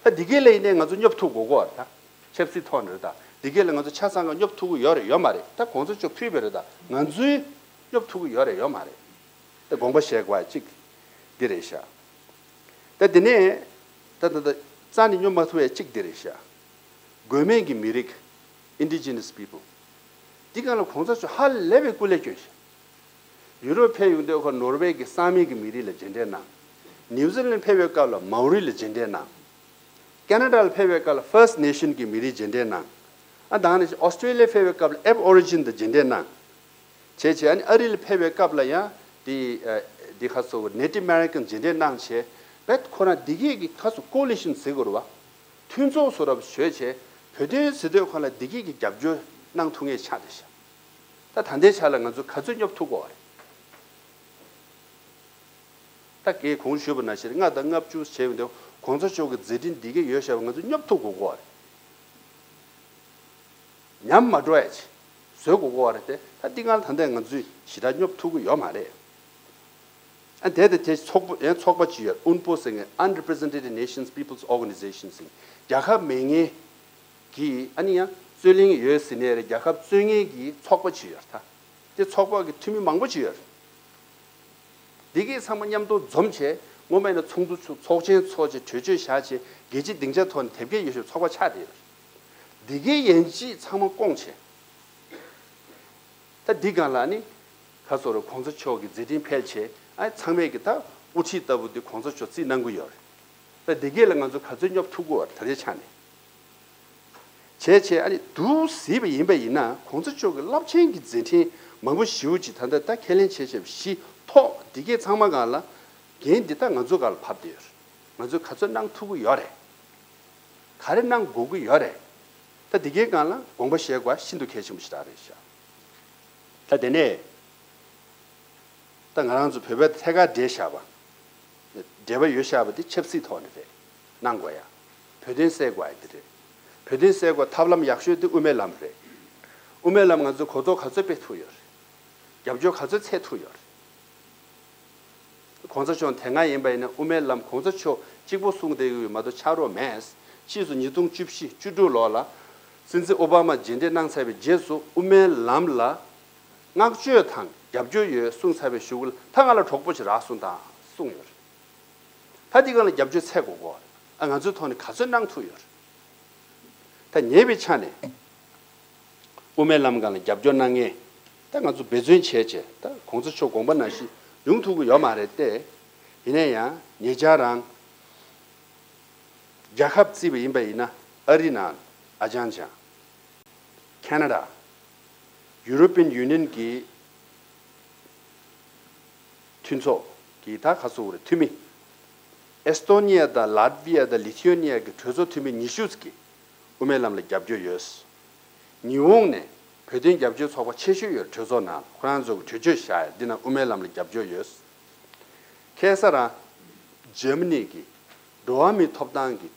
དེ། ད་འདི་གའི་ལ་ཡིན་ནའི་ང་ཚོ་སྙོབ་ཐུབ་དགོས་ཀྱི་ཡོད་རེད། ད་ཆབ་སྲིད་ཐོག་ནས་རེད། ད་འདི་གའི་ལ་ང་ཚོ་ཆ་ཚང་ག་སྙོབ་ཐུབ་ཀྱི་ཡོད་རེད་ཡོད་མ་རེད། ད་གོང་ས་མཆོག་ཕུལ་བ་རེད། ད་ང་ཚོས་སྙོབ་ཐུབ་ཀྱི་ཡོད་རེད་ཡོད་མ་རེད། ད་དགོངས་པ་བཞེས་དགོས་པ་གཅིག་འདི་རེད་ཤག་ད་དེ་ནས་ད་ད་ད་རྩ་ནས་སྙོབ་མ་ཐུབ་པ་གཅིག་འདི་རེད་ཤག་དགོས་མེད་ཀྱི་མི་རིགས། Indigenous people། འདི་སྒང་ལ་གོང་ས་མཆོག་ཧ་ལས་པའི་སྐུ་ལས་བསྐྱོན་ཤག་ཡུ་རོབ་ཕེབས་ཡོང་དུས་ཁོ་ནོར་ཝེ་གི་ས་མིག་གི་མི་རིགས་ལ་མཇལ་འཕྲད་གནང་། ནིའུ་ཛི་ལན་ཕེབས་པའི་སྐབས་ལ་མའོ་རི་ལ་མཇལ་འཕྲད་གནང་། ཁེ་ན་ཌ་ལ་ཕེབས་པའི་སྐབས་ལ་First Nation་གི་མི་རིགས་མཇལ་འཕྲད་གནང་། ཨ་ད་ནི་ཨོ་སི་ཀྲེ་ལི་ཡ་ཕེབས་པའི་སྐབས་ལ་Aborigine་དང་མཇལ་འཕྲད་གནང་། བྱས་བྱས་ཨ་ནི་ཨ་རི་ལ་ཕེབས་པའི་སྐབས་ལ་ཡང་དེ་དེ་ཁ་སོ་Native American་མཇལ་འཕྲད་གནང་བྱས། རྦད་ཁོ་རང་འདི་གས་ཀྱི་ཁ་སོ་Coalition་ཟེར་དགོས་རེད་བ། མཐུན་ཚོགས་བཟོ་རབས་བཟོས་བྱས་བོད་དོན་ཟེར་དུས་ཁོ་ལ་འདི་གས་ཀྱི་རྒྱབ་སྐྱོར་གནང་ཐུབ་མཁན་ཆགས་བསྡད་ཤག་ད་ད་ལྟའི་ཆ་ལ་ང་ཚོས་ག་ཚོད་སྙོབ་ཐུབ་དགོས་པ་རེད། ད་གས་གོང་ཞུས་པ་ནང་བཞིན་ལྔ་དང་ལྔ་བཅུ་བྱས་ཡོང་དུས་གོང་ས་མཆོག་གི་མཛད་འཕྲིན་འདི་གས་ཡོད་བཞག་པ་ང་ཚོས་སྙོབ་ཐུབ་དགོས་ཀྱི་ཡོད་རེད། ཉམས་མ་འགྲོ་ཡ་ཅིག་བཟོ་དགོས་ཀྱི་ཡོད་རེད་དེ། ད་འདི་སྒང་ད་ལྟ་ང་ཚོས་ཞེ་དྲག་སྙོབ་ཐུབ་ཀྱི་ཡོད་མ་རེད། ཨ་དེ་དང་དེ་ཚོགས་པ་ཡང་ཚོགས་པ་ཅིག་ཡོད། ཨུན་པོ་ཟེར་མཁན། Unrepresented Nations Peoples Organization ཟེར་མཁན། རྒྱལ་ཁབ་མེད་མཁན་གྱི་ཨ་ནི་ཡང་རྩོད་གླེང་ཡོད་ཟེར་ནའི་རེད། རྒྱལ་ཁབ་རྩོད་མཁན་གྱི་ཚོགས་པ་ཅིག་ཡོད་རེད་ད། དེ་ཚོགས་པ་གི་འཐུས་མི་མང་པོ་ཅིག་ཡོད་རེད། འདི་གས་ཚང་མ་མཉམ་དུ་འཛོམས་བྱས་སྔོན་མ་ཡིན་ན་ཚོགས་འདུ་ཚོགས་ཆེན་ཚོགས་བྱས་གྲོས་ཆོད་བཞག་བྱས་རྒྱལ་སྤྱིའི་སྡིངས་ཆ་ཐོག་ནས་དེབ་སྐྱེལ་ཡོད་ཤོས་ཚོགས་པ་ཆགས་བསྡད་ཡོད་རེད། འདི་གས་ཡན་ཆད་ཚང་མ་བསྐོངས་བྱས། ད་འདི་སྒང་ལ་ནི་ཁ་སོ་རུ་གོང་ས་མཆོག་གི་མཛད་འཕྲིན་འཕེལ་ཆེད་ཨ་ཚང་མས་ཀྱི་ད་དབུ་ཁྲིད་ལྟ་བུ་འདི་གོང་ས་མཆོག་རྩིས་གནང་གི་ཡོད་རེད། ད་འདི་གས་ལ་ང་ཚོ་ག་ཚོད་སྙོབ་ཐུབ་ཀྱི་ཡོད་རེད་ད་ལྟའི་ཆ་ནས། བྱས་བྱས་ཨ་ནི་འདུག་གཟིགས་པ་ཡིན་པ་ཡིན་ན་གོང་ས་མཆོག་གི་རླབས་ཆེན་གྱི་མཛད་འཕྲིན་མང་པོ་ཞེ་པོ་ཅིག་ད་ལྟ་ད་ཁས་ལེན་བྱས་བྱས་པ་གཞི་ཐོག་འདི་གས་ཚང་མ་སྒང་ལ་འགན་འདི་ད་ང་ཚོ་སྒང་ལ་བབས་བསྡད་ཡོད་རེད། ང་ཚོས་ག་ཚོད་གནང་ཐུབ་ཀྱི་ཡོད་རེད། ག་རེ་གནང་དགོས་ཀྱི་ཡོད་རེད། ད་འདི་གའི་སྒང་ལ་དགོངས་པ་བཞེས་དགོས་པ་ཤིན་ཏུ་གལ་ཆེན་པོ་ཞིག་རེད་ཤག་ད་དེ་ནས་ད་ང་རང་ཚོ་བོད་པའི་ཐད་ཀར་འབྲེལ་བཞག་པ། འབྲེལ་བ་ཡོད་བཞག་པ་དེ་ཆབ་སྲིད་ཐོག་ནས་རེད། གནང་དགོས་ཡ། བོད་དོན་སེལ་དགོས་ཡ་དེ་རེད། བོད་དོན་སེལ་དགོས་ཐབས་ལམ་ཡག་ཤོས་དེ་དབུ་མའི་ལམ་རེད། དབུ་མའི་ལམ་ང་ཚོས་གོ་རྟོགས་ག་ཚོད་སྤེལ་ཐུབ་ཡོད་རེད། རྒྱབ་སྐྱོར་ག་ཚོད་འཚོལ་ཐུབ་ཡོད་རེད། གོང་ས་མཆོག་དེ་སྔ་ཡིན་པ་ཡིན་ན་དབུ་མའི་ལམ་གོང་ས་མཆོག་གཅིག་པོ་གསུངས་བསྡད་ཡོད་མ་གཏོགས་ཆགས་རོགས་མེད། ཕྱིས་སུ་ཉིས་སྟོང་བཅུ་བཞི་བཅུ་དྲུག་ལོ་ལ་སྲིད་འཛིན་ཨོ་བྷ་མ་མཇལ་འཕྲད་གནང་ཚར་བའི་རྗེས་སུ་དབུ་མའི་ལམ་ལ་བསྔགས་བརྗོད་དང་རྒྱབ་སྐྱོར་ཡོད་གསུངས་ཚར་བའི་གཞུག་ལ་ད་ང་ལ་གྲོགས་པོ་ཞིག་རག་སོང་དང་གསུངས་ཡོད་རེད། ད་འདི་སྒང་ལ་རྒྱབ་སྐྱོར་འཚོལ་དགོས་གོ། ཨ་ང་ཚོའི་ཐོག་ནས་ག་ཚོད་གནང་ཐུབ་ཡོད་རེད། ད་ཉེ་བའི་ཆ་ནས་དབུ་མའི་ལམ་སྒང་ལ་རྒྱབ་སྐྱོར་གནང་མཁན་ད་ང་ཚོ་འབད་བརྩོན་བྱས་བྱས་ད་གོང་ས་མཆོག་དགོངས་པ་ནང་བཞིན་ཡོང་ཐུབ་ཀྱི་ཡོད་མ་རེད་དེ། ཡིན་ན་ཡང་ཉེ་ཆར་རང་རྒྱལ་ཁབ་བརྩིས་པ་ཡིན་པ་ཡིན་ན་ཨ་རི་ནང་ཨ་ཅང་ཅང་། ཁེ་ན་ཌ། European Union་གི་མཐུན་ཚོགས་ཀྱི་ད་ག་ཟེར་དགོས་རེད་འཐུས་མི། ཨེས་ཏོ་ནི་ཡ་དང་ལཱ་ཏི་ཝི་ཡ་དང་ལི་ཐི་ཡོ་ནི་ཡ་གི་གྲོས་ཚོགས་འཐུས་མི་ཉི་ཤུ་ཙམ་གྱིས་དབུ་མའི་ལམ་ལ་རྒྱབ་སྐྱོར་ཡོད། ཉི་འོང་ནས་བོད་དོན་རྒྱབ་སྐྱོར་ཚོགས་པ་ཆེ་ཤོས་ཡོད་གྲོས་ཚོགས་ནང་ཁོ་རང་ཚོ་གི་གྲོས་ཆོད་བཞག་ཡ་འདི་ནང་དབུ་མའི་ལམ་ལ་རྒྱབ་སྐྱོར་ཡོད། ཁ་སང་རང་འཇར་མ་ནི་གི་འགྲོ་བ་མིའི་ཐོབ་ཐང་གི་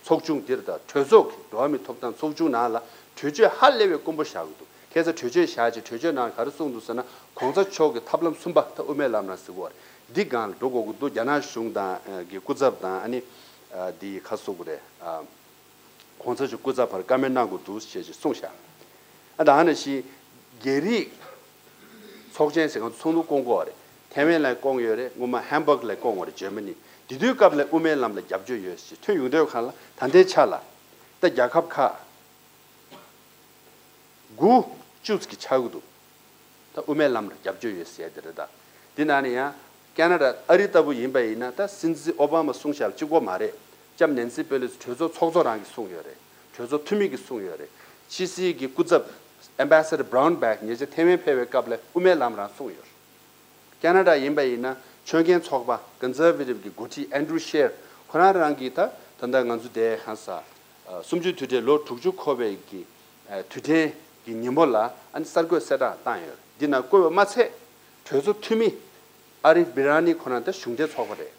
ཚོགས་ཆུང་འདིར་དང་གྲོས་ཚོགས་ཀྱི་འགྲོ་བ་མིའི་ཐོབ་ཐང་ཚོགས་ཆུང་ནང་ལ་གྲོས་ཆོད་ཧ་ལས་པའི་དཀོན་པོ་བཞག་གི་འདུག་ཁ་སང་གྲོས་ཆོད་བཞག་ཅིང་གྲོས་ཆོད་ནང་ག་རེ་གསུངས་འདུག་ཟེར་ན་གོང་ས་མཆོག་གི་ཐབས་ལམ་གསུམ་པ་ད་དབུ་མའི་ལམ་རང་ཟེར་གོ་རེད། འདི་སྒང་ལ་འགྲོ་དགོས་ཀྱི་འདུག་རྒྱ་ནག་གཞུང་དང་གི་སྐུ་ཚབ་དང་ཨ་ནི་འདི་ག་ཟེར་གོ་རེད། གོང་ས་མཆོག་སྐུ་ཚབ་བར་བཀའ་མོལ་གནང་དགོས་འདུག་ཅེས་ཅིག་གསུངས་ཤག་ཨ་ད་ཨ་ནི་ཞིག་རྒྱ་རིགས་ཚོགས་ཆེན་ཟེར་གང་ཚོགས་འདུ་བསྐོང་གི་ཡོད་རེད། ཐེ་ཝན་ལ་བསྐོང་ཡོད་རེད། སྔོན་མ་ཧམ་བྷག་ལ་བསྐོང་བ་རེད་འཇར་མ་ནི། དེ་དུས་སྐབས་ལ་དབུ་མའི་ལམ་ལ་རྒྱབ་སྐྱོར་ཡོད་ཅེས་ཐོན་ཡོང་དུས་གང་ལ་ད་ལྟའི་ཆ་ལ་ད་རྒྱལ་ཁབ་ཁག་དགུ་བཅུ་ཙམ་གྱི་ཆགས་ཀྱི་འདུག་ད་དབུ་མའི་ལམ་ལ་རྒྱབ་སྐྱོར་ཡོད་ཟེར་དེ་རེད་ད། དེ་ནང་ནས་ཡང་ཁེ་ན་ཌ་ཨ་རི་ལྟ་བུ་ཡིན་པ་ཡིན་ན་ད་སྲིད་འཛིན་ཨོ་བྷ་མ་གསུངས་བཞག་པ་གཅིག་པོ་མ་རེད། ལྕམ་ནན་སི་པེ་ལོ་སི་གྲོས་ཚོགས་ཚོགས་གཙོ་རང་གིས་གསུངས་ཡོད་རེད། གྲོས་ཚོགས་འཐུས་མི་གིས་གསུངས་ཡོད་རེད། ཕྱི་སྲིད་ཀྱི་སྐུ་ཚབ་ Ambassador Brownback ཉེ་ཆར་ཐའེ་ཝན་ཕེབས་པའི་སྐབས་ལ་དབུ་མའི་ལམ་རང་གསུངས་ཡོད། ཁ་ན་ཌ་ཡིན་པ་ཡིན་ན་ཆོས་མཁན་ཚོགས་པ་Conservative གི་འགོ་ཁྲིད་Andrew Scheer ཁོ་རང་རང་གིས་ད་ད་ལྟ་ང་ཚོ་དེ་གང་ས་གསུམ་བཅུའི་དུས་དྲན་ལོ་དྲུག་ཅུ་འཁོར་བའི་གི་དུས་དྲན་གྱི་ཉིན་མོ་ལ་ཨ་ནི་གསར་འགོད་གསལ་བསྒྲགས་བཏང་ཡོད། འདི་ན་བཀོད་པ་མ་ཚད་གྲོས་ཚོགས་འཐུས་མི་ཨ་རིབ་བི་ར་ནི་ཁོ་རང་ད་གཞུང་འབྲེལ་ཚོགས་པ་རེད།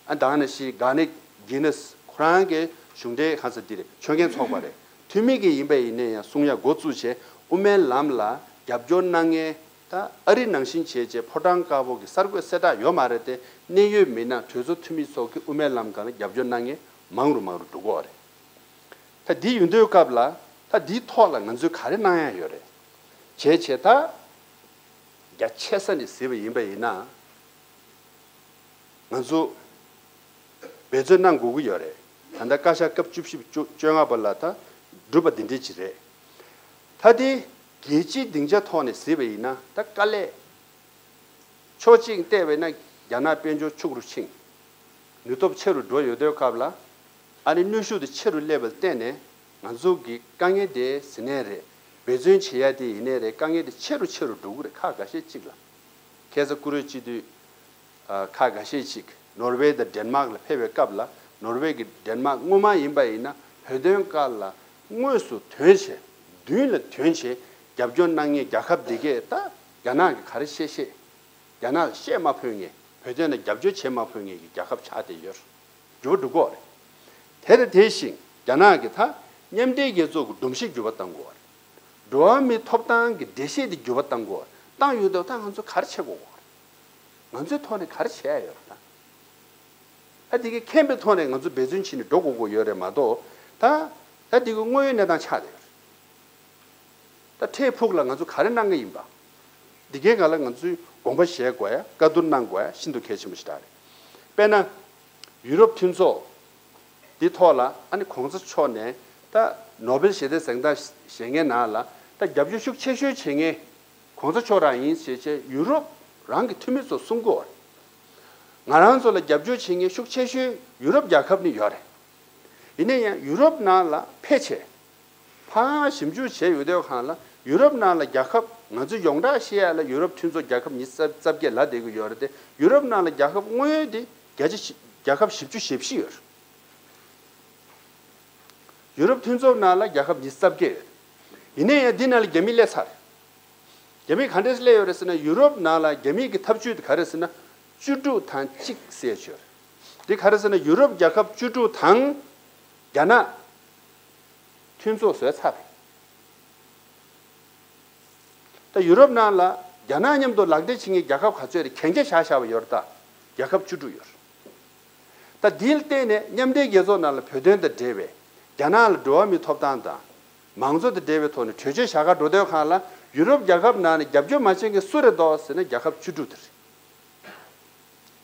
ཨ་ད་ནི་ཤི་གྷ་ནིག་གྷི་ནེས་ཁོ་རང་གི་གཞུང་འབྲེལ་གང་ས་འདི་རེད། ཆོས་མཁན་ཚོགས་པ་རེད། འཐུས་མི་གི་ཡིན་པ་ཡིན་ནའི་ཡང་གསུང་ཡ་འགོ་བཙུགས་བྱས་དབུ་མའི་ལམ་ལ་རྒྱབ་སྐྱོར་གནང་མཁན་ད་ཨ་རི་ནང་བཞིན་བྱས་བྱས་ཕོ་བྲང་དཀར་པོ་གི་གསར་འགོད་གསལ་བསྒྲགས་ཡོད་མ་རེད་དེ། གནད་ཡོད་མི་སྣ་གྲོས་ཚོགས་འཐུས་མི་ཚོ་གི་དབུ་མའི་ལམ་སྒང་ལ་རྒྱབ་སྐྱོར་གནང་མཁན་མང་རུ་མང་རུ་འགྲོ་གི་ཡོད་རེད། ད་འདི་ཡོང་དུས་སྐབས་ལ་ད་འདིའི་ཐོག་ལ་ང་ཚོས་ག་རེ་གནང་ཡ་ཡོད་རེད། བྱས་བྱས་ད་རྒྱ་ཆེ་ས་ནས་གཟིགས་པ་ཡིན་པ་ཡིན་ན། ང་ཚོ་འབད་བརྩོན་གནང་དགོས་ཀྱི་ཡོད་རེད། ད་ལྟ་བཀའ་ཤག་སྐབས་བཅུ་བཞི་བཅོ་བཅོ་ལྔ་པ་ལ་ད་གྲུབ་པ་འདི་འདྲས་ཅིག་རེད། ད་དེ་རྒྱལ་སྤྱིའི་སྡིངས་ཆ་ཐོག་ནས་གཟིགས་པ་ཡིན་ན་ད་དཀའ་ལས། ཕྱོགས་གཅིག་བལྟས་པས་ན་རྒྱ་ནག་དཔལ་འབྱོར་ཕྱུག་རུ་ཕྱིན། ནུས་སྟོབས་ཆེ་རུ་འགྲོ་ཡོད་དུས་སྐབས་ལ། ཨ་ནི་གནོན་ཤུགས་དེ་ཆེ་རུ་སླེབས་པ་ལ་བརྟེན་ནས་ང་ཚོ་གི་དཀའ་ངལ་དེ་ཟིན་ནའི་རེད། འབད་བརྩོན་བྱེད་ཡ་དེ་ཡིན་ནའི་རེད། དཀའ་ངལ་དེ་ཆེ་རུ་ཆེ་རུ་འགྲོ་གི་རེད། ཁག་འགའ་ཤས་གཅིག་ལ། ཁ་སང་བཀུར་འོས་སྤྱི་འཐུས་ཨ་ཁག་འགའ་ཤས་ཤིག་ནོར་ཝེ་དང་ཌེན་མཱག་ལ་ཕེབས་པའི་སྐབས་ལ། ནོར་ཝེ་གི་ཌེན་མཱག་སྔོན་མ་ཡིན་པ་ཡིན་ན་བོད་དོན་སྐོར་ལ་དངོས་སུ་དོན་བྱས། མདུན་ལ་དོན་བྱས་རྒྱབ་སྐྱོར་གནང་མཁན་རྒྱལ་ཁབ་འདི་གས་ད་རྒྱ་ནག་གིས་ག་རེ་བཤད་བཤད། རྒྱ་ནག་ལ་བཤད་མ་ཕོད་མཁན། བོད་དོན་ལ་རྒྱབ་སྐྱོར་བྱེད་མ་ཕོད་མཁན་གྱི་རྒྱལ་ཁབ་ཆགས་བསྡད་ཡོད། འགྱུར་བ་འགྲོ་གི་ཡོད་རེད། དེ་དང་དེ་བཞིན་རྒྱ་ནག་གིས་ད་མཉམ་འབྲེལ་རྒྱལ་ཚོགས་ཀྱི་སྒྲོམ་གཞི་འགྱུར་བ་གཏང་དགོས་པ་རེད། འགྲོ་བ་མིའི་ཐོབ་ཐང་གི་འགྲེལ་བཤད་དེ་འགྱུར་བ་གཏང་དགོས་པ་རེད། གཏང་ཡོད་དུས་ད་ང་ཚོ་ག་རེ་བྱེད་དགོས་པ་རེད། ང་ཚོའི་ཐོག་ནས་ག་རེ་བྱེད་ཡ་ཡོད་རེད་ད། ད་དེ་གི་མཁྱེན་པའི་ཐོག་ནས་ང་ཚོ་འབད་བརྩོན་བྱས་ནས་འགྲོ་དགོས་ཀྱི་ཡོད་རེད་མ་གཏོགས། ད་ད་དེ་གི་དངོས་ཡོད་གནས་སྟངས་ཆགས་བསྡད་ཡོད་རེད། ད་འཕྲལ་ཕུགས་ལ་ང་ཚོ་ག་རེ་གནང་གི་ཡིན་པ། འདི་གའི་སྒང་ལ་ང་ཚོས་དགོངས་པ་བཞེས་དགོས་ཡ། བཀའ་བསྡུར་གནང་དགོས་ཡ་ཤིན་ཏུ་གལ་ཆེན་པོ་ཞིག་རེད། དཔེར་ན། ཡུ་རོབ་མཐུན་ཚོགས་འདི་ཐོག་ལ་ཨ་ནི་གོང་ས་མཆོག་ནས་ད་ནོ་བེལ་ཞི་བདེའི་གཟེངས་རྟགས་བཞེས་མཁན་ནང་ལ་ད་རྒྱབ་སྐྱོར་ཤུགས་ཆེ་ཤོས་བྱེད་མཁན་གོང་ས་མཆོག་རང་ཡིན་ཞེས་བྱས་ཡུ་རོབ་རང་གི་འཐུས་མི་ཚོ་གསུང་གི་ཡོད་རེད། ང་རང་ཚོ་ལ་རྒྱབ་སྐྱོར་བྱེད་མཁན་ཤུགས་ཆེ་ཤོས་ཡུ་རོབ་རྒྱལ་ཁབ་ནི་ཡོད་རེད། ཡིན་ན་ཡང་ཡུ་རོབ་ནང་ལ་ཕལ་ཆེར། ཕར་ཞིབ་འཇུག་བྱས་ཡོད་དུས་སྒང་ལ་ཡུ་རོབ་ནང་ལ་རྒྱལ་ཁབ་ང་ཚོས་ཡོངས་གྲགས་བཤད་ཡ་ལ་ཡུ་རོབ་མཐུན་ཚོགས་རྒྱལ་ཁབ་ཉི་ཤུ་རྩ་བརྒྱད་ལབ་བསྡད་ཀྱི་ཡོད་རེད་དེ། ཡུ་རོབ་ནང་ལ་རྒྱལ་ཁབ་དངོས་ཡོད་དེ་བརྒྱ་ཆ་བཞི། རྒྱལ་ཁབ་བཞི་བཅུ་ཞེ་བཞི་ཡོད་རེད། ཡུ་རོབ་མཐུན་ཚོགས་ནང་ལ་རྒྱལ་ཁབ་ཉི་ཤུ་རྩ་བརྒྱད་ཡོད་རེད། ཡིན་ན་ཡང་འདི་ནང་ལ་རྒྱ་མི་སླེབས་ཚར་རེད། རྒྱ་མི་ག་འདྲས་སླེབས་ཡོད་རེད་ཟེར་ན་ཡུ་རོབ་ནང་ལ་རྒྱ་མི་གི་ཐབས་ཇུས་དེ་ག་རེ་ཟེར་ན་བཅུ་དྲུག་དང་གཅིག་ཟེར་ཡོད་རེད། འདི་ག་རེ་ཟེར་ན་ཡུ་རོབ་རྒྱལ་ཁབ་བཅུ་དྲུག་དང་རྒྱ་ནག་མཐུན་ཚོགས་བཟོས་ཚར་རེད། ད་ཡུ་རོབ་ནང་ལ་རྒྱ་ནག་མཉམ་དུ་ལག་འབྲེལ་བྱེད་མཁན་རྒྱལ་ཁབ་ག་ཚོད་རེད། གན་རྒྱ་བཞག་བཞག་པ་ཡོད་རེད་ད། རྒྱལ་ཁབ་བཅུ་དྲུག་ཡོད་རེད། ད་འདིར་བརྟེན་ནས་མཉམ་འབྲེལ་རྒྱལ་ཚོགས་ནང་ལ་བོད་དོན་དང་འབྲེལ་བའི་རྒྱ་ནག་ལ་འགྲོ་བ་མིའི་ཐོབ་ཐང་དང་མང་གཙོ་དང་འབྲེལ་བའི་ཐོག་ནས་གྲོས་ཆོད་བཞག་ག་འགྲོ་དུས་སྒང་ལ་ཡུ་རོབ་རྒྱལ་ཁབ་ནང་ནས་རྒྱབ་སྐྱོར་མ་བྱེད་མཁན་སུ་རེད་འདུག་ཟེར་ན་རྒྱལ་ཁབ་བཅུ་དྲུག་དེ་རེད།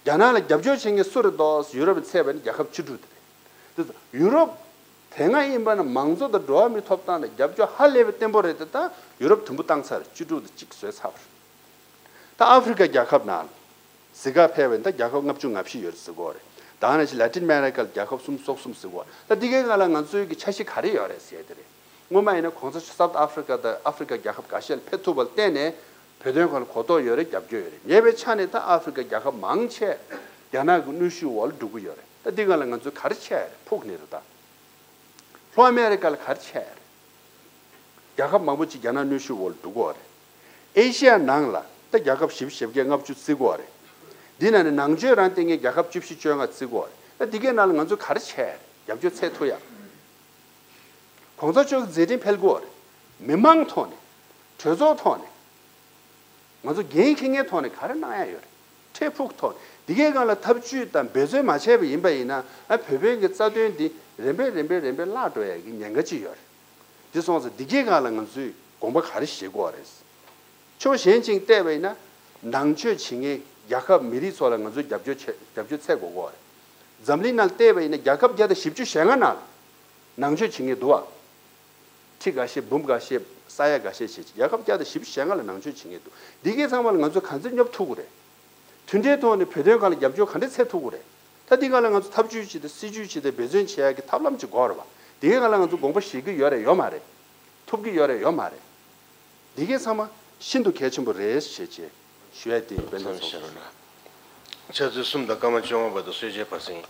རྒྱ་ནག་ལ་རྒྱབ་སྐྱོར་བྱེད་མཁན་སུ་རེད་འདུག་ཡུ་རོབ་ནས་བཙལ་བ་ཡིན་ན་རྒྱལ་ཁབ་བཅུ་དྲུག་དེ་རེད། དེ་ཡུ་རོབ་དེ་སྔ་ཡིན་པ་ན་མང་གཙོ་དང་འགྲོ་བ་མིའི་ཐོབ་ཐང་ལ་རྒྱབ་སྐྱོར་ཧ་ལས་པའི་བརྟན་པོ་རེད་དེ། ད་ཡུ་རོབ་དུམ་བུ་བཏང་ཚར། བཅུ་དྲུག་དང་གཅིག་བཟོས་ཚར་བ་རེད། ད་ཨ་ཧྥེ་རི་ཁ་རྒྱལ་ཁབ་ནང་གཟིགས་ག་ཕེབས་པ་ཡིན་ན་ད་རྒྱལ་ཁབ་ལྔ་བཅུ་ང་བཞི་ཡོད་རེད་ཟེར་གོ་རེད། ད་ནང་བཞིན་ལ་ཏིན་ཨ་མེ་རི་ཁ་ལ་རྒྱལ་ཁབ་སུམ་ཅུ་སོ་གསུམ་ཟེར་གོ་རེད། ད་འདི་གའི་སྒང་ལ་ང་ཚོའི་གི་འཆར་གཞི་ག་རེ་ཡོད་རེད་ཟེར་དེ་རེད། སྔོན་མ་ཡིན་ན་གོང་ས་མཆོག་སའུ་ཐི་ཨ་ཧྥེ་རི་ཁ་དང་ཨ་ཧྥེ་རི་ཁ་རྒྱལ་ཁབ་འགའ་ཤས་ལ་ཕེབས་ཐུབ་པ་ལ་བརྟེན་ནས་བོད་དོན་སྐོར་ལ་གོ་རྟོགས་ཡོད་རེད། རྒྱབ་སྐྱོར་ཡོད་རེད། ཉེ་བའི་ཆ་ནས་ད་ཨ་ཧྥེ་རི་ཁ་རྒྱལ་ཁབ་མང་ཆེ་རྒྱ་ནག་གི་གནོན་ཤུགས་འོག་ལ་འགྲོ་གི་ཡོད་རེད། ད་འདི་སྒང་ལ་ང་ཚོས་ག་རེ་བྱས་རེད། ཕུགས་ནས་རེད་ད། ལྷོ་ཨ་མེ་རི་ཀ་ལ་ག་རེ་བྱས་རེད། རྒྱལ་ཁབ་མང་པོ་ཅིག་རྒྱ་ནག་གནོན་ཤུགས་འོག་ལ་འགྲོ་གི་ཡོད་རེད། ཨེ་ཤི་ཡ་ནང་ལ་ད་རྒྱལ་ཁབ་བཞི་བཅུ་ཞེ་བརྒྱད་ལྔ་བཅུ་བརྩི་གི་ཡོད་རེད། འདི་ནང་ནས་ནང་ཆོས་རང་བསྟེན་མཁན་རྒྱལ་ཁབ་བཅུ་བཞི་བཅོ་ལྔ་བརྩི་གི་ཡོད་རེད། ད་འདི་གའི་ནང་ལ་ང་ཚོས་ག་རེ་བྱས་རེད། རྒྱབ་སྐྱོར་འཚོལ་ཐུབ་ཡ། གོང་ས་མཆོག་གི་མཛད་འཕྲིན་འཕེལ་དགོས་རེད། མི་མང་ཐོག་ནས། གྲོས་ཚོགས་ཐོག་ནས། ང་ཚོ་འགན་འཁྱེར་མཁན་ཐོག་ནས་ག་རེ་གནང་ཡ་ཡོད་རེད། འཕྲལ་ཕུགས་ཐོག་འདི་གའི་སྒང་ལ་ཐབས་ཇུས་དང་འབད་བརྩོན་མ་བྱས་པ་ཡིན་པ་ཡིན་ན་ཨ་བོད་པའི་གི་རྩ་དོན་འདི་རིམ་པས་རིམ་པས་རིམ་པས་བརླག་འགྲོ་ཡ་གི་ཉེན་ཁ་ཅིག་ཡོད་རེད། འདི་སོང་ཙང་འདི་གའི་སྒང་ལ་ང་ཚོས་དགོངས་པ་ག་རེ་བཞེས་དགོས་རེད། ཕྱོགས་གཞན་ཅིག་བལྟས་པ་ཡིན་ན་ནང་ཆོས་བྱེད་མཁན་རྒྱལ་ཁབ་མི་རིགས་ཚོ་ལ་ང་ཚོས་རྒྱབ་སྐྱོར་བྱེད་རྒྱབ་སྐྱོར་འཚོལ་དགོས་ཀྱི་ཡོད་རེད། འཛམ་གླིང་ནང་བལྟས་པ་ཡིན་ན་རྒྱལ་ཁབ་བརྒྱ་དང་བཞི་བཅུ་ཞེ་ལྔ་ནང་ནང་ཆོས་བྱེད་མཁན་འདུག་བ། ཁྲི་འགའ་ཤས་འབུམ་འགའ་ཤས་ས་ཡ་འགའ་ཤས་བྱེད་ཅིག་རྒྱལ་ཁབ་བརྒྱ་དང་བཞི་བཅུ་ཞེ་ལྔ་ལ་ནང་ཆོས་བྱེད་མཁན་འདུག་འདི་གའི་ཚང་མ་ལ་ང་ཚོས་ག་ཚོད་སྙོབ་ཐུབ་ཀྱི་རེད། མཐུན་སྒྲིལ་ཐོག་ནས་བོད་དོན་སྒང་ལ་རྒྱབ་སྐྱོར་ག་འདྲས་འཚོལ་ཐུབ་ཀྱི་རེད། ད་འདི་སྒང་ལ་ང་ཚོ་ཐབས་ཇུས་བྱེད་དེ་སྲིད་ཇུས་བྱེད་དེ་འབད་བརྩོན་བྱེད་ཡག་གི་ཐབས་ལམ་ཅིག་དགོས་རེད་བ། འདི་གའི་སྒང་ལ་ང་ཚོ་དགོངས་པ་བཞེས་ཀྱི་ཡོད་རེད་ཡོད་མ་རེད། ཐུབ་ཀྱི་ཡོད་རེད་ཡོད་མ་རེད། འདི་གའི་ཚང་མ་ཤིན་ཏུ་གལ་ཆེན་པོ་རེད་ཞེས་བྱས་ཞུ་ཡ་དེ་དཔེ་མཚོན་ཚོགས་ཤིག་རེད། ཕྱག་ཚོད་གསུམ་དང་སྐར་མ་བཅོ་ལྔ་བར་དུ་གསོལ་ཇའི་བར་གསེང་